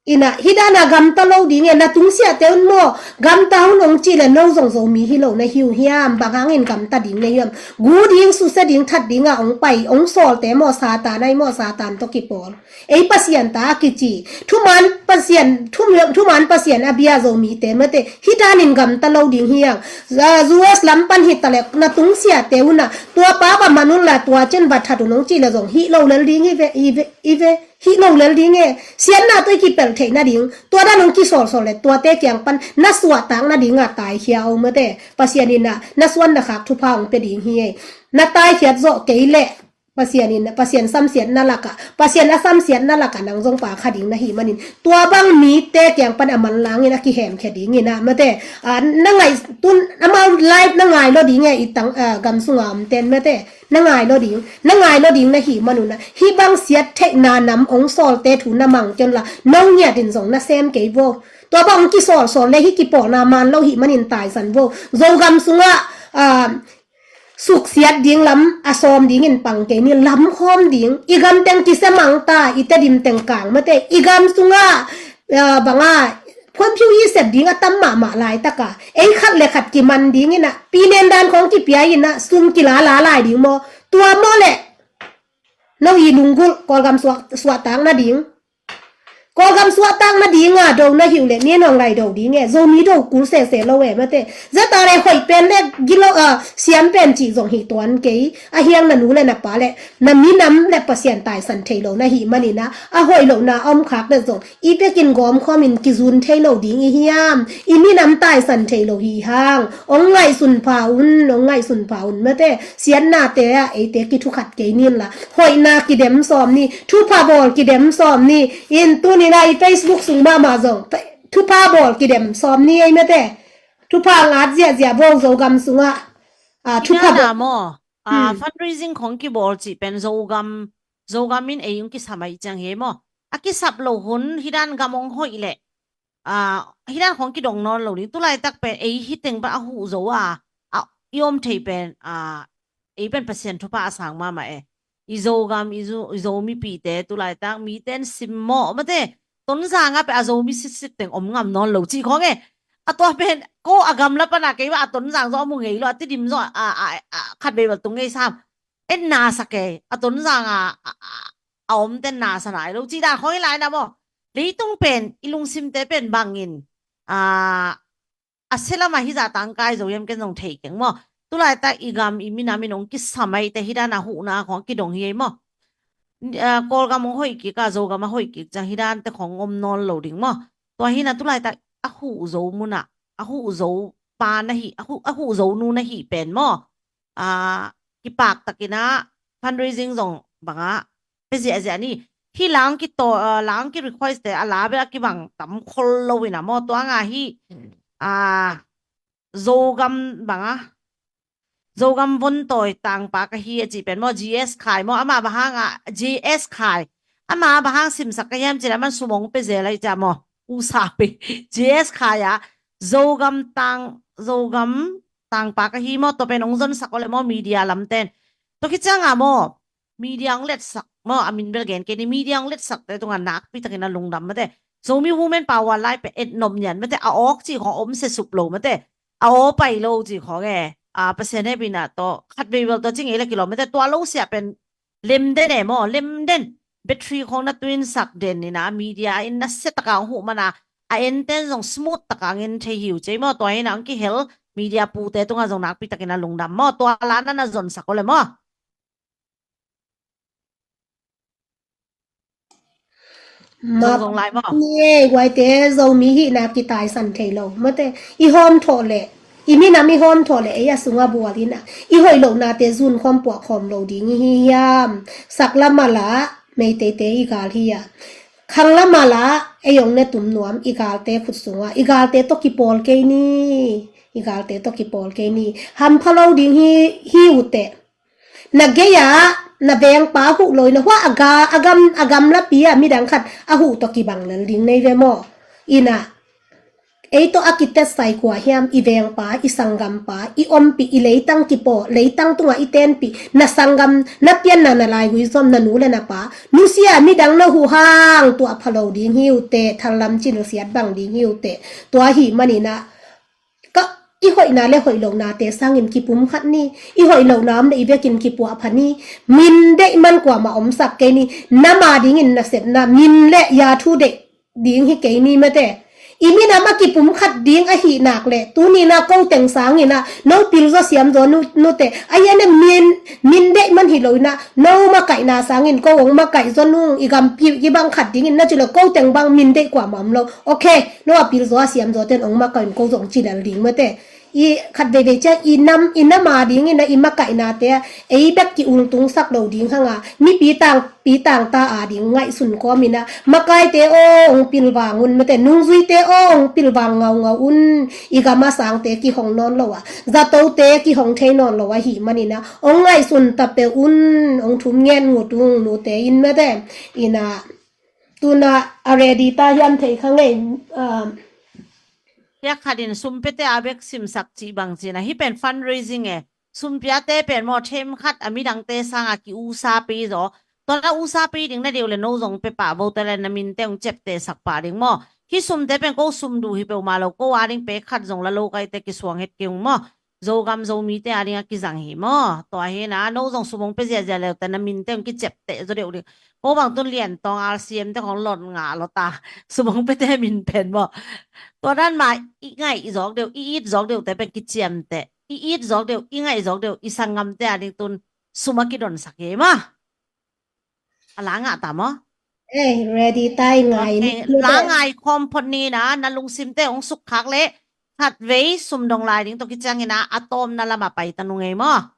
Ina, hih dan a gamta lo ding e, na tungsiahte un maw, gamta un hong cih le no zong Zomi hi lo na hi uh hiam, bang hangin gamta ding na hiam, gu ding, susia ding, that ding a hong pai, hong sawlte maw, Satan ai maw, Satan tawh kipawl. Ei Pasian ta a kici, thuman Pasian, thum-, thuman Pasian a bia Zomite mate, hih danin gamta lo ding hiang, ah, U S lam pan hi ta le, na tungsiahte un a, tua pa va man un la, tua cin va that un hong cih le zong, hih lo lel ding hi ve, hi ve, hi ve. Hih lo lel ding e, siatna tawh i kipelh theih nading, tua dan hong kisawlsawl le, tuate kiang pan na suahtak nading a taikhia om mate, Pasian in a, na suan na khak thupha hong pia ding hi e. Na taikhiat zawh kei leh, Pasian in, Pasian samsiatna lakah, Pasian a samsiatna lakah nang zong pa kha ding na hih manin, tua bang mite kiang pan a manlangin a kihemkhia dingin a, mate, a, na ngaih, tun, amau live na ngai lo ding e, i tang, a, gam sunga om ten, mate. Na ngai lo ding, na ngai lo ding na hih manun a, hih bang siat theihna nam hong sawlte thu na mang kei un la, no ngiat in zong na sem kei vo. Tua bang hong kisawlsawl le hih kipawlna man lo hih manin taisan vo. Zogam sungah, ah, suksiat ding lam a sawm dingin pang kei ni, lam khawm ding. I gam teng kisia mang ta, i Tedim teng kang mate. I gam sungah, ah, banga, phuanphiu i sep ding a tam mahmah laitaka, ei khat le khat kiman dingin a, pinen dan khawng kipia in a, sum kilala lai ding maw? Tua maw le, no i lunggulh, Kawlgam suah, suahtak nading. Kawlgam suahtak nading a, do na hi uh le, ni nong lai do ding e, Zomi do kul sese lo e, mate. Zeta le hoih pen le, gilo, a, siam pen cih zong hi tuan kei, a hiang na nu le na pa le, na minam le Pasian taisan thei lo na hih manin a, a hoih lohna a om khak le zong, i bekin gawm khawmin kizun thei lo ding i hiam, i minam taisan thei lo hi hang, hong ngaihsun pha un, hong ngaihsun pha un mate, siatnate ah, eite kithukhat kei nin la, hoihna kidem sawm ni, thupha bawl kidem sawm ni, in tuni la i Facebook sung mahmah zong, thupha bawl kidem sawm ni ei mate, thupha ngat ziahziah bawl Zogam sungah, ah, thupha bawl. Maw, ah, hmm, fundraising khong kibawl cih pen Zogam, Zogam in ei hong kisam ahi ciang hi maw. A kisap lo hun, hih dan gam hong hoih leh, ah, hih dan khong kidong nawn lo ding. Tulaitak pen ei hih teng bang a huh zo a, a, i om thei pen, ah, ei pen Pasian thupha a sang mahmah e. I Zogam, i Zo, i Zo mipite, tulaitak mite in sim maw, mate, Tonzang ah pen a Zomi sitsit teng om ngam nawn lo cih khong e. A tua pen, ko a gamla pan a kei bang a Tonzang zaw a mu ngei lo, a Tedim zaw a, a, a, a khat vei bel tung ngei sam. En na sa kei, a Tonzang a, a, a, a om ten na sa nai lo, cih dan khong hi lai na maw. Leitung pen, i lungsimte pen bangin, a, a sia lamah hih zah tangkai zo hiam ken zong thei keng maw. Tulaitak i gam i minam in hong kisam ahih teh hih dan a huhna khong a kidong hi ei maw. Ah, Kawlgam hong hoih kik a, Zogam a hoih kik ciang hih dante khong om nawn lo ding maw. Tua hi na tulaitak a huh zo mun ah, a huh zo pa na hih, a huh, a huh zo nu na hih pen maw. Ah, kipak takin ah fundraising zong bang ah pia ziahziah ni. Hih lang kitaw, ah, lang ki request te a la bel a kibang tam khol lo in a maw, tua nga hih, ah, Zogam bang ah, Zogam vontawi tangpa ka hi a cih pen maw, G S Khai maw, amah bang hang ah, G S Khai, amah bang hang simsak ka hiam cih leh aman sum hong pia zel ahi ciah maw, u sa pi, G S Khai ah, Zogam tang, Zogam tangpa ka hi maw, tua pen hong zonsak aw le maw, media lamten. Tua khit ciang ah maw, media hong letsak maw, a min bel gen kei ni, media hong letsak te tungah nakpi takin a lungdam mate. Zomi Women Power lai pen et nop nian mate, a awk cih khong om sia sup lo mate, a aw pai lo cih khong e. A, Pasian hehpihna tawh khat vei bel tua ci ngei le kilawm mate, tua lo sia pen lem den e maw, lem den. Battery khong na tuinsak den in a, media in na sia taka hong huh man a, a enten zong smooth taka hong en thei hi uh cei maw, tua hi na hong kihel media pute tungah zong nakpi takin a lungdam maw, tua la na na zonsak aw le maw. Zong, zong lai maw. Ni e, guaite, Zomi hihna kitaisan thei lo mate, i hawm thawh leh, i minam i hawm thawh leh, ei a sungah bual in a, i hoih lohnate zun khawm puah khawm lo ding i hi hiam. Sak lam ah la, Meiteite i gal hi a. Khang lam ah la, ei hong ne tum nuam, i galte khut sungah, i galte tawh kipawl kei ni, i galte tawh kipawl kei ni. Hampha lo ding hi, hi uh teh. Na gei ah, na vengpa huh lo in a, hua a ga, a gam, a gamlapi ah midang khat a huh tawh kibang lel ding nei ve maw. In a, Ei tawh a kitetsai kua hiam, i vengpa, i sanggampa, i ompih, i leitang kipaw, leitang tungah i tenpih, na sanggam, na pianna, na laigui zom, na nu le na pa, nusia midang na huh hang, tua pha lo ding hi uh teh, thallam cin siat bang ding hi uh teh, tua ahih manin ah, ka, i hoihna le hoih lohnate sangin kipumkhat ni, i hoih lohna om le i vekin kipuahpha ni, min deih man kuamah omsak kei ni, nam adingin nasepna, min le ya thu deih ding hi kei ni mate. I minam a kipumkhat ding ahih nak leh, tuni-in ah ko teng sangin ah, no pilzaw siamzaw nu, nute. Ahih leh min, min deih man hi lo-in ah, no makaihna sangin ko hong makaihzaw nung, i gam pi, kibang khat dingin na ci lo, ko teng bang min deih kuamah om lo. Ok, no a pilzaw a siamzaw ten hong makaih un ko zong ci lel ding mate. I khat veivei ciang i nam, i nam adingin ah i makaihnate ah, ei bek ki-ultungsak lo ding hang a, mipi tang, pi tangta ading ngaihsun kawmin ah, makaite aw hong pilvang un mate, nungzuite aw hong pilvang ngaungau un, i gam a sangte kihong nawn lo a, zatote kihong thei nawn lo ahih manin ah, hong ngaihsun ta peuh un, hong thum ngen ngut ung nute in mate, in ah, tu-in ah a ready ta hiam thei kha ngei, ah, Piak khatin sum piate a bek simsak cih bang ci-in ah, hih pen fundraising e. Sum piate pen maw, them khat a midangte sanga ki-usa pei zaw. Tua na usa pei ding na deih uh leh no zong pia pah vo, tua leh na minte hong ciaptehsak pah ding maw. Hih sumte pen ko sum duh hi peuhmah lo, ko ading pek khat zong la lo kaite kisuang het kei ung maw. Zogam Zomite ading a kizang hi maw. Tua hi-in ah, no zong sum hong pia ziahziah le uh teh na minte hong kiciapteh zaw deuh ding. Ko bang tun Lian Tawng R C M te khong lawt ngah lawt a, sum hong piate min pen maw. Tua dan mah i ngaih zawk deuh, i it zawk deuhte pen kiciamteh. I it zawk deuh, i ngaih zawk deuh, i sanggamte ading tun sum a kidonsak hi maw. A la ngah ta maw? Eh, ready ta, i ngai ni. Ok, la ngai khawm phot ni-in ah, na lungsimte hong sukkhak leh, khatvei sum dong lai ding tawh kiciangin ah, a tawpna lamah pai ta nung ei maw.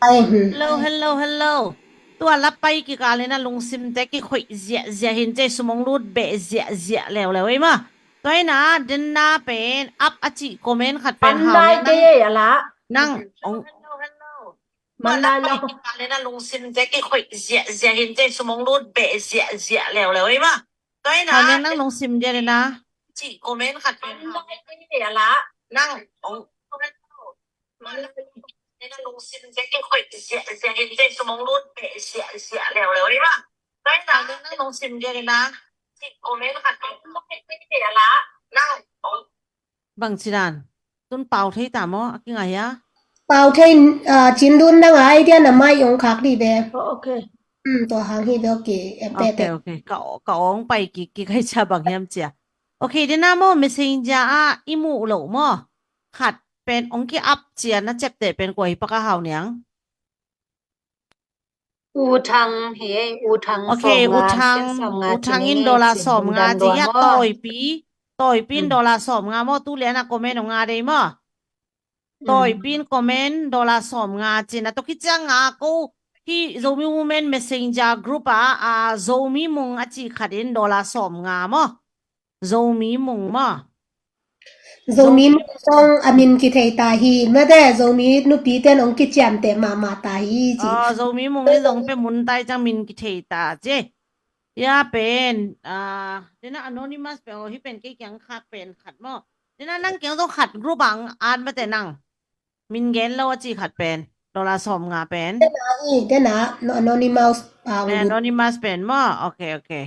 Ai, hmm. Hello, hello, hello. Tua la pai kikal in a lungsimte kikhoih ziahziah hin, cei sum hong lut beh ziahziah leuleu ei maw. Tua in a, den na pen up a cih comment khat pen hau na nang. Nang hong Tua la pai kikal in a lungsimte kikhoih ziahziah hin, cei sum hong lut beh ziahziah leuleu ei maw. Tua in a, hau nang lungsim dia den na. Cih comment khat pen hau nang hong Bang ci dan. Tun pau thei ta maw, a kinga hia? Pau thei, ah, Cin Lun nang a idea na mai ong khak di be. Oh, okay. Hmm, tua hang hi be, okay. Em, pe, pe. Okay, okay. Ka, ka ong pai kik, kik hai cia bang hiam cia. Okay, den na maw, messenger a i muh loh maw. Khat pen ong ki up cia na ciapteh pen kua hi pak a hau niang. U Thang hi, U Thang. Okay, U Thang, U Thang in dollar sawm nga ci hia, Tawipi, Tawipi in dollar sawm nga maw, tu lian a comment ong nga dei maw. Tawipi in comment dollar sawm nga ci na, tua khit ciang a ko hi Zomi Women Messenger group a, a, Zomi Mung a ci khat in dollar sawm nga maw. Zomi Mung maw. Zomi Mung zong a min kithei ta hi, mate, Zomi nupi ten ong kiciamteh mahmah ta hi ci. Oh, Zomi Mung in zong pe mun tai ciang min kithei ta ci. Hia pen, ah, den na anonymous pen, oh, hi pen kei kiang khak pen khat maw. Den na nang kiang zong khat group ang an mate nang. Min gen lo a ci khat pen. Dollar sawm nga pen. Den na i, den na, no, anonymous, ah, eh, anonymous pen maw. Okay, okay.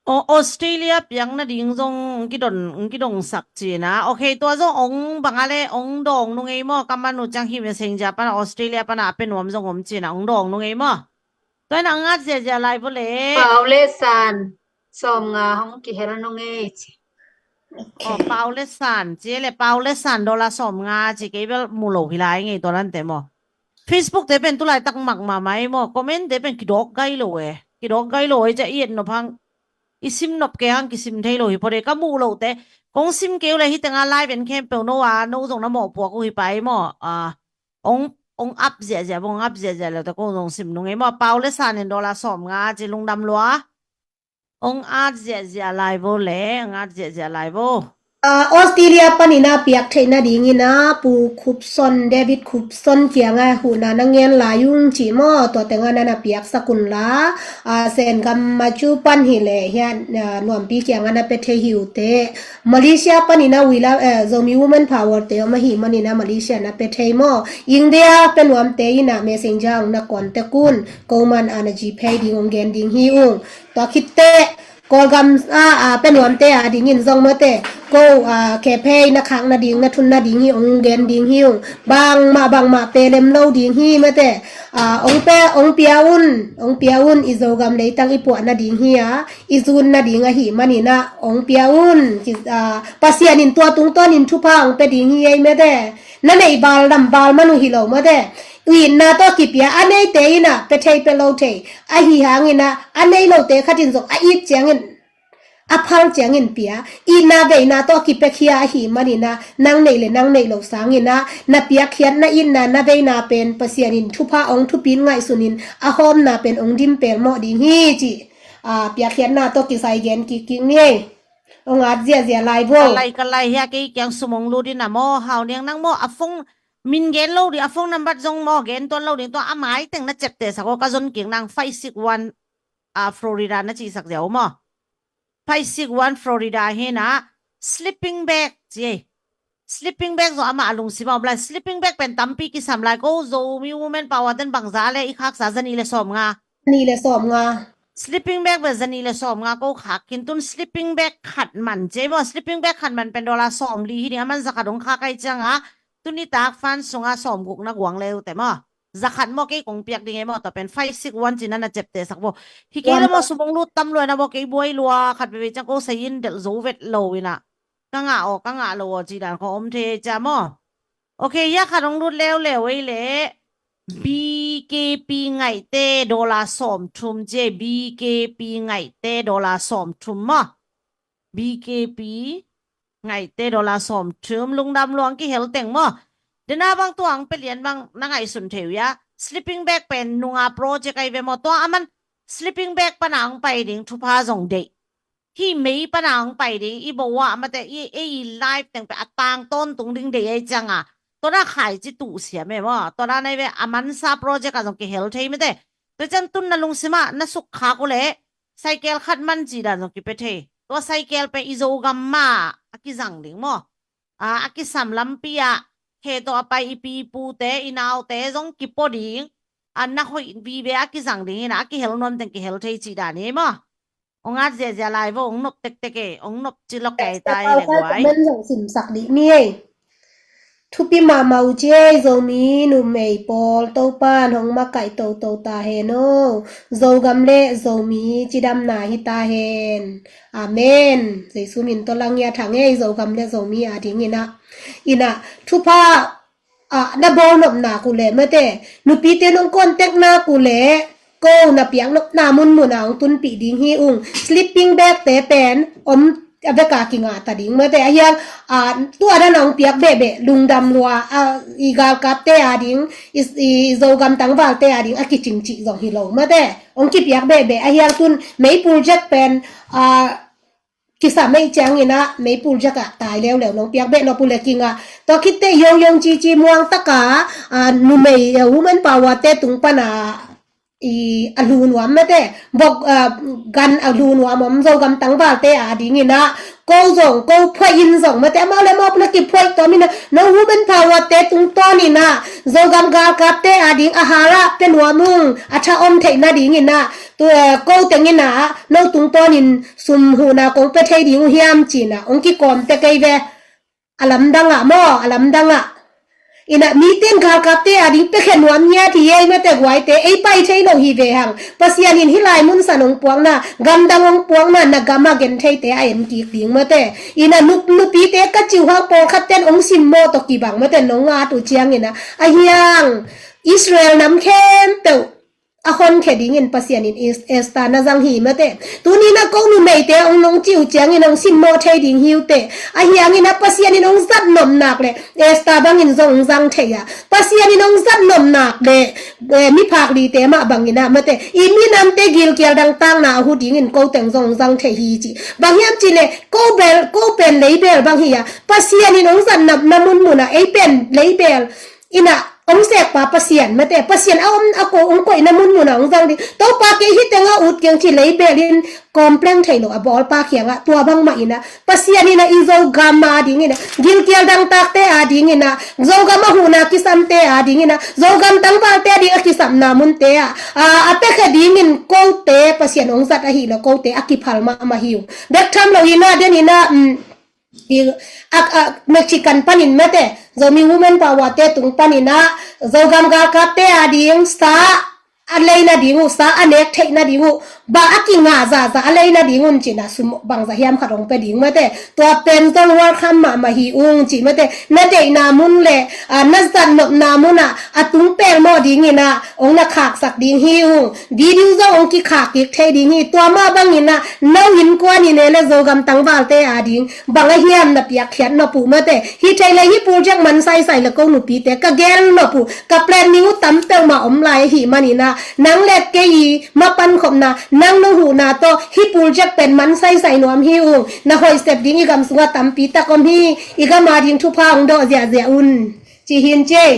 O, Australia piang nading zong kidon, kidongsak ci na. Okay, tua zong ong bang a le, ong dawng nung ei maw. Ka man uh ciang hi messenger pan a Australia pan a a pe nuam zong om ci na, ong dawng nung ei maw. Tua in a ngat ziahziah lai vo le. Pau le San sawm nga hong kihel nung ei ci. Okay. Oh, Pau le San ci le, Pau le San dollar sawm nga ci, kei bel mu lo hi lai ngei tua lante maw. Facebook te pen tu laitak mak mahmah ei maw, comment te pen kidawk gai lo e. Kidawk gai lo e, cia i et nop hang, i sim nop kei hang kisim thei lo hi pua de, ka muh loh te. Kong sim kei uh le hi teng a live en khempeuh no a, no zong na mawhpuak uh hi pah ei maw. Ah, ong, ong up ziahziah, ong up ziahziah lo te kong zong sim nung ei maw. Pau le San in dollar sawm nga ci, lungdam lua. Ong at ziahziah lai vo le, ong at ziahziah lai vo. Ah, Australia panin a piak theih nadingin a Pu Khupson, David Khupson kiangah huhna na ngen lai ung ci maw, tua tengah na na piaksak un la, ah, Sengam Macu pan hi leh hiah, ah, Nuampi kiangah na pia thei hi uh teh. Malaysia panin a Wila, eh, Zomi Women Power te om ahih manin a Malaysia na pia thei maw. India pia nuamte in a messenger ong na contact un, ko man a na GPay ding ong gen ding hi ung. Tua khit teh Kawlgam a, a, pia nuamte a dingin zong mate, ko, a, kephei na khak nading, na thun nading hi ong gen ding hi ung. Bangmah, bangmah pe lem lo ding hi mate. A, ong pe, ong pia un, ong pia un, i Zogam leitang i puah nading hi a, i zun nading ahih manin a, ong pia un. Ki, a, Pasian in tua tungtawnin thupha ong pia ding hi ei mate. Na neih val lam val man uh hi lo mate. Itna tawh kipia a neite in a pia thei pia lo thei. Ahi hangin a, a nei lote khat in zong a it ciangin, a phal ciangin pia. Itna veina tawh kipiakhia ahih manin a, nang neih le nang neih lo sangin a, na piakkhiatna itna na veina pen Pasian in thupha ong thupit ngaihsunin a hawmna pen ong dim pelmawh ding hi ci. A, piakkhiatna tawh kisai gen kikkik ni ei. Ong at ziahziah lai vo. Ka lai, ka lai hia, kei kiang sum ong lut in a maw, hau niang nang maw, a phone min gen lo ding, a phone number zong maw, gen tuan lo ding, tua a mai teng na ciaptehsak aw, ka zon kik nang, five six one, a, Florida na cihsak ziau maw. Five six one Florida hi na, sleeping bag ci ei. Sleeping bag zong amah a lungsim a om lai. Sleeping bag pen tampi kisam lai. Ko Zomi Women Power ten bangza le i khaksa, zanih le sawm nga. Zanih le sawm nga. Sleeping bag pen zanih le sawm nga ko khak khin, tun sleeping bag khat man ci ei maw. Sleeping bag khat man pen dollar sawm li hi ding, a man za khat ong khak ai ciang a, tuni tak fund sung a sawm guk na guang le uh teh maw. Za khat maw, kei kong piak ding ei maw, tua pen five six one ci na na ciaptehsak vo. Hi kei le maw, sum ong lut tam lua na maw, kei buai lua khat veve ciang ko sai in delh zo vet lo in a. Ka ngah aw, ka ngah lo aw ci dan khong om thei cia maw. Okay, hia khat ong lut leuleu ei le. BKP ngaihte dollar sawm thum ci ei, BKP ngaihte dollar sawm thum maw. BKP Ngaihte, dollar sawm thum, lungdam lua, hong kihel teng maw. Dena bang tua hong pia lian bang na ngaihsun thei uh hia? Sleeping bag pen nunga project ahi ve maw. Tua aman sleeping bag pana hong pai ding thupha zong deih. Hih mei pana hong pai ding, i bo ah mate, i, i life teng pen a tang tawntung ding deih ahih cianga, tua na khaici tuh siam e maw. Tua dan ahi ve, a mansa project ah zong kihel thei mate. Tua ciang tun na lungsim ah na sukkhak uh leh cycle khat man cih dan zong kipia thei. Tua cycle pen i Zogam mah a kizang ding maw. A, a kisam lampi ah khe tawh a pai i pi i pute, i naute zong kipua ding. A, na hoih vive a kizang ding hi na, a kihel nuam teng kihel thei cih dan hi maw. Hong at ziahziah lai vo, hong nop tektek e, hong nop ci lok e, ta e le guai. Comment zong simsak dih ni ei. Thupi mahmah uh ci ei, Zomi numei pawl, Topan hong makaih toto ta hen o. Zogam le Zomi cidamna hi ta hen. Amen. Jesu min tawh lang ngiat hang ei, Zogam le Zomi a dingin ah. In ah, thupha ah, na bawl nopna uh leh mate, nupite nong contact nak uh leh, ko na piak nopna munmun ah hong tunpih ding hi ung. Sleeping bag te pen om a veka kingah ta ding mate. A hiang, ah, tua dan a hong piak behbeh, lungdam lua, ah, i galkapte a ding, i, i Zogam tangvalte a ding a kicing cih zong hi lo mate. Hong kipiak behbeh, a hiang tun meipul jack pen, ah, kisam ei ciangin ah meipul jack ah tai leuleu nong piak beh nop uh leh kingah. Tua khitteh yongyong cici muang taka, ah, numei, ah, woman power te tung pana i a hlu nuam mate, bok, ah, gan a hlu nuam om Zogam tangvalte a dingin ah, ko zong, ko phuai in zong mate, amau le amau na kiphuai tuam in ah, no woman power te tungtawn in ah, Zogam galkapte a ding a hara pia nuam ung, a tha om theih nadingin ah, tua, ko teng in ah, no tungtawnin sum huhna kong pia thei ding uh hiam ci-in ah hong kikawm tek ei ve. A lamdang ah maw, a lamdang ah. In ah mite in galkapte a ding piakhia nuam ngiat hi ei mate guaite, ei pai thei lo hi ve hang. Pasian in hih lai mun san hong puakna, gamdang hong puakna, na gam ah gentheite a en kik ding mate. In ah nup, nupite ka ci uh hang pawlkhat ten hong simmawh tawh kibang mate, nong at uh ciangin ah. A hiang Israel nam khempeuh a honkhia dingin Pasian in Es-, Esther na zang hi mate. Tuni-in ah ko numeite hong nong ci uh ciangin hong simmawh thei ding hi uh teh. A hiangin ah Pasian in hong zat nop nak leh Esther bangin zong hong zang thei a. Pasian in hong zat nop nak leh, eh, miphak lite mah bangin ah mate, i minamte gilkial dangtakna a huh dingin ko teng zong hong zang thei hi ci. Bang hiam cih leh ko bel, ko pen leibel bang hi a. Pasian in hong zat nopna munmun ah ei pen leibel in ah hong sekpa Pasian mate, Pasian a om a ko hong koihna munmun ah hong zang ding. Topa kei hih teng a ut keng ci leibel in complain thei lo a bawlpa kiangah, tua bangmah in ah Pasian in ah i Zogam a dingin ah, gilkial dangtakte a dingin ah, Zogam a huhna kisamte a dingin ah, Zogam tangvalte a ding a kisapna munte ah, a, a piakhia dingin kote Pasian hong zat ahih leh kote a kiphal mahmah hi uh. Bek tham lo in ah, den in ah, um, i, a, a, Mexican panin mate, Zomi Women Power te tung panin ah, Zogam galkapte a ding sa a lei nading uh, sa a nek theih nading uh, ba a kingah zahzah a lei nading un ci-in ah sum bangzah hiam khat hong pia ding mate. Tua pen zong welcome mahmah hi ung ci mate. Na deihna mun leh, ah, na zat nopna mun ah a tung pelmawh dingin ah hong na khaksak ding hi ung. Video zong hong kikhak kik thei ding hi. Tua mah bangin ah no innkuan in ei le Zogam tangvalte a ding bang a hiam na piakkhiat nop uh mate. Hi thei leh hih pulzek man saisai leh ko nupite ka gel nop uh, ka plan ning uh tam peuhmah om lai ahih manin ah, nang leh kei i mapankhopna, nang nong huhna tawh hih pulzek pen man saisai nuam hi ung. Na hoih sep ding i gam sungah tampi tak om hi. I gam a ding thupha hong dawh ziahziah un. Ci hi in ci ei.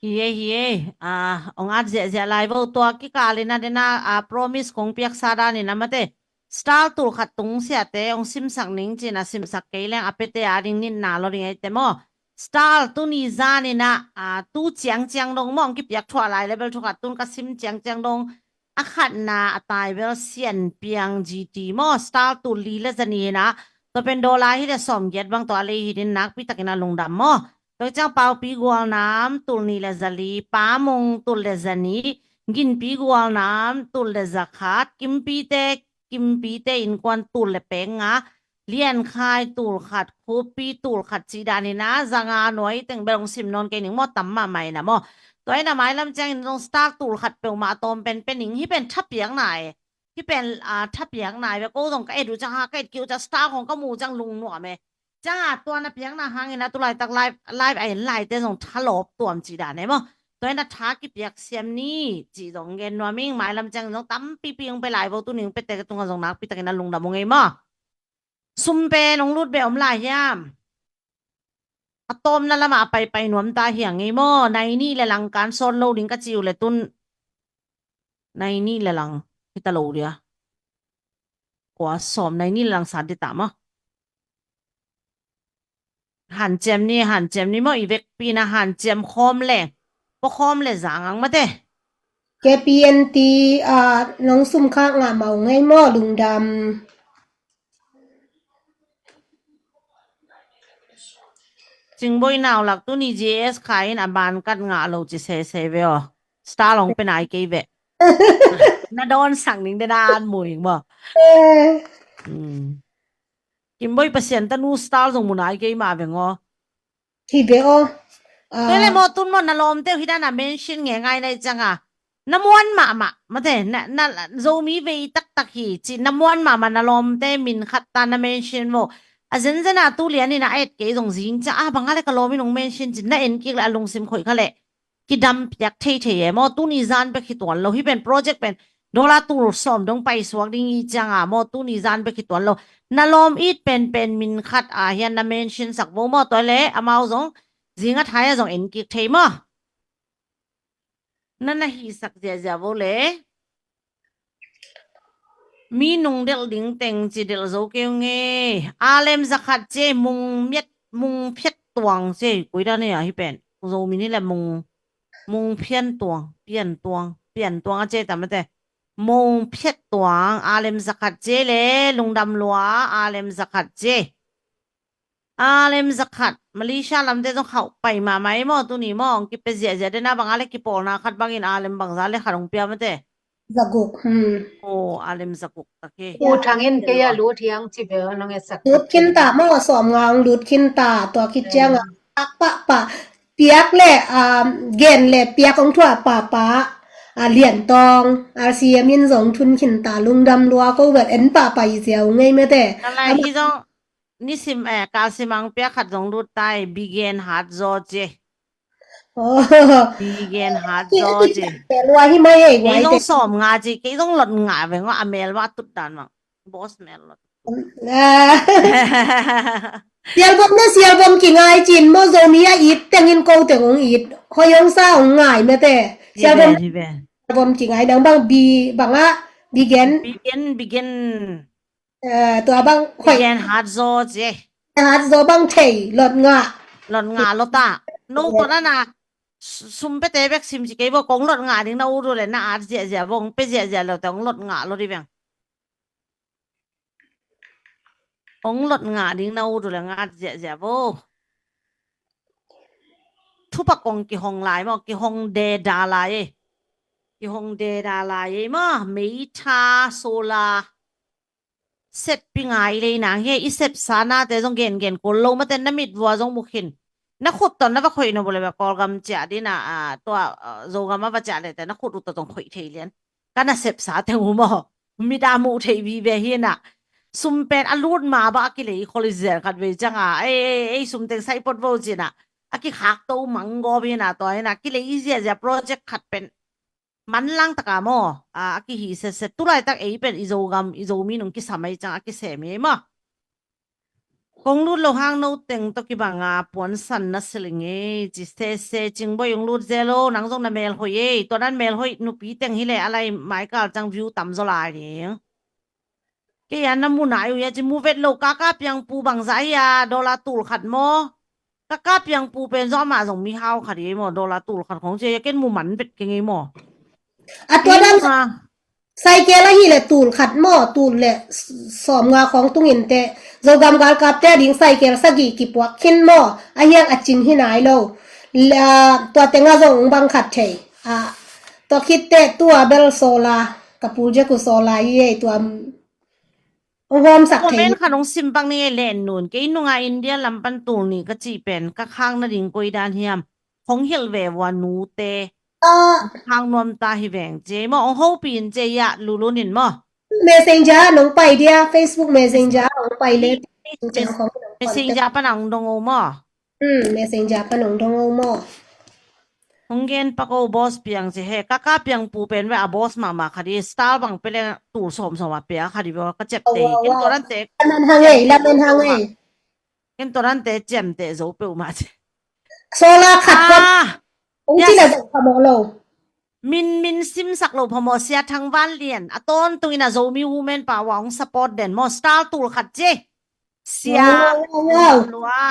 Hi ei, hi ei. Ah, hong at ziahziah lai vo. Tua kikal in ah den ah, ah, promise kong piaksa dan in ah mate, star tul khat tung siate hong simsak ning ci-in ah simsak kei leng a piate a ding nitna lo ding ei teh maw. Star tuni zan in ah, ah, tu ciangciang dong maw, hong kipiak thuah lai leh bel thu khat tun ka sim ciangciang dong. A khatna a tai bel Sian Piang G T maw, star tul li le za ni in ah, tua pen dollar hi leh sawmgiat bang tawh a lei hi ding, nakpi takin ah lungdam maw. Tua ciang Paupi Gualnam tul nih le za li, Pa Mung tul le za nih, Ginpi Gualnam tul le za khat, Kimpite, Kimpite innkuan tul le pek nga, Liankhai tul khat, Khupi tul khat cih dan in ah, za nga nuai teng bel hong sim nawn kei ning maw, tam mahmah in ah maw. Tua in ah mailam ciangin zong star tul khat peuhmah a tawm pen pia ning, hih pen thapiakna e. Hih pen, ah, thapiakna hi ve, ko zong ka et uh ciang ha, ka et kik uh ciang star khong ka mu uh ciang lungnuam e. Ciang a tua na piakna hangin a tulaitak live, live a en laite zong thalawp tuam cih dan e maw. Tua in a tha kipiak siam ni cih zong gen nuam ing, mailam ciang zong tampipi hong pe lai vo, tuni hong pete ka tungah zong nakpi takin a lungdam uh ngei maw. Sum pen hong lut beh om lai hiam? A tawpna lamah a paipai nuam ta hi a ngei maw. Nai nih le lang kan sawt lo ding ka ci uh le tun nai nih le lang hita lo dia. Kua sawm, nai nih le lang san dita maw. Hanciam ni, hanciam ni maw, i vekpi na hanciam khawm leng. Pua khawm le zang ang mate. K P N T, ah, nong sum khak ngah mah uh ngei maw, lungdam. Cingboi nau lak tuni G S khai in a ban kat ngah lo ci sese ve aw. Star long pe nai kei ve. Na dawn sang ning de na an mu ing maw. Eh. Hmm. Kimboi Pasian tanu star zong mu nai kei mah veng aw. Hi ve aw. Ah. Tua le maw tun maw na lawmte uh hi dan a mention nge ngai nai ciang a. Na muan mahmah, mate, na, na, Zomi vei taktak hi, ci na muan mahmah na lawmte min khat ta na mention maw. A zenzen a tu lian in a et kei zong zing ciang a bang a le ka lawm in hong mention ci na en kik le a lungsim khoih kha le. Kidam piak thei thei e maw, tuni zan bek hi tuan lo, hih pen project pen dollar tul sawm dong paisuak ding i ciang a maw, tuni zan bek hi tuan lo. Na lawm it pen pen min khat a hian na mention sak vo maw, tua le amau zong zinga thai a zong en kik thei maw. Na na hihsak ziahziah vo le. Mi nung delh ding teng ci delh zo kei ung e. Alem zakhat ci e, mung miat, mung phiat tuang ci e. Koi dan e a hi pen. Zo min hi le mung, mung phian tuang, pian tuang, pian tuang a ci e ta mate. Mung phiat tuang, alem zakhat ci e le, lungdam lua, alem zakhat ci e. Alem zakhat, Malaysia lamte zong khauh pai mahmah e maw, tuni maw, hong kipia ziahziah den a bang a le kipawlna khat bangin alem bangza le khat hong pia mate. Zaguk, hmm. Oh, alem zaguk tak e. U Thang in kei a lut hiang ci ve nong e sak. Lut khin ta maw, sawm nga hong lut khin ta, tua khit ciang a, hmm, pah pah pah. Piak le, um, gen le piak hong thuah pah pah. A lian tawng, R C M in zong thun khin ta, lungdam lua ko vel en pah pah i ziau ngei mate. Kalai hi zong, nisim, eh, kalsim ang pia khat zong lut tai, bigen hat zaw ci. Oh. Bigen hat zaw ci. Kei zong sawm nga ci, kei zong lot nga veng a mel va tut dan mang. Boss mel lot. Ah. Sialbom na sialbom kingai cin maw, Zomi a it tengin ko teng hong it. Hoi hong sa hong ngai mate. Sialbom, sialbom kingai nang bang bi, bang a, bigen. Bigen, bigen. Eh, tua bang, hoi. Gen hat zaw ci. Hat zaw bang thei, lot ngah. Lot ngah, lot ta. No, tua na na, sum pete bek sim ci kei vo, kong lot ngah ding na ut uh le na at ziahziah vo, kong pe ziahziah lo te kong lot ngah lo di veng. Kong lot ngah ding na ut uh le ngah at ziahziah vo. Thupak kong kihong lai maw, kihong deda lai e. Kihong deda lai e maw, meitha, solar. Seppi ngai lei nang hi, i sepsa nate zong gengen kul lo mate, na mit vua zong mu khin. Na khut tawh na va khoih nop uh le ve Kawlgam ciah dina, a, tua, a, Zogam a va ciah lete na khut uh tawh zong khoih thei lian. Ka na sepsa teng uh maw. Mit a muh theih vive hi na. Sum pen a lut ma bang a kilei khol i zel khat vei ciang a. Ei, ei, ei sum teng sai pot vo cina. A kikhak to mang gawp hi na tua hi na. Kilei i ziahziah project khat pen manlang taka maw, a, a kihi setset. Tulaitak ei pen i Zogam, i Zomi nung kisam ei ciang a kisem ei maw. Kong lut lo hang no teng tawh kibanga puansan na siling ei, ci sese. Cingboi hong lut zel lo, nang zong na mel hoih ei. Tua nan mel hoih nupi teng hi le a lai maikal ciang view tam zaw lai ding. Kei a na mu nai uh hia ci mu vet lo, kaka piangpu bangzah hi a, dollar tul khat maw. Kaka piangpu pen zong amah zong mihau khat hi ei maw, dollar tul khat khong ci a, ken mu man vet keng ei maw. A tua dan cycle ahi le tul khat maw, tul le sawm nga khong tungin te Zogam galkapte a ding cycle sagih kipuak khin maw, a hiang a cing hi nai lo. Tua tenga zong bang khat thei. A, tua khit te tua bel solar, ka pul je ku solar hi ei tua. Hong hawmsak thei. Comment khat hong sim bang ni e, Len Nun. Kei nunga India lam pan tul nih ka cih pen ka khak nading koi dan hiam? Hong hilh ve vua nute. Ah. Khak nuam ta hi veng ci ei maw. Hong hopih in ci ei a, Lulun in maw. Messenger nong pai dia, Facebook Messenger nong pai le. Messenger pan ang dong o maw? Hmm, Messenger pan ang dong o maw? Hong gen pak o boss piang ci he, ka ka piang pu pen ve a boss mahmah kha di, style bang pe le tul sawm sawm a pia kha di ve ka cep te. Ken tua dan te. Lamen hang ei, lamen hang ei. Ken tua dan te ciam te zo peuh mah ci. Solar khat khat. Ong ci na zo phamawh lo. Min, min simsak lo phamawh, Sia Thang Van Lian. A tawntung in a Zomi Women Power ong support den maw, style tul khat ci. Sia. Wow, wow, wow. Lua.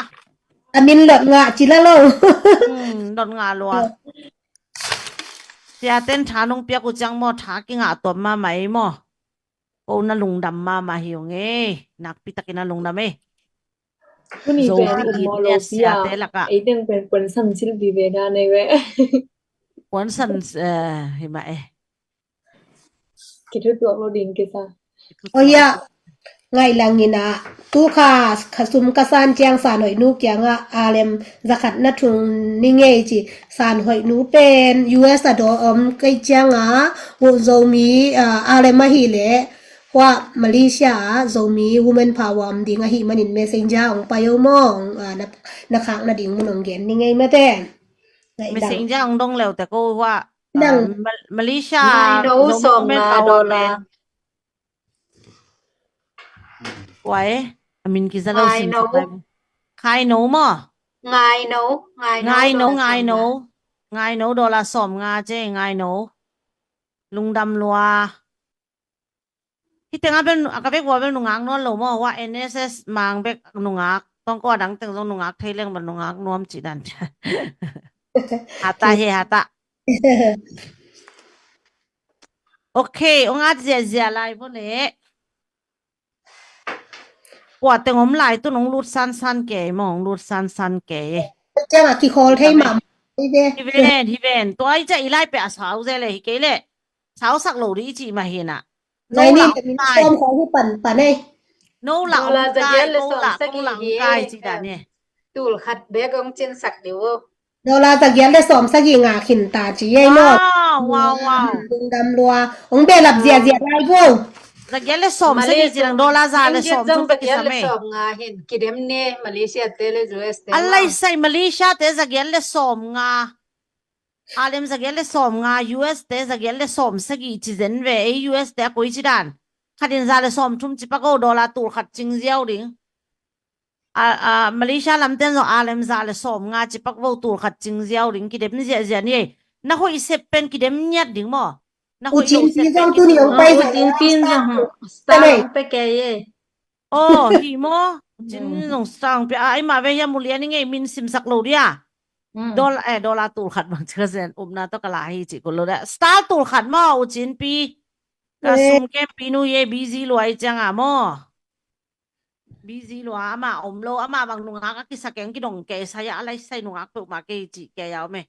A min lot ngah ci la lo. Hmm, lot ngah lua. Sia ten tha nong piak uh ciang maw, tha kingah tuam mahmah ei maw. Ko na lungdam mahmah hi ung ei. Nakpi takin a lungdam ei. Tuni pen Zomi pen maw lo Sia pia. Te laka. Ei teng pen puan san sil bi ve na nei ve. Puan san, eh, hi mah ei. Kithutuak lo ding kisa. Oh ya. Ngaih lang in a, tu kha, kha sum ka san ciang San Hoih nu kiangah, alem zakhat na thung ni ngei ci, San Hoih nu pen U S a daw om kei ciangah, Zomi, ah, alem ahi leh, hua Malaysia ah Zomi Women Power om ding ahih manin Messenger ong pai o maw, ah, na, na khak nading mun ong gen ni ngei mate. Ngaih lang. Messenger ong dong leu te ko hua, ah, Mal-, Malaysia Zomi Women Power pen. Wai, a min kiza lo sim. Ngai no maw? Ngai no, ngai no, ngai no, dollar sawm nga ce, ngai no. Lungdam lua. Hi teng a bel, a ka bek ua bel nungak nawn lo maw, ua N S S mang bek nungak. Tawngkua dang teng zong nungak thei leng bel nungak nuam ci dan. Hata he, hata. Ok, ong at ziazia lai bo le. Kua teng om lai tu nong lut sansan kei maw, ong lut sansan kei. Ciang a kikhawl thei mah. Hi ven, hi ven. Tua i ca i lai pe a sau ze le hi kei le. Sausak lo di i ci mah hi na. No la ong kai. No la ong kai ci dan e. Tul khat bek ong cinsak di vo. Dollar zagiat le sawm sagih nga khin ta ci ei maw. Wow, wow, wow. Lungdam lua. Ong behlap ziazia lai bo. Zagiat le sawm sagih ci nang dollar za le sawm thum bek kisam ei. Nga hin kidem ne Malaysia te le U S te. A lai sai Malaysia te zagiat le sawm nga. Alem zagiat le sawm nga, U S te zagiat le sawm sagih ci zen ve ei, U S te a koi ci dan. Khatin za le sawm thum ci pak o, dollar tul khat cing ziau ding. A, a, Malaysia lamten zong alem za le sawm nga ci pak vo, tul khat cing ziau ding, kidem ziahziah ni ei. Na hoih sep pen kidem ngiat ding maw? Na hoih lo sep pen kidem ngiat ding. U Cin Pi zong tuni ong pai ziah. U Cin Pi zong star ong pe kei ei. Oh, hi maw? U Cin zong star ong pe a, ai mah ve hiam u lian i ngei min simsak lo dia. Dollar, eh, dollar tul khat bang ci ka zen, upna tawh ka la hi ci kul lo dia. Star tul khat maw, U Cin Pi. Ka sum kem pi nu ye busy lua i ciang a maw. Busy lua, amah om lo, amah bang nungak a kisa keng kidong kei sa ya, a lai sai nungak peuhmah kei cih kei a om e.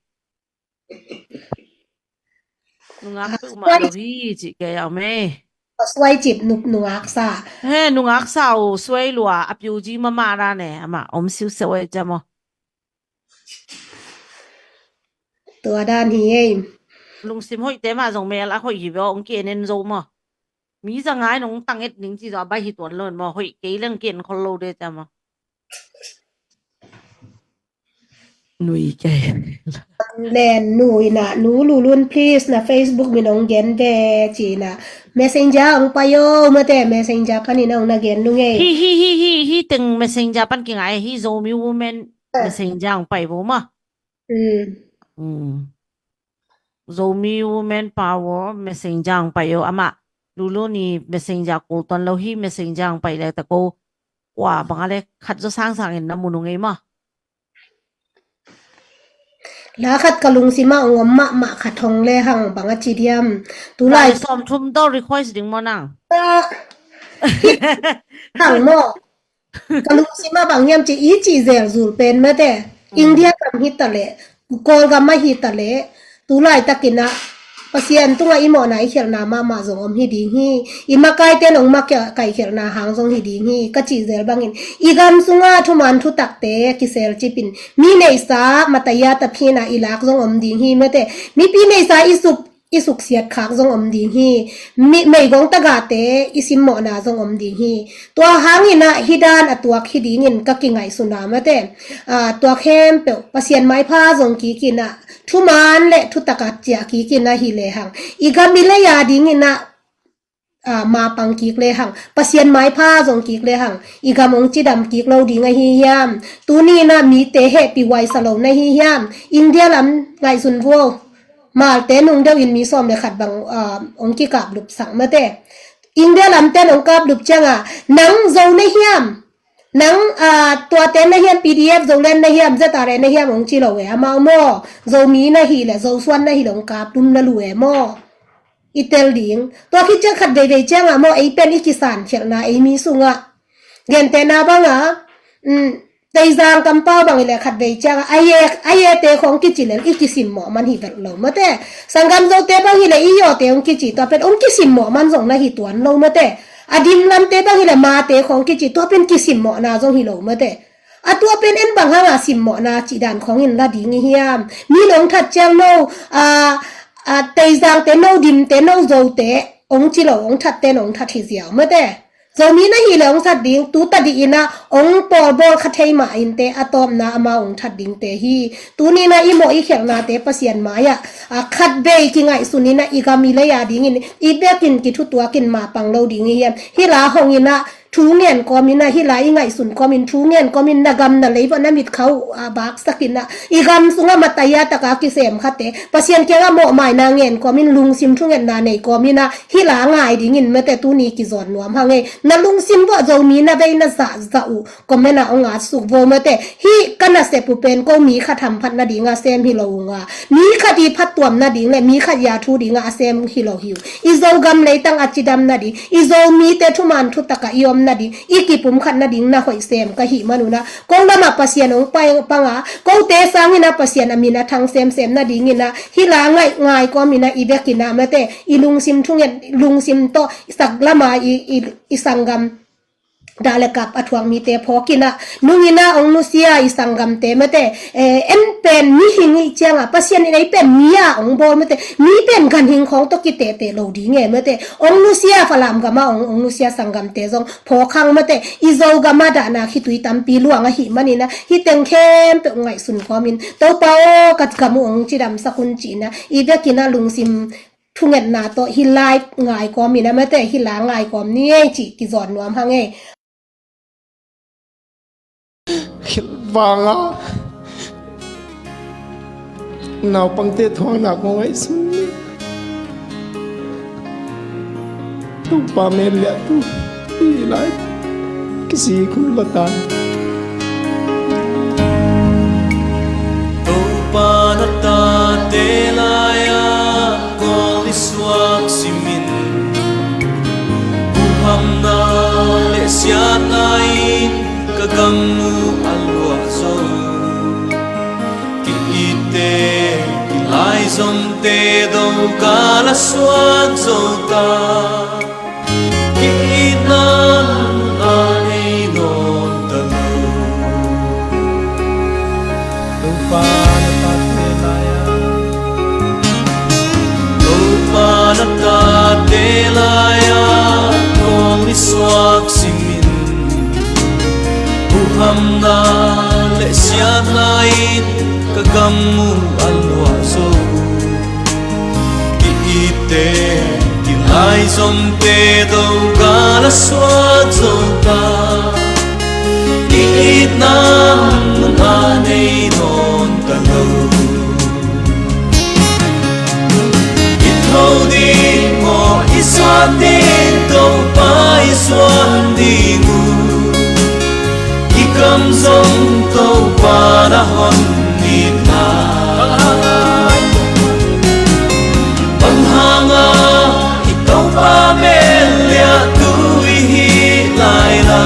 Nungak peuhmah lo hi cih kei a om e. Suai cip nungak sa. He, nungak sa uh, suai lua, a piu ji mama dan e, amah om siusiau e ciam aw. Tua dan hi ei. Lungsim hoihte mah zong mel a hoih hi ve aw, ong ki-en en zo maw. Mi za ngai nong tang et ning ci zaw a bai hi tuan lo maw, hoih kei leng ki-en khol lo de ta maw. Nui kei. Len nui na, nu Lulun please na Facebook min ong gen ve ci na. Messenger ong pai o, mate Messenger panin ong na gen nung ei. Hi, hi, hi, hi, hi teng Messenger pan kingai, hi Zomi Women Messenger ong pai vo maw. Zomi Women Power Messenger ang pai o amah. Lulu ni Messenger kul tuan lo hi, Messenger ang pai le ta ko. Kua bang a le khat zo sangsang in na mu nung ei maw. La khat ka lungsim ah ong om mahmah khat hong le hang bang a ci diam. Tulai sawm thum tawh request ding maw nang. Hang maw. Ka lungsim ah bang hiam ci i cih zel zul pen mate. India gam hi ta leh, Kawlgam ah hi ta leh, tu laitakin ah Pasian tungah i mawhna i khialhna mahmah zong om hi ding hi. I makaite nong makaihkhialhna hang zong hi ding hi. Ka cih zel bangin i gam sungah thuman thutakte kiselcipin mi neihsa mataya taphin ah i lak zong om ding hi mate. Mipi neihsa i sup i suksiat khak zong om ding hi. Mi, meigong tagahte i simmawhna zong om ding hi. Tua hangin ah hih dan a tuak hi dingin ka kingaihsun a, mate. Ah, tuak khempeuh Pasian maipha zong kik in ah, thuman le thutak a ciah kik in ah hi lehang, i gam i lei a dingin ah, ah, mapang kik lehang, Pasian maipha zong kik lehang, i gam hong cidam kik lo ding ahi hiam? Tuni in ah mite hehpih huai sa lo na hi hiam? India lam ngaihsun vo. Malte nung deuh in mi sawm le khat bang, ah, hong kikaplup sak, mate. India lamte in hong kaplup ciang a, nang Zo na hiam? Nang, ah, tuate na hiam, P D F Zoland na hiam, Z R A na hiam hong ci lo e, amau maw? Zomi na hi le, Zosuan na hi le hong kaplum na lu e maw? I tel ding. Tua khit ciang khat veivei ciang a maw, ei pen i kisan khialhna, ei mi sungah. Gentehna bang a, um, Teizang kampau bang hi le khat vei ciang a, a ye, a yete khawng kici lel i kisimmawh man hi vet lo, mate. Sanggam Zote bang hi le i yawte hong kici, tua pen hong kisimmawh man zong na hi tuan lo, mate. A dim lamte bang hi le mate khawng kici, tua pen kisimmawhna zong hi lo, mate. A tua pen en bang hang a simmawhna cih dan khawng in la ding i hiam? Mi nong that ciang no, a, a, Teizangte no dimte no Zote hong ci lo, hong thatte in hong that hi ziau, mate. Zomi na hi le hong that ding, tu tadih in ah hong pawlbawl kha thei mah inteh, a tawpna amau hong that dingte hi. Tuni in ah i mawh i khialhnate Pasian mai-ah, a, khat vei kingaihsun in ah i gam i lei a dingin i biakinn kithutuak in mapang lo ding i hiam? Hih la hong in ah thu ngen kawm in ah, hih la i ngaihsun kawm in thu ngen kawm in, na gam na lei vawh na mit kha uh, a, baksak in ah, i gam sungah mataia taka kisem khate Pasian kiangah mawhmaina ngen kawm in, lungsim thungetna nei kawm in ah, hih la ngai dingin, mate, tuni kizawn nuam hang ei. Na lungsim vawh Zomi na vei na zahzah uh comment ah hong at suk vo, mate. Hih ka nasep uh pen ko mi khat hamphat nading a sem hi lo ung a, mi khat i phattuam nading le mi khat i a thu ding a sem hi lo hi uh. I Zogam leitang a cidam nading, i Zomite thuman thutak a i om nading, i kipumkhat nading na hoih sem ka hih man un ah, ko lamah Pasian hong pai-, pang a, kote sang in ah Pasian a min a thang semsem nading in ah, hih la ngai, ngai kawm in ah i biakinn ah, mate, i lungsim thunget, lungsim tawh sak lam a i, i, i sanggam dah le kap a thuak mite phawk in ah, nung in ah hong nusia i sanggamte, mate, eh, en pen mihing i hih ciang a, Pasian in ei pen mi a hong bawl, mate, mi pen ganhing khawng tawh kitehteh lo ding e, mate. Hong nusia Falam gam a hong, hong nusia sanggamte zong phawk hang, mate. I Zogam ah dahna khitui tampi luang ahih man in ah, hih teng khempeuh ngaihsun kawm in, Topa aw, ka gam uh hong cidamsak un, ci in ah, i biakinn ah lungsim thungetna tawh hih la ngai kawm in ah, mate, hih la ngai kawm ni ei, cih kizawn nuam hang ei. Khit vang a, naupangte thuakna kong ngaihsun ni. Topa mel liah tu i lai kisik hun la tan. Topa na tate lai-ah kawl i suak simin, huhamna le siatna in ka gam uh a luah zo. Ki-itte kilaizomte do ka la suak zo ta. Ki-itna nunah nei nawn ta lo. Topa na tate lai-ah, Topa na tate lai-ah kawl i suak simin, huhamna le siatna in ka gam uh a luah zo. Ki-itte kilaizomte do ka la suak zo ta. Ki-itna nunah nei nawn ta lo. I tho ding maw, i zuan ding, Topa i zuan ding uh. I kam zong Topa na hon itna. Bang hanga i Topa mel liah tu i hih laila,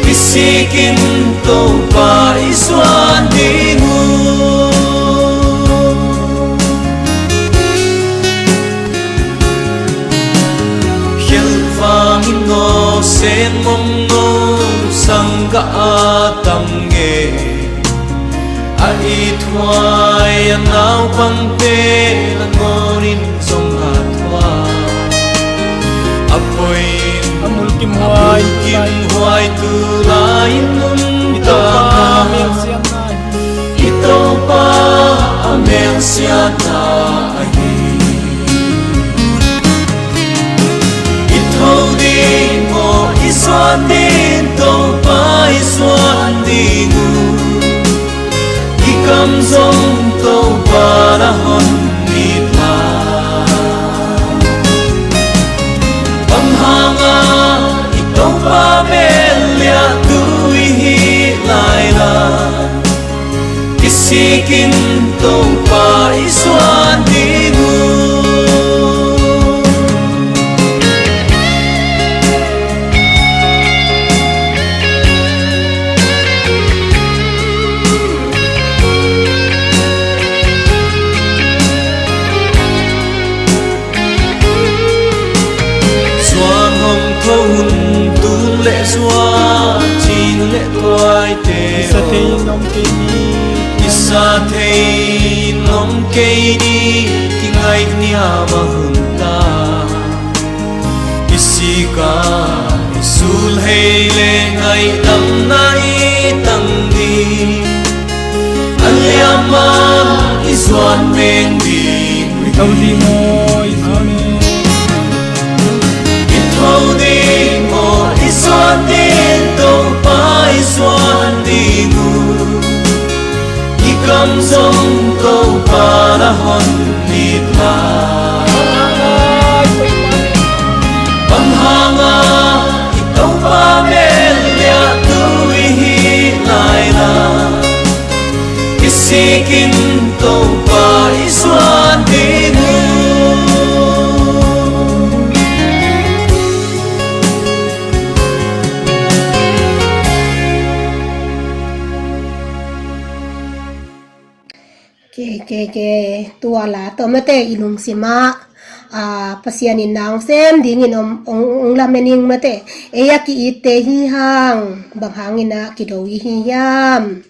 i sikin Topa i zuan ding uh. Khelhfang in aw, sen mong no, sang ka a tam nge. A ithuai a naupangte nangawn in zong a thuak. A poi in a mulkim huai, a mulkim huai tu lai in nuntakna i Topa a melsiatna ahi. I tho ding maw, i zuan ding, Topa i zuan ding uh. I kam zong Topa na hon nit lai. Bang hanga i Topa bel liahtu i hi lai la, kisikin Topa i zuan ding uh. Zuan hong tho hun, tun le zuan, cin le tuaite, kisa thei in om kei ni, kisa thei in om kei ni, kingaih niam a hun ta. I sika i sul hei le, ngaihdamna i tang ni. A liama i zuan meng ding. I tho ding maw, i zuan meng. I tho ding maw, i zuan ding, Topa i zuan ding uh. I kam zong Topa na hon nit lai. Bang hanga i Topa bel liahtu i hi lai la, kisikin Topa i zuan ding uh. Ke, ke, ke, tua la tawh mate i lungsim ah, ah, Pasian in na hong sem dingin om, ong, ong lamen ing mate. Ei a ki-itte hi hang, bang hangin ah kido i hi hiam?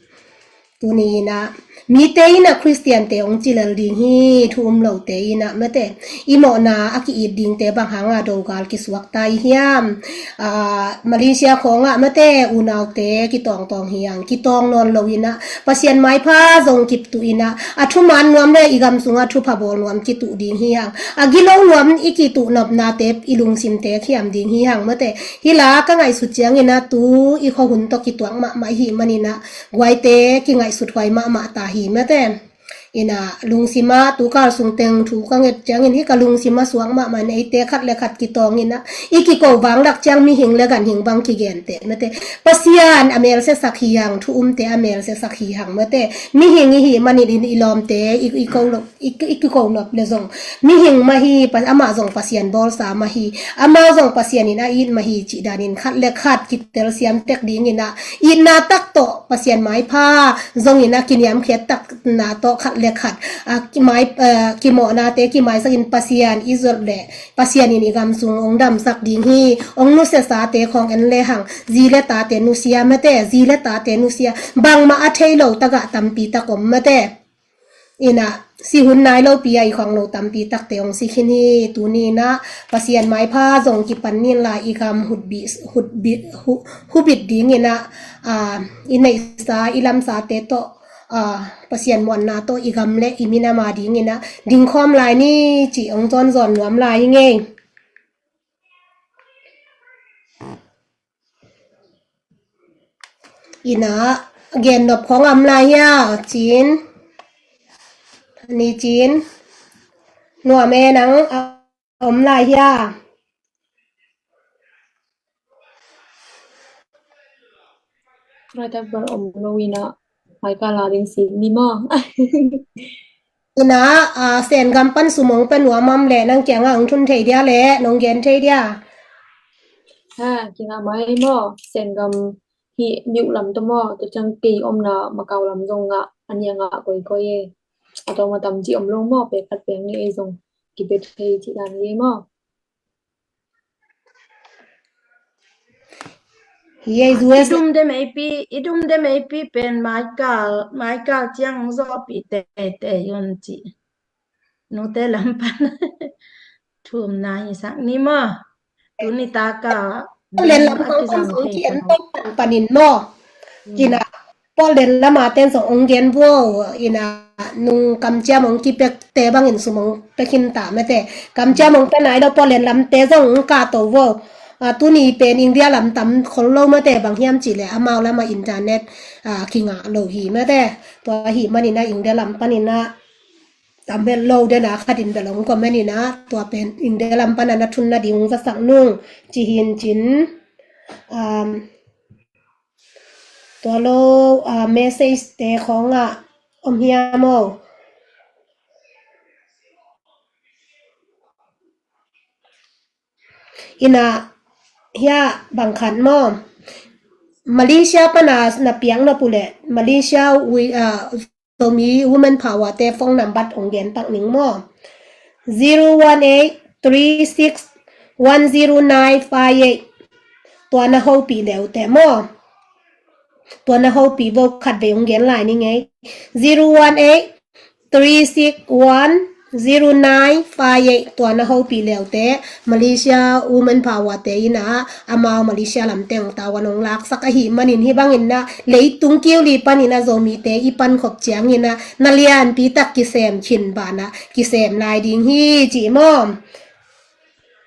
Tuni in ah mite in ah Khristiante ong ci lel ding hi, thu um lote in ah mate. I mawhna a ki-it dingte bang hanga do gal kisuak ta i hiam? Ah, Malaysia khawngah mate unaute kitawngtawng hi hang, kitawng nawn lo in ah Pasian maipha zong kituh in ah, a thuman nuam le i gam sungah thupha bawl nuam kituh ding hi hang. A gilo nuam i kituh nopnate i lungsimte khiam ding hi hang mate. Hi la ka ngaihsut ciangin ah tu i khuahun tawh kituak mahmah i hih manin ah guaite kingaihsut huai mahmah ta hi mate. In ah lungsim ah tu kal sung teng thu ka nget ciangin hih ka lungsim ah suak mahmah in eite khat le khat kitawng in ah i kiko vang lak ciang mihing le ganhing bang kigente mate. Pasian a melsiasak hi hang, thu umte a melsiasak hi hang mate. Mihing i hih manin i lawmte i, i ko lo, i, i kiko nop le zong mihing mah hi, pa, amah zong Pasian bawlsa mah hi, amau zong Pasian in a it mah hi cih danin khat le khat kitelsiam tek dingin ah itna tak tawh Pasian maipha zongin a kiniamkhiat takna tawh khat le khat, a, kimai, a, kimawhnate kimaisakin Pasian i zot le Pasian in i gam sung ong damsak ding hi. Ong nusiasate khawng en le hang, zi le tate nusia mate, zi le tate nusia, bangmah a thei lo tagah tampi tak om mate. In ah si hun nai lopi a i khawng lo tampi takte ong si khin hi. Tuni in ah Pasian maipha zong kipan nin la i gam hutbit, hutbit, hu-, hubit dingin ah, ah, i neihsa i lamsate tawh, ah, Pasian muanna tawh i gam le i minam a dingin ah dingkhawm lai ni cih ong zawnzawn nuam lai hi ngei. In ah gen nop khawng a om lai hia, Cin? Ni Cin, nuam e nang, a om lai hia? Rai tak bal om lo in ah, mai ka la ding si ni maw? In ah, a, Sengam pan sum ong pia nuam a om leh nang kiangah ong thun thei dia leh nong gen thei dia? Ha, kingah mai maw, Sengam hih Myo lam tawh maw, tua ciang kei omna Macau lam zong ngah, a nia ngah koikoi e. A tawm a tam cih om lo maw, pek khat pek nih ei zong kipia thei cih dan hi e maw. Hi ei, U S. I dum dem eipi, i dum dem eipi pen maikal, maikal ciang zawhpih teitei un ci. Nute lam pan thumna hi sak ni maw. Tuni taka Portland lam a kizang thei pan pan in maw. Kina Portland lama ten zong ong gen vuo, ina nung kamciam ong kipek te bangin sum ong pek khin ta mate. Kamciam ong pek nai lo Portland lam te zong ong ka to vuo. A, tuni pen India lam tam khol lo mate, bang hiam cih leh amau lama internet, a, kingah lo hi mate. Tua hi manina India lam panina tam bel lo dena khatin bel ong comment ina, tua pen India lam pana na thun nading ong zasak nung ci hi in cin. Um, tua lo, ah, message te khawngah om hiam aw? Ina, hia bang khat maw? Malaysia pana na piak na pule, Malaysia wi, ah, Zomi Women Power te phone number ong gen pak ning maw. Zero one eight three six one zero nine five eight. Tua na hopih leute maw. Tua na hopih vo, khat vei ong gen lai ning ei. Zero one eight three six one zero nine five eight. Tua na hopih leute, Malaysia Women Power te ina, amau Malaysia lam te ong tawan ong laksak ahi manin hi bangin na leitung kiu li panina Zomite i pan khop ciangina na lianpi tak kisem khin bana kisem lai ding hi ci maw.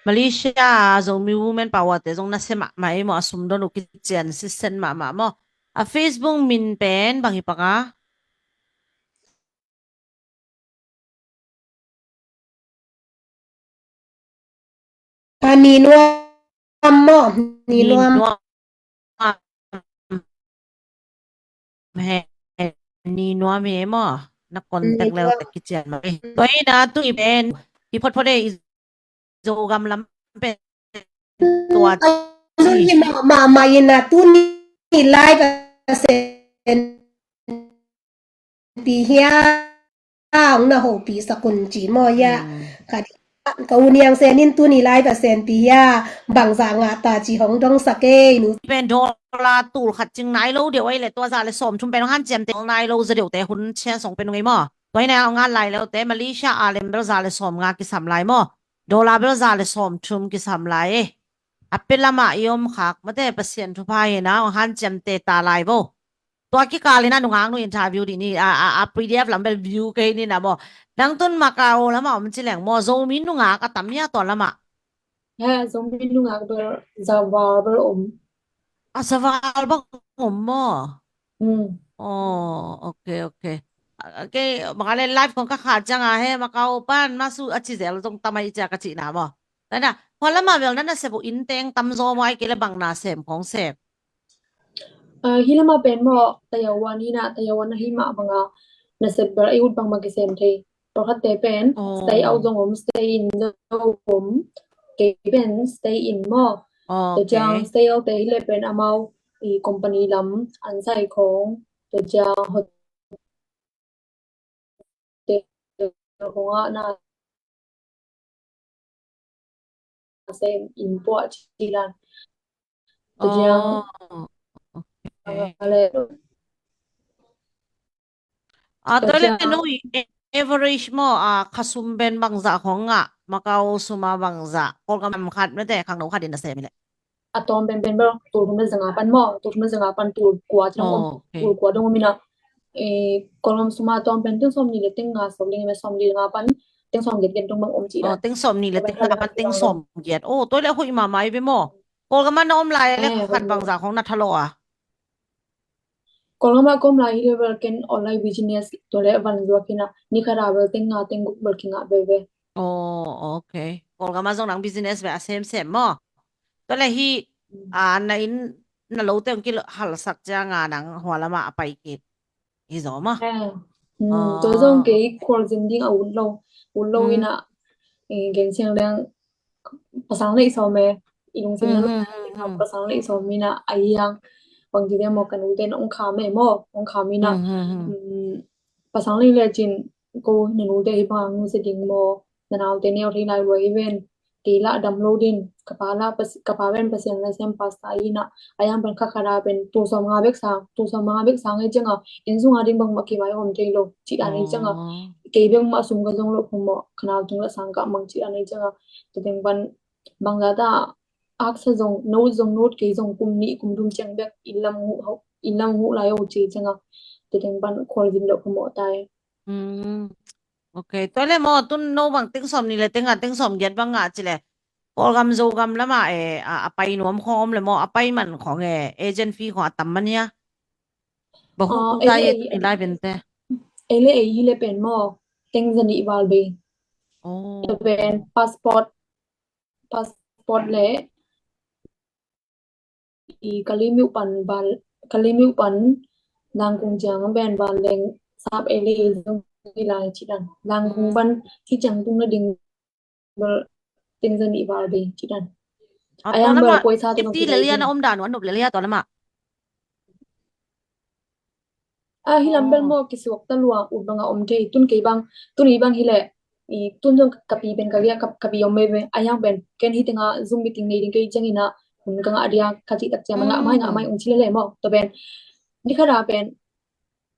Malaysia Zomi Women Power te zong na sem mahmah ei maw, a sum don uh kician sisen mahmah maw. A Facebook min pen bang hi paka? A, Ni Nuam maw? Ni Nuam. He, Ni Nuam he maw? Na contact leu te kician mai. Tua ina tu i pen i photphot e, i Zogam lam pen tua ci. Ni ma ma ina tuni live a sen pi hia, ong na hopih sak un ci maw ya. Ka u Niang Sen in tuni live a sen pi hia, bangzah ngah ta ci hong dong sak ei nu. Pen dollar tul khat cing nai lo deuh ei le, tua za le sawm thum pen ong hanciam te ong nai lo za deuh te hun chia song pen ong ei maw. Tua ina ong ngat lai leute Malaysia a lem bel za le sawm nga kisam lai maw. Dollar bel za le sawm thum kisam lai e. A pe lama i om khak mate, Pasian thupha hina ong hanciam te ta lai vo. Tua kikal ina nungak nu interview di ni, a, a, a P D F lam bel view kei ni na maw. Nang tun Macau lama om ci leng maw, Zomi nungak a tam hia tua lama? He, Zomi nungak bel za val bel om. A, za val bang om maw? Hmm. Oh, okay, okay. A, kei bang a le live kong ka khat cianga he Macau pan masu a ci zel zong tam ai cia ka ci na maw. Nana, hua lama bel nana sep uh inn teng tam zaw maw, ai kei le bang na sem khong sep? Ah, hi lama pen maw, Taiwan hi na, Taiwan na hi mah banga na sep bel ei ut bang ma kisem thei. Pakhat te pen stay out zong om, stay in zong om. Kei pen stay in maw. Tua ciang stay out te hi le pen amau i company lam an sai khong, tua ciang hotel khong ah na sem in puah ci lan. Tua ciang a, tua le no i average maw, a, kha sum pen bangzah khong ngah, Macau sum a bangzah, Kawlgam khat mete khangno khat in a sem le. A tawm penpen bel tul thum le zanga pan maw, tul thum le zanga pan tul kua ci dong om, tul kua dong om ina. Kawlgam sum a tawm pen teng sawm nih le teng nga sawm ding, sawm nih le nga pan teng sawm giat giat dong bang om ci dan. Teng sawm nih le teng nga pan teng sawm giat. Oh, tua le hoih mahmah i ve maw. Kawlgam a na om lai le khat bangzah khong na thalawh a? Kawlgam a ka om lai hi le bel ken online business tua le van zuak hi na, ni khat a bel teng nga teng guk bel kingah veve. Oh, okay. Kawlgam a zong nang business ve a semsem maw? Tua le hi, a, na inn na lote ong kihalsak cianga nang hua lama a pai kik hi zaw maw? Tua zong kei khual zin ding a ut lo, ut lo ina, gen siang leng pasang nei sawm e, i lungsim na pasang nei sawm ina a hiang bang ti dia maw, ka nute na ong kham e maw, ong kham ina. Pasang lei le cin ko na nute hi bang ang nu se ding maw, na naute neu thei lai lua hi ven, kei lah dam lo din, ka pa la, ka pa pen Pasian nasem pastor ahi na, a yang pen kha kha la pen tul sawm nga bek sang, tul sawm nga bek sang ahi cianga, inn sunga ding bangmah kimai om thei lo, cih dan ahi cianga, kei bek mah sum ka zong lo phamawh, ka nau tung la sang ka mang cih dan ahi cianga, tua teng pan bangzah ta haksa zong, no zong no kei zong kum nih kum thum ciang bek inn lam huh, inn lam huh lai uh ci cianga, tua teng pan khual zin lo phamawh tai. Ok, tua le maw, tun no bang teng sawm nih le teng nga, teng sawm giat bang nga ci le, Kawlgam Zogam lama e, a, a pai nuam khawng om le maw, a pai man khawng e, agent fee khawng a tam man hia? Bang huk tu ta ye tuni lai bente. Ei le ei hi le pen maw, teng zanih val bei. Tua pen passport, passport le i Kalaymyo pan val, Kalaymyo pan Dangkung ciang pen val leng sap ei le ei zong hi lai ci dan. Dangkung pan hi ciang tung na ding bel teng zanih val bei ci dan. A yang bel poisa te ti le lia na om dan wan nop le lia tua lama. A hi lam bel maw kisuak ta lua ut banga om thei tun kei bang tun i bang hi le i tun zong ka pi pen ka lia ka pi om mei ve a yang pen ken hi tenga Zoom meeting nei ding kei ciang ina hun ka ngah dia ka cih tak ciang ngah mai ngah mai ong ci le le maw tua pen ni kha da pen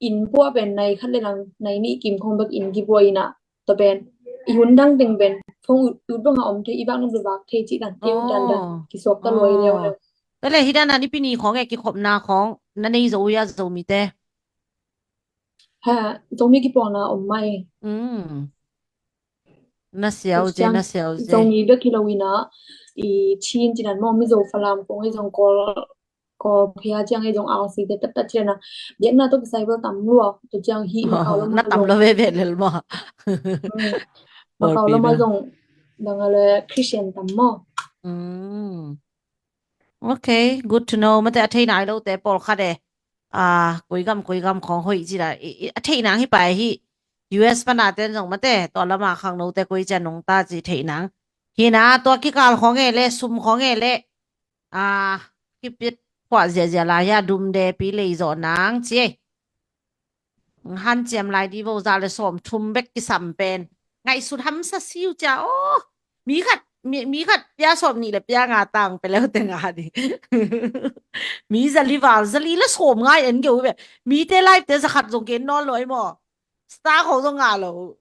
in puah pen nai khat le nang nai nih kim khong bek in kibuai ina tua pen i hun dang teng pen phone ut ut banga om thei i bak nung bevak thei cih dan i ut dan dan kisuak ta luai leu leu. Tua le hi dan a nipi ni khong e kikhopna khong na nei zo uh a Zomite? Ha, Zomi kipawlna om mai. Na siau je, na siau je. Zomi bek hi lo ina i Chin cih dan maw Mizo Falam khong e zong Kawl Kawl phia ciang e zong R C te tat tat ciang a biakna tawh kisai bel tam lua tua ciang hi Macau lam na tam lo ve ve lel maw? Macau lam a zong dang a le Christian tam maw? Ok, good to know. Mate a thei nai lo te pawlkhat e. A koi gam koi gam khawng hoih ci la a thei nang hi pai hi. U S pana ten zong mate tua lama khangno te koi cian nong ta ci thei nang. Hi na tua kikal khawng e le sum khawng e le a kipit khuah ziahziah lai hia dum de pi lei zawh nang ci ei. Hanciam lai di vo za le sawm thum bek kisam pen ngaihsut hamsa siu cia aw. Mi khat mi, mi khat pia sawm nih le pia nga tang pe leu te nga di. Mi zali val zali le sawm ngai en geu ve. Mi te live te za khat zong gen nawn lo ei maw? Star khong zong nga lo.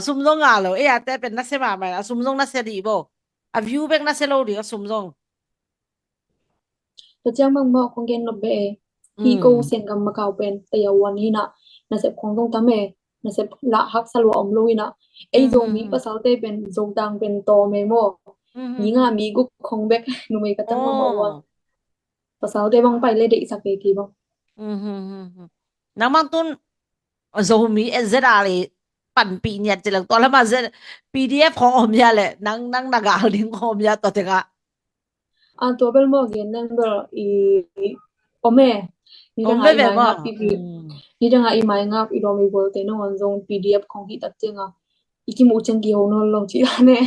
Sum zong nga lo. Ei a te pen na se ma mai a sum zong na se di bo. A view bek na se lo di a sum zong. Tua ciang bang maw kong gen nop beh e. Hi ko Sengam Macau pen taya wan hi na nasep khong zong tam e. Nasep lah haksa lua om lo hi na. Ei Zomi pasalte pen Zotang pen tawm e maw. Mi nga mi guk khong bek numei ka tam maw maw ua. Pasalte bang pai le deihsak e ki bang. Nang bang tun Zomi et zet a le panpih niat ci leng tua lama zet P D F khong om hia le nang nang na gal ding khong om hia tua tengah. A tua bel maw gen nang bel i om e. Nidang a i mai ngap i nidang a i mai ngap i lawm i gualte nangawn zong P D F khong hih tak cianga i kimuh ciang kiho nawn lo cih dan e.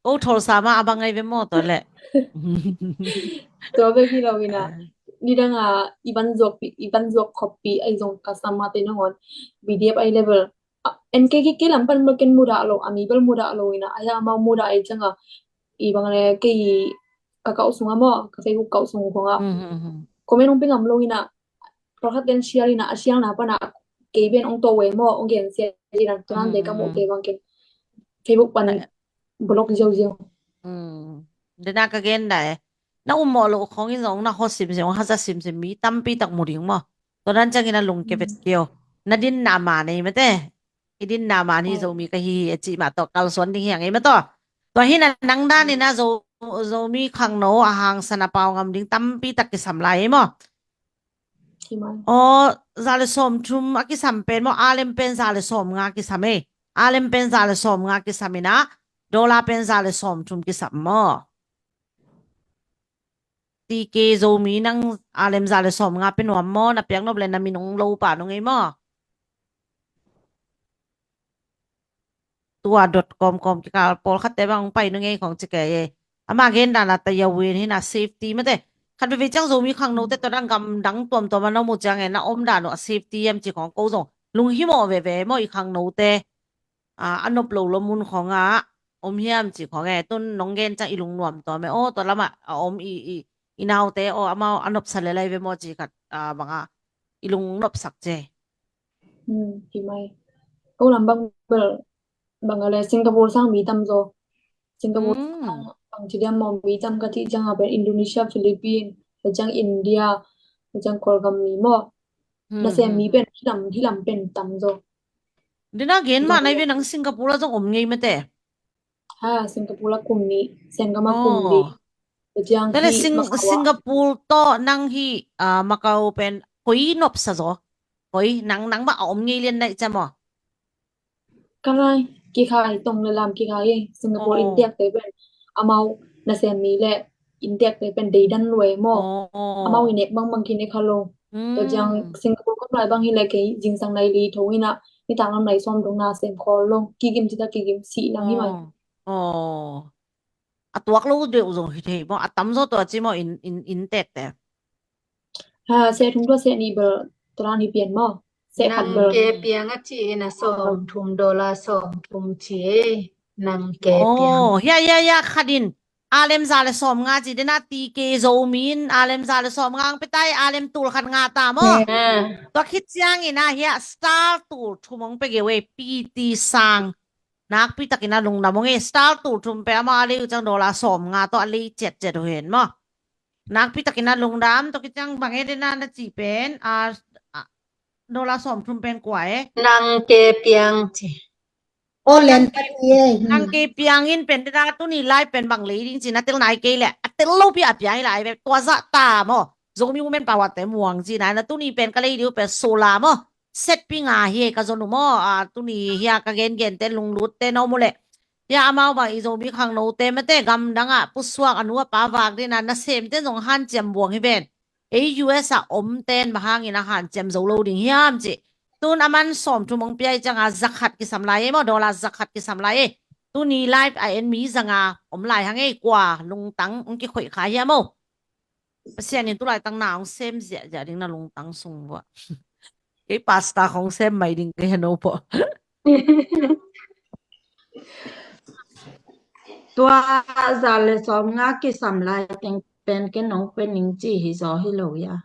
Ko tholsa ma a bang ngai ve maw tua leh. Tua bek hi lo ina nidang a i van zuak pi i van zuak khop pi ai zong ka sama te nangawn P D F ai level en kei kei lam pan bel ken mudah lo a mi bel mudah lo ina ai a mau mudah ai cianga i bang le kei ka kauh sunga maw ka Facebook kauh sung konga comment hong pe ngam lo ina pakhat ten share ina a share na pana kei ben hong to ve maw hong gen share ina tuan de ka muh kei bang ken Facebook pan block ziauziau. Dena ka gen dai na um mawh loh khong in zong na hot simsim hong haza simsim mi tampi tak mu ding maw? Tua dan ciangin a lungkia vet kio. Na din na ma nei mate. I din na ma ni Zomi ka hi hi a cih mah tawh kalsuan ding hi a ngei mah tawh. Tua hi na nang dan in a Zo Zomi khangno a hangsan a pau ngam ding tampi tak kisam lai hi maw? Aw za le sawm thum a kisam pen maw? Alem pen za le sawm nga kisam ei. Alem pen za le sawm nga kisam in a dollar pen za le sawm thum kisam maw? T K Zomi nang alem za le sawm nga pe nuam maw? Na piak nop le na min ong lo pa nung ei maw? Tua dot com com kikal pawlkhatte bang ong pai nung ei khong ci kei ei. Ama gen dan a ta yawin hi na safety mate. Khat veve ciang Zomi khangnote tua dang gam dang tuamtuam a na mu ciang ei na om dan uh a safety em ci khong ko zong lunghimawh veve maw i khangnote. A nop lo lo mun khong ah om hiam ci khong e, tun nong gen ciang i lungnuam tua me, aw, tua lamah a om i, i, i naute, aw, amau a nopsa le lai ve maw ci khat, a, banga i lungnopsak ce. Hmm, hi mai. Ko lam bang bel, bang a le Singapore sang mi tam zaw. Singapore sang bang ci diam maw, mi tam ka ti ciang a pen Indonesia, Philippines, ka ciang India, ka ciang Kawlgam mi maw. Na sem mi pen hi lam, hi lam pen tam zaw. Dena gen mah nai ve, nang Singapore a zong om ngei mate. Ha, Singapore a kum nih, Sengam a kum nih. Ka ciang hi Macau a. Singapore tawh nang hi, ah, Macau pen koi nopsa zaw. Koi, nang, nang mah a om ngei lian nai cam aw. Ka lai, kikhai, tong le lam kikhai e. Singapore innteekte pen amau nasem mi le innteekte pen deidan lua e maw. Amau i nek bangbang kinek kha lo. Tua ciang Singapore kawm lai bang hi le kei zingsang nai li tho ina, nitak lam nai sawm dong na sem khawl lo. Kigim cita kigim sih nang hi mai. A tuak lo deuh zong hi thei maw, a tam zaw tua ci maw, inn, inn, innteekte. Ha, seh thum tua seh nih bel tua dan hi pian maw. Seh khat bel. Nang ke piang a ci in a sawm thum, dollar sawm thum ci e. Nang ke piang. Oh, ya, ya, ya, khat in. Alem za le sawm nga ci dena T K Zomi in, alem za le sawm nga ang petai, alem tul khat nga ta maw. Tua khit ciangin a hia star tul thum ong pe geu e, P T Sang. Nakpi takin a lungdam ong e, star tul thum pe ama a lei uh ciang dollar sawm nga tawh a lei ciatciat uh hen maw. Nakpi takin a lungdam, tua khit ciang bang e dena na ci pen, a, a, dollar sawm thum pen kua e. Nang ke piang ci. Aw, len ta ni e. Nang ke piang in pen dena tuni lai pen bang lei ding ci na tel nai kei le. A tel lo pi a piang i lai ve. Tua zah ta maw. Zomi Women Power te muang ci na, na tuni pen ka lei diu pen solar maw. Setpi nga hi e ka zon uh maw, a, tuni hia ka gengen te lunglut te na om uh leh. Hia amau bang i Zomi khangno te mate gamdang ah pusuak a nu a pa vak dina nasem te zong hanciam buang hi ven. Ei U S a om ten bang hangin a hanciam zo lo ding hiam ci. Tun a man sawm thum ong piai cianga zakhat kisam lai e maw, dollar zakhat kisam lai e. Tuni live a en mi zanga om lai hang ei kua lungtang ong kikhoih kha hiam o. Pasian in tulai tang na hong sem ziahziah ding na lungtang sung vua. Kei pasta hong sem mai ding kei heno po. Tua za le sawm nga kisam lai teng pen ken hong pe ning ci hi zaw hi lo ya.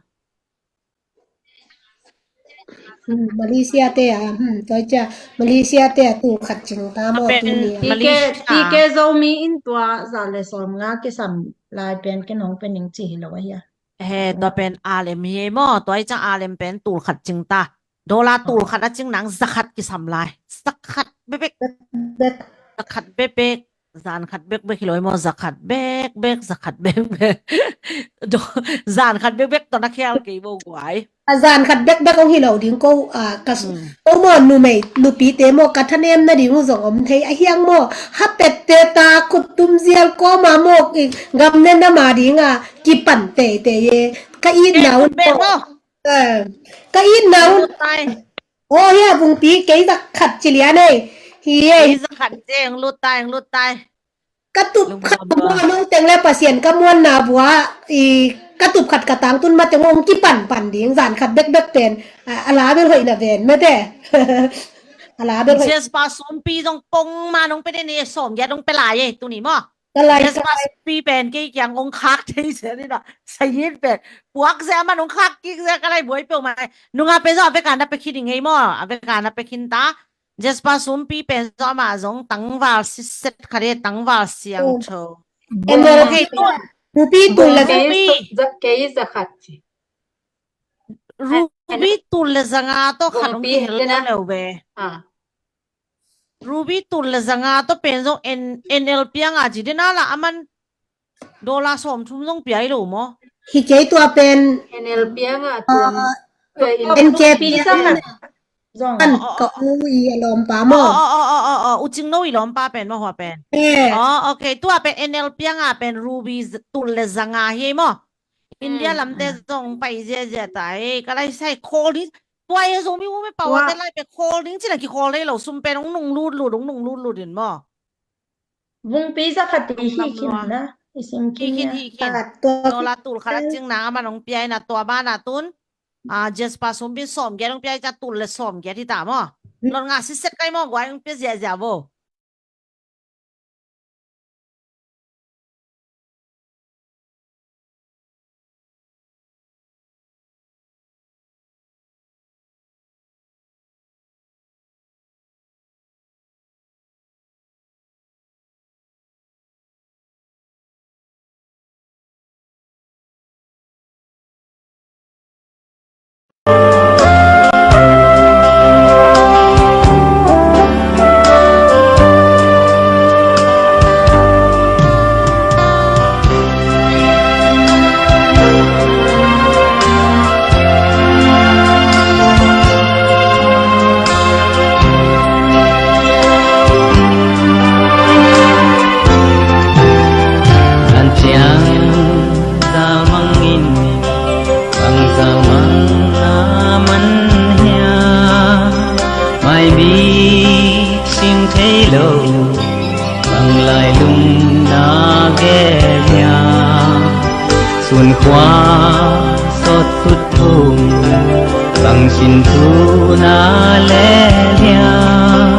Hmm, Malaysia te a, hmm, tua cia, Malaysia te a tul khat cing ta maw, pen tu ni a. Malaysia. Tike, tike Zomi in tua za le sawm nga kisam lai pen ken hong pe ning ci hi lo a hia. He, tua pen alem hi maw, tua i ciang alem pen tul khat cing ta. Dollar tul khat a cing nang zakhat kisam lai. Zakhat bebek. Bek. Zakhat bebek. Zan khat bekbek hi lo i maw, zakhat bekbek, zakhat bekbek. Zan khat bekbek tawh na khial kei bo guai. A zan khat bekbek ong hi lo ding ko, a, ka, ko maw numei, nupite maw, ka thanem na ding uh zong om thei a hiang maw, hapette ta khut tum zial ko ma maw, i gam ne na ma ding a, kipan teitei e, ka itna un maw. Ka itna un. Aw, hia Vungpi, kei zakhat ci lian ei. Hi ei. Kei zakhat ci, ong lut tai, ong lut tai. Ka tup khat ka muan ong teng le Pasian ka muanna vua, i, ka tup khat ka tangtun ma teng ong kipanpan ding, zan khat bekbek pen, a, a la bel hoih na ven mete. A la bel hoih. Jespa sumpi zong pong ma nong pe den e, sawm giat ong pe lai e, tuni maw. Ka lai, ka lai. Jespa sumpi pen kei kiang ong khak thei sia ni na. Sayin pen. Puak sia man ong khak kik sia ka lai buai peuh mai. Nunga pen zong a veka na pe khin i ngei maw. A veka na pe khin ta. Jespa sumpi pen zong amah zong tangval siset khat e, tangval siangtho. Ruby tul le za khat ci. Ruby tul le zanga tawh khat ong kihel ta leu ve. Ruby tul le zanga tawh pen zong N L pianga ci dena la aman dollar sawm thum zong pia i lo maw? Hi kei tua pen N L pianga tua. N K pianga. Zong. Ka u i a lawmpa maw? Aw, aw, aw, aw, aw, aw, u Cingno i lawmpa pen maw hua pen? Aw, ok, tua pen N L pianga pen Ruby tul le zanga hi maw? India lamte zong pai ziazia ta e, ka lai sai khawl ni. Tua e Zomi Women Power te lai pen khawl ning cina kikhawl rei lo, sum pen ong nung lut lut, ong nung lut lut in maw? Vungpi zakhat i hi khin na, i sim khin hi khin. Dollar tul khat a cing nang aman ong pia ina tua bana tun. A, Jespa sumpi sawm giat ong pia i ca tul le sawm giat hi ta maw? Not nga siset kai maw guai ong pia ziazia vo. Ua sawt tut thum bang sin thu na leh liang,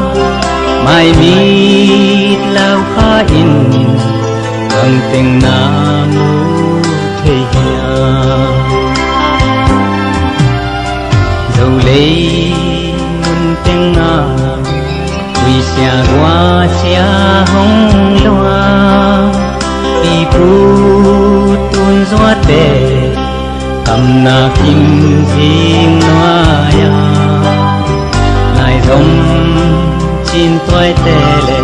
maimit lau kha in bang teng na mu thei hiam? Zo lei mun teng ah, ui sia gua sia hong lua, pipu tun zuate, kamna kim zing nuai-a, laizom cin tuaite le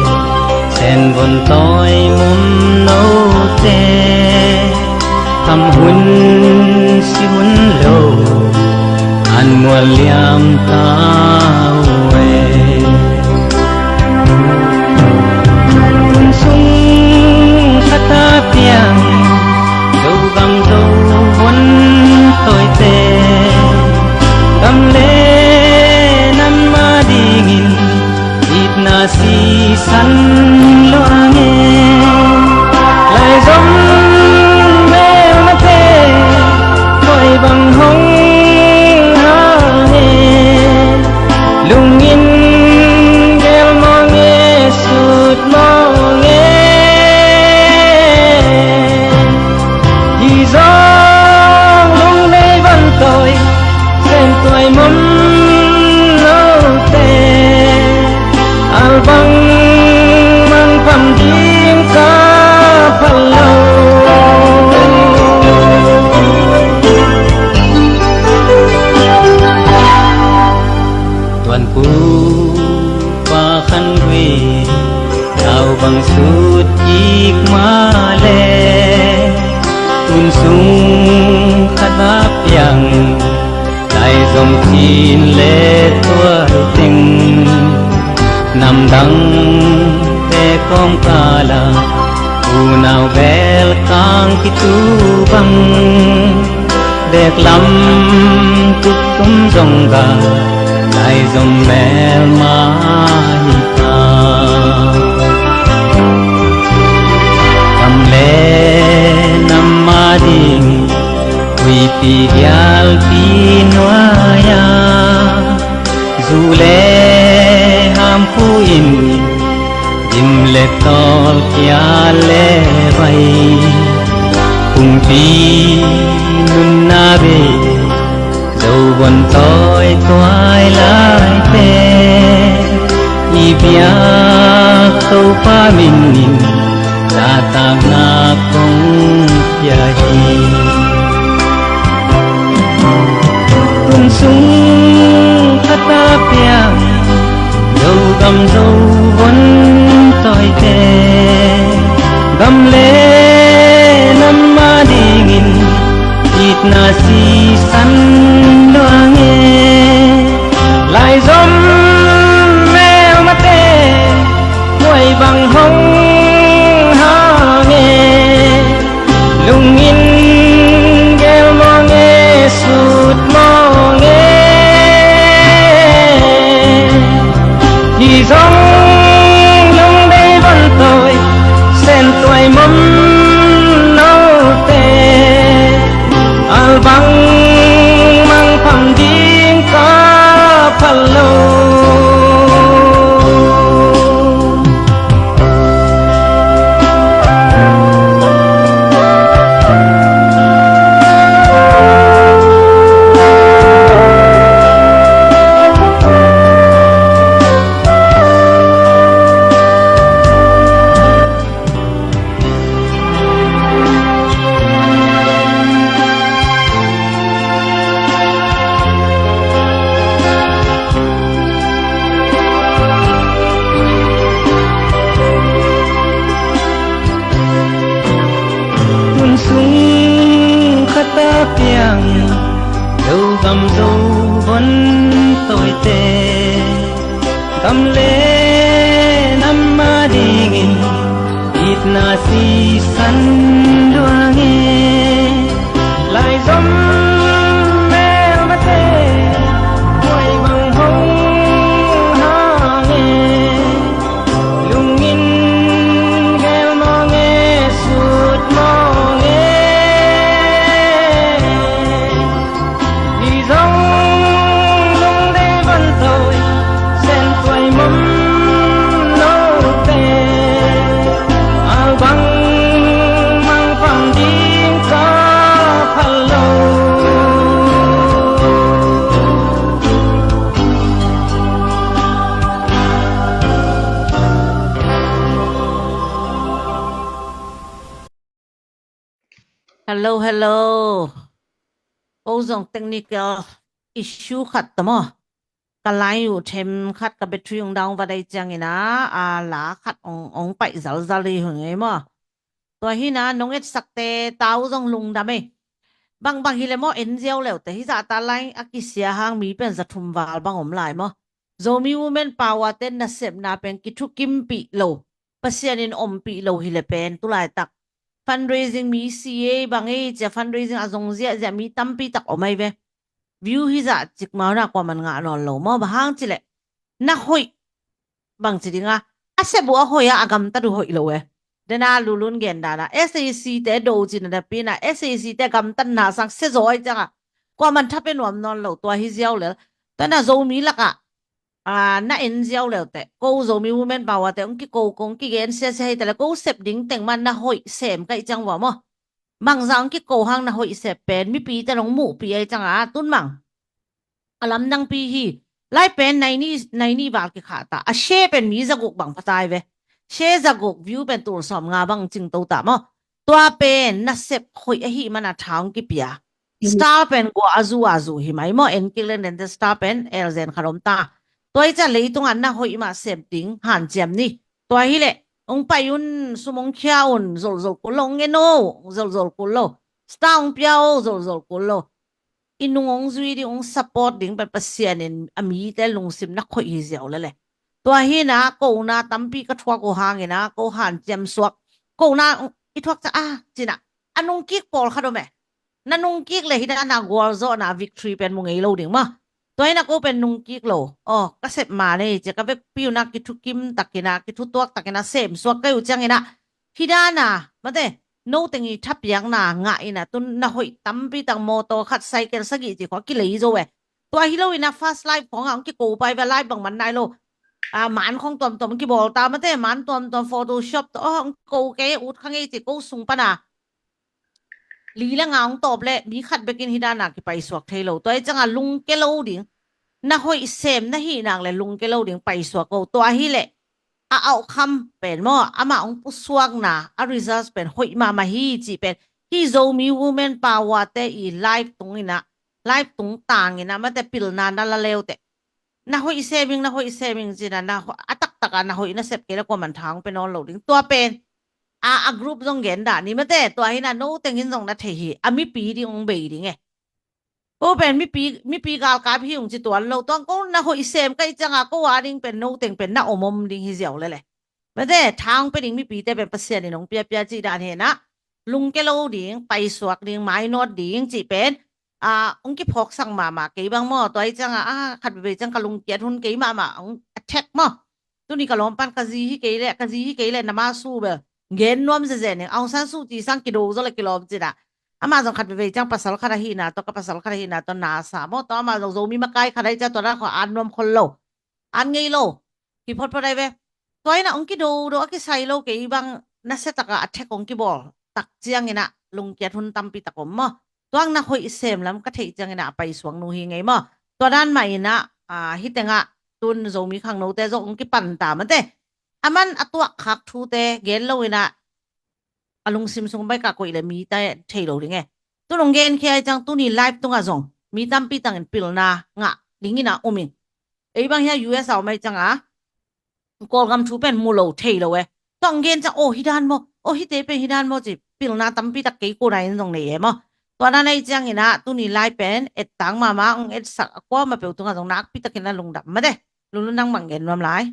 senvon tawi mum note, tham hun si hun lo an mual liam ta uh e. Hun sung khat a piang Zogam Zovon tawite, gam le nam adingin itna sisan lua nge. Laizom melmate, koi bang hong hang nge? Lungin gel mawng e, sut mawng e. Hi zong lungdei van tawi, sen tuai mum note, albang mang pham ding ka phal lo. Tuanpu Pa Khan Gui, tau bang sut kik mah le, hun sung khat a piang, laizom cin le tuai teng, namdangte kawmkal ah unau bel kang kitu bang, deklam tutum zong ga, laizom melma hi ta. Kam le nam ading, huipi gialpi nuai-a, zu le ham khu in, dim le tawl, kia le vai, kumpi nunna bei, Zovon tawi tuai laite, i biak Topa min in, zahtakna kong pia hi. Hun sung khat a piang, Zogam Zovon tawite, gam le nam adingin itna sisan lua nge. Laizom melmate, koi bang hong hang nge? Lungin gel mawng e, sut mawng e. Hi zong lungdei van tawi, sen tuai mum note, albang mang pham ding ka phal lo. Hun sung khat a piang, Zogam Zovon tawite, gam le nam adingin itna sisan lua nge. Laizom melmate, koi bang hong hang nge? Lungin gel mawng e, sut mawng e. Hello, hello. Ko zong technical issue khat ta maw. Ka line uh them khat, ka battery ung down va dai ciangin a, a la khat ong, ong paih zalzal hi hong ei maw. Tua hi na, nong etsakte tau zong lungdam ei. Bangbang hi le maw, en ziau leute hi zah ta, line a kisia hang mi pen za thum val bang om lai maw. Zomi Women Power te nasepna pen kithukimpih lo, Pasian in ompih lo hi le pen tulaitak fundraising mi si ei bang ei cia, fundraising a zong ziahziah mi tampi tak om ai ve. View hi zah cik mau na kuaman ngah nawn lo maw, bang hang ci le na hoih bang ci ding a, a sep uh a hoih a, a gamtat uh hoih lo e. Dena Lulun gen dan a S A C te do cina na pi na, S A C te gamtatna sang sia zaw ai ciang a kuaman tha pe nuam nawn lo, tua hi ziau lel. Tua na Zomi lak a, a, na en ziau leute, ko Zomi Women Power te ong kiko, kong kigen siasia hi ta le, ko sep ding teng man na hoih sem ka i ciang vua maw. Mangza ong kiko hang na hoih sep pen mipi te nong muhpi ai ciang a tun mang a lamdang pi hi. Lai pen nai ni, nai ni val kikhah ta, a share pen mi zaguk bang phatai ve. Share zaguk, view pen tul sawm nga bang cing to ta maw. Tua pen nasep hoih ahi man a tha ong kipia. Star pen gua a zu a zu hi mai maw, en kik leng den te star pen el zen khat om ta. Tua i ca leitung a na hoih mah sep ding hanciam ni. Tua hi le ong pai un, sum ong khia un, zolzol kul lo, ong en o, zolzol kul lo. Star ong pia o, zolzol kul lo. I nung ong zui ding, ong support ding pen Pasian in a mite lungsim na khoih hi ziau le le. Tua hi na, ko na tampi ka thuak uh hangin a, ko hanciam suak. Ko na i thuak ca a, cina a nung kik pawl khat om e. Na nung kik le hi dana gualzawhna victory pen mu ngei lo ding maw. Tua hi na ko pen nung kik lo. Aw, ka sep ma nei cia, ka vekpi uh na kithukim takin a, kithutuak takin a sem suak kai uh ciangin a, hi dana mate, no teng i thapiakna ngah in a, tun na hoih tampi tak, mawtaw khat, cycle sagih ci khua kilei zo e. Tua hi lo in a, fast life khong a ong kiko pai ve, life bang man nai lo. A, man khong tuamtuam kibawl ta mate, man tuamtuam Photoshop ta, aw, ong kiko kei, ut kha ngei ci, ko sung pan a li le nga ong tawp le mi khat bekin hi dana kipaisuak thei lo. Tua i ciang a lungke lo ding, na hoih sem na hih nak le lungke lo ding, paisuak o. Tua hi le a outcome pen maw, ama ong pusuakna a results pen hoih mahmah hi cih pen hi Zomi Women Power te i live tung in a, live tung tang in a mate, pilna na la leute. Na hoih sem ing, na hoih sem ing cina, na ho-, a taktak a na hoih na sep kei le kuaman tha ong pe nawn lo ding. Tua pen a, a group zong gen dah ni mate, tua hi na no teng in zong na thei hi, a mipi ding ong bei ding e. Ko pen mipi, mipi galkap hi ung ci tuan lo, tuang ko na hoih sem ka i ciang a ko a ding pen no teng pen na om om ding hi ziau le le. Mate, tha ong pe ding mipite pen Pasian in ong piapia cih dan hi na. Lungke lo ding, paisuak ding, mainawt ding cih pen a, ong kiphawksak mahmah kei bang maw. Tua i ciang a, a, khat veve ciang ka lungkiat hun kei mahmah ong attack maw. Tuni ka lawm pan ka zi hi kei le, ka zi hi kei le, na ma su bel gen nuam zeze ning, Aung San Suu Kyi sang kido zaw le kilawm cina. Ama zong khat veve ciang pasal khat ahina tawh, ka pasal khat ahina tawh na sa maw, tawh ama zong Zomi makai khat ahi ciang tua na khua an nuam khol lo, an ngei lo hi photphot ai ve. Tua in a ong kidodo a kisai lo kei bang, nasia tak a attack ong kibawl tak ciangin a lungkiat hun tampi tak om maw. Tuang na hoih sem lam ka theih ciangin a paisuak nu hi ngei maw. Tua dan mah in a, a, hi teng a tun Zomi khangnote zong ong kipan ta mate. A man a tuak khak thute gen lo in a, a lungsim sung baika koih le mite thei lo ding e. Tun ong gen khia i ciang tuni live tung a zong mi tampi tangin pilna ngah ding in a um ing. Ei bang hia U S a om ai ciang a Kawlgam thu pen mu lo thei lo e. Tong gen ciang, aw, hi dan maw, aw, hite pen hi dan maw ci pilna tampi tak kei ko na in zong nei e maw. Tua na nei ciangin a tuni live pen et tang mahmah, ong etsak a kuamah peuh tungah zong nakpi takin a lungdam mate. Lulu nang bang gen nuam lai.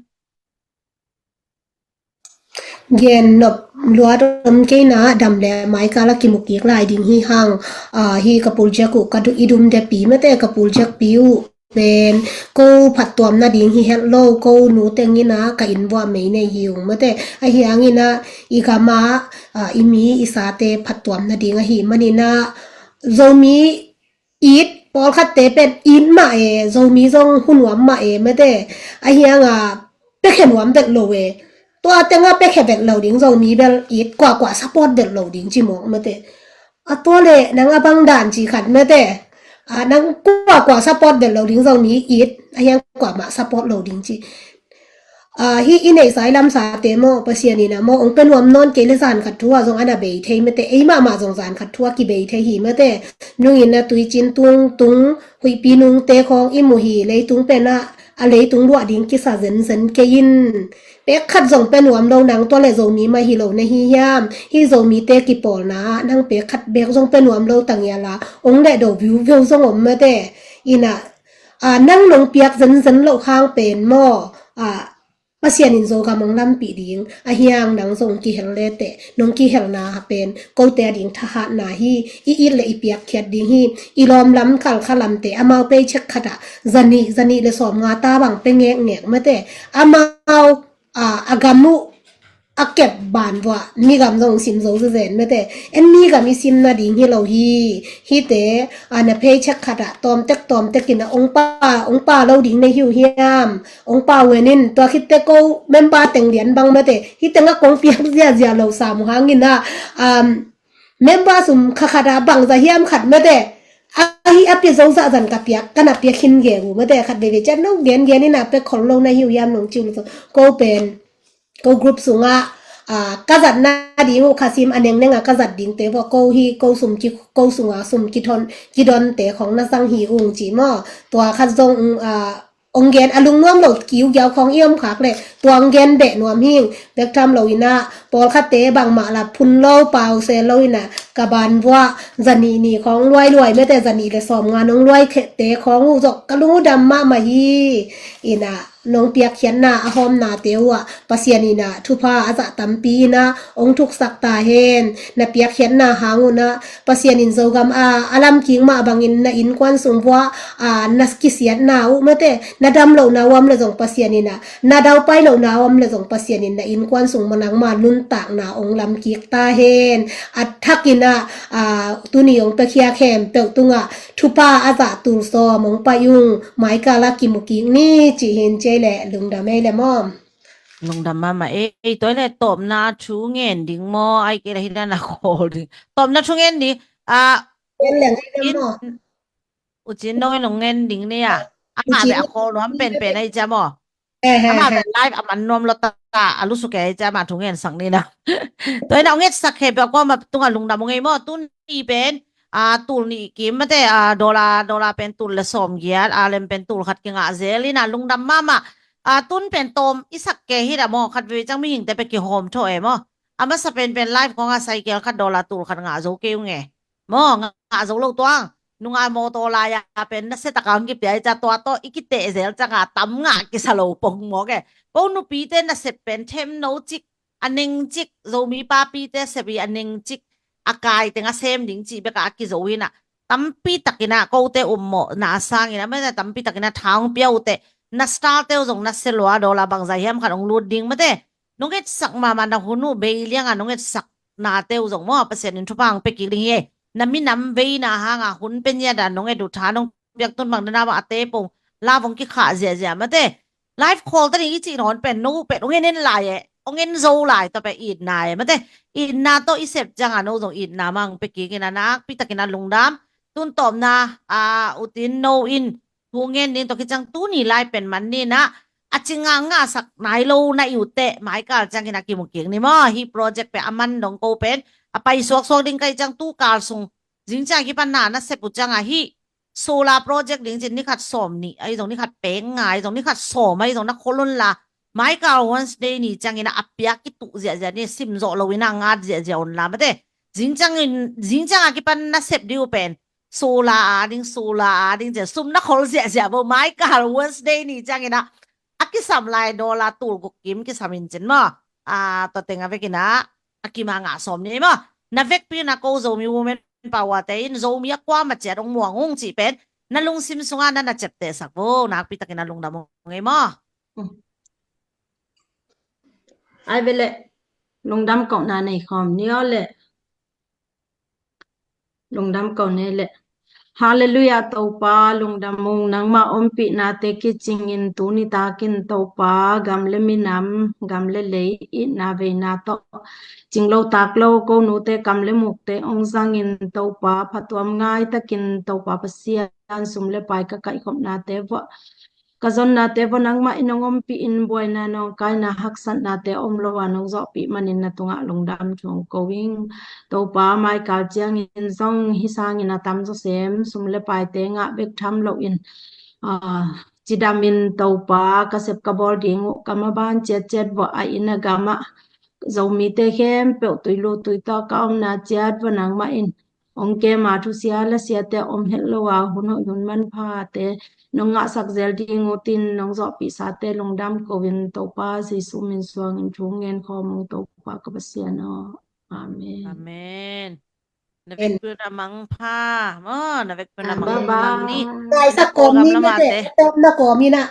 Gen nop luat om kei na, dam le mai kal a kimu kik lai ding hi hang. A, hi ka pul jek uh, ka du i dum de pi mate, ka pul jek pi uh pen ko phattuam nading hi het lo, ko nu teng in a ka inn vuah mei nei hi ung mate. Ahi hangin a i gam a, a, i mi i sate phattuam nading ahi manin a Zomi it, pawlkhatte pen it mah e, Zomi zong hu nuam mah e mate. Ahi hang a pekhe nuam vet lo e. Tua teng a pekhe vet lo ding Zomi bel it, kuakua support vet lo ding ci mawk mate. A tua le nang a bang dan ci khat mate. A, nang kuakua support vet lo ding Zomi it, ahi hang kuamah support lo ding ci. Aa, hih i neihsa i lamsate maw, Pasian in a maw, hong pia nuam nawn kei leh zan khat thu ah zong a na bei thei mate, ei mahmah zong zan khat thu ah kibei thei hi mate. Nungin a tuicin tung tung, huihpi nungte khawng i mu hi, leitung pen ah a leitung luah ding kisa zenzen kei in. Pek khat zong pia nuam lo, nang tua leh Zomi mah hi lo na hi hiam? Hih Zomite kipawlna ah nang pek khat bek zong pia nuam lo ta ngial a, hong lehdo viuveu zong om mate. Ina, aa, nang nong piak zenzen loh hang pen maw, aa, Pasian in Zogam hong lampih ding a hiang, nang zong kihel leteh, nong kihelna pen kote a ding thahatna hi. I it leh i piakkhiat ding hi. I lawm lam, Khalkha lamte, amau paycheck khat ah zanih, zanih leh sawmnga ta bang pia ngekngek mate. Amau, aa, a gam uh a kep ban vuah, migam zong sim zo zezen mate. En migam i sim nading hi lo hi. Hihte, aa, na paycheck khat ah tawmtek tawmtek in a hong pia, hong pia lo ding na hi uh hiam? Hong pia uh hen in, tua khit teh ko member teng lian bang mate, hih teng ah kong piak ziazia lo sam uh hangin a, um, member sum kha khat ah bangzah hiam khat mate, ahi a pia zo zah zan ka piak, ka na piak khin geng uh mate. Khat veivei ciang no gengen in a pia khol lo na hi uh hiam nong ci uh leh, ko pen, ko group sungah, aa, ka zat nading uh kha sim, a nengneng a ka zat dingte vuah ko hi, ko sum ki, ko sunga sum kithon, kidonte khawng na zang hi ung ci maw. Tua khat zong, aa, hong gen a lungnuam lo kiugiau khawng i om khak leh tua hong gen beh nuam hing. Bek tham lo in a, pawlkhatte bangmah la phun lo, pause lo in a, ka ban vuah zanih nih khawng luailuai mate, zanih leh sawmnga nong luai khehte khawng uh zong ka lung uh dam mahmah hi. In a, nong piakkhiatna a hawmnate uh ah Pasian in a thupha a zah tampi in a hong thuksak ta hen. Na piakkhiatna hang un a Pasian in Zogam a, a lamkik mah bangin na innkuan sung vuah, aa, na kisiatna uh mate, na dam lohna uam leh zong Pasian in a, na daupai lohna uam leh zong Pasian in na innkuan sung maw nangma nuntakna hong lamkik ta hen. A thak in a, aa, tuni hong piakhia khempeuh tungah thupha a zah tul sawm hong pai ung, maikal ah kimu kik ni ci hi in, ci ei leh lungdam ei leh maw. Lungdam mahmah ei. Tua leh tawpna thu ngen ding maw, ahih kei leh hih dan a khawl ding? Tawpna thu ngen ding. Aa, Ngen leng ei leh maw. U Cin, nong en, nong ngen ding ni a. Amah beh a khawl nuam penpen ahi ciang maw. Amah beh live a man nuam lua ta, a lusuk kei ahi ciang amah thu ngen sak ni na. Tua in a hong etsak khempeuh a kuamah tungah lungdam ung ei maw. Tuni pen, aa, tul nih kim mate, aa, dollar, dollar pen tul leh sawmgiat, aa, lem pen tul khat kingah zel in a lungdam mahmah. Aa, tun pen tawm i sak kei hi dah maw, khat vei ciang mihingte pen kihawm thawh ei maw. A masa penpen live khawng ah cycle khat dollar tul khat ngah zo kei ung e. Maw, ngah zo lo tuang. Nungak mawtaw lai-a pen nasia tak a hong kipia hi ciang tua tawh i kiteh zel ciang a tam ngah kisa lo pong mawk e. Ko nupite nasep pen themno cik, a neng cik, Zomi papite sep hi a neng cik, a kai teng a sem ding cih bek a kizo hi in a, tampi tak in a kote ummawhna a sang in a, mate, tampi tak in a tha hong pia uh teh, na star te uh zong nasia lua, dollar bangzah hiam khat hong lut ding mate. Nong etsak mahmah na hun uh bei liang a nong etsak nate uh zong maw, Pasian in thupha hong pia kik ding hi. Na minam veina hang a hun pia ngiat a nong et uh, tha nong piak tun bang dana bang a te pong la vong kikhah ziahziah mate. Live call ta ding i cih nawn pen no uh pen hong en en lai e, hong en zo lai, tua pen itna e mate. Itna tawh i sep ciang a no zong itna mah hong pia kik in a, nakpi tak in a lungdam. Tun tawpna, aa, U Tin, no in thu ngen ding, tua khit ciang tuni lai pen man ni in a, a ci ngah ngahsak nai lo na hi uh teh, maikal ciangin a kimu kik ni maw. Hih project pen a man dong ko pen a pai suaksuak ding ka hih ciang, tu kal sung zing ciang a kipan na nasep uh ciang a, hih solar project ding cin ni khat sawm nih ahi zong, ni khat pek nga ahi zong, ni khat sawm ahi zong na khol un la, maikal Wednesday ni ciangin a piak kituh ziahziah ni, sim zawh lo in a ngat ziahziah un la mate. Zing ciangin, zing ciang a kipan nasep ding uh pen solar a ding, solar a ding ci a, sum na khol ziahziah bo, maikal Wednesday ni ciangin a, a kisam lai dollar tul guk kim kisam in cin maw. Aa, tua teng a vekin a, a kim a ngah sawm ni maw. Na vekpi in a ko Zomi Women Power te in Zomi a kuamah ciat hong muang ung cih pen na lungsim sungah na na ciaptehsak vo, nakpi tak in a lungdam ung ei maw. Ai ve leh, lungdam kohna nei khawm ni aw leh. Lungdam ko ni leh. Halleluiah Topa, lungdam ung, nangmah ompihnate kicingin tuni takin Topa, gam le minam, gam le lei, itna veina tawh cing lo tak lo ko nute kam le mukte hong zangin Topa, phatuam ngai takin Topa Pasian, sum le pai ka kaihkhopnate vuah Ka zonnate vua nangmah in hong ompih in, buaina, nawngkaina, haksatnate om lo a nong zawhpih manin na tungah lungdam thu hong ko ing. Topa, maikal ciangin zong hih sangin a tam zawsem sum le paite ngah bek tham loin, aa, cidamin Topa, ka sep ka bawl ding uh ka maban ciatciat vua a inn a gamah Zomite khempeuh tuilu tuitawh ka omna ciat vua nangmah in hong kema thusia lasiate om het lo a hun hoih hun manphate nong ngahsak zel ding uh tin nong zawhpihsate lungdam ko in Topa Jesu min suangin thu ngen khawm ung Topa ka Pasian aw. Amen. Amen. Na vekpi un a mangpha maw, na vekpi un a mangpha. Bye bye. Ngai sa kawm ni mate, tawpna kawm in ah.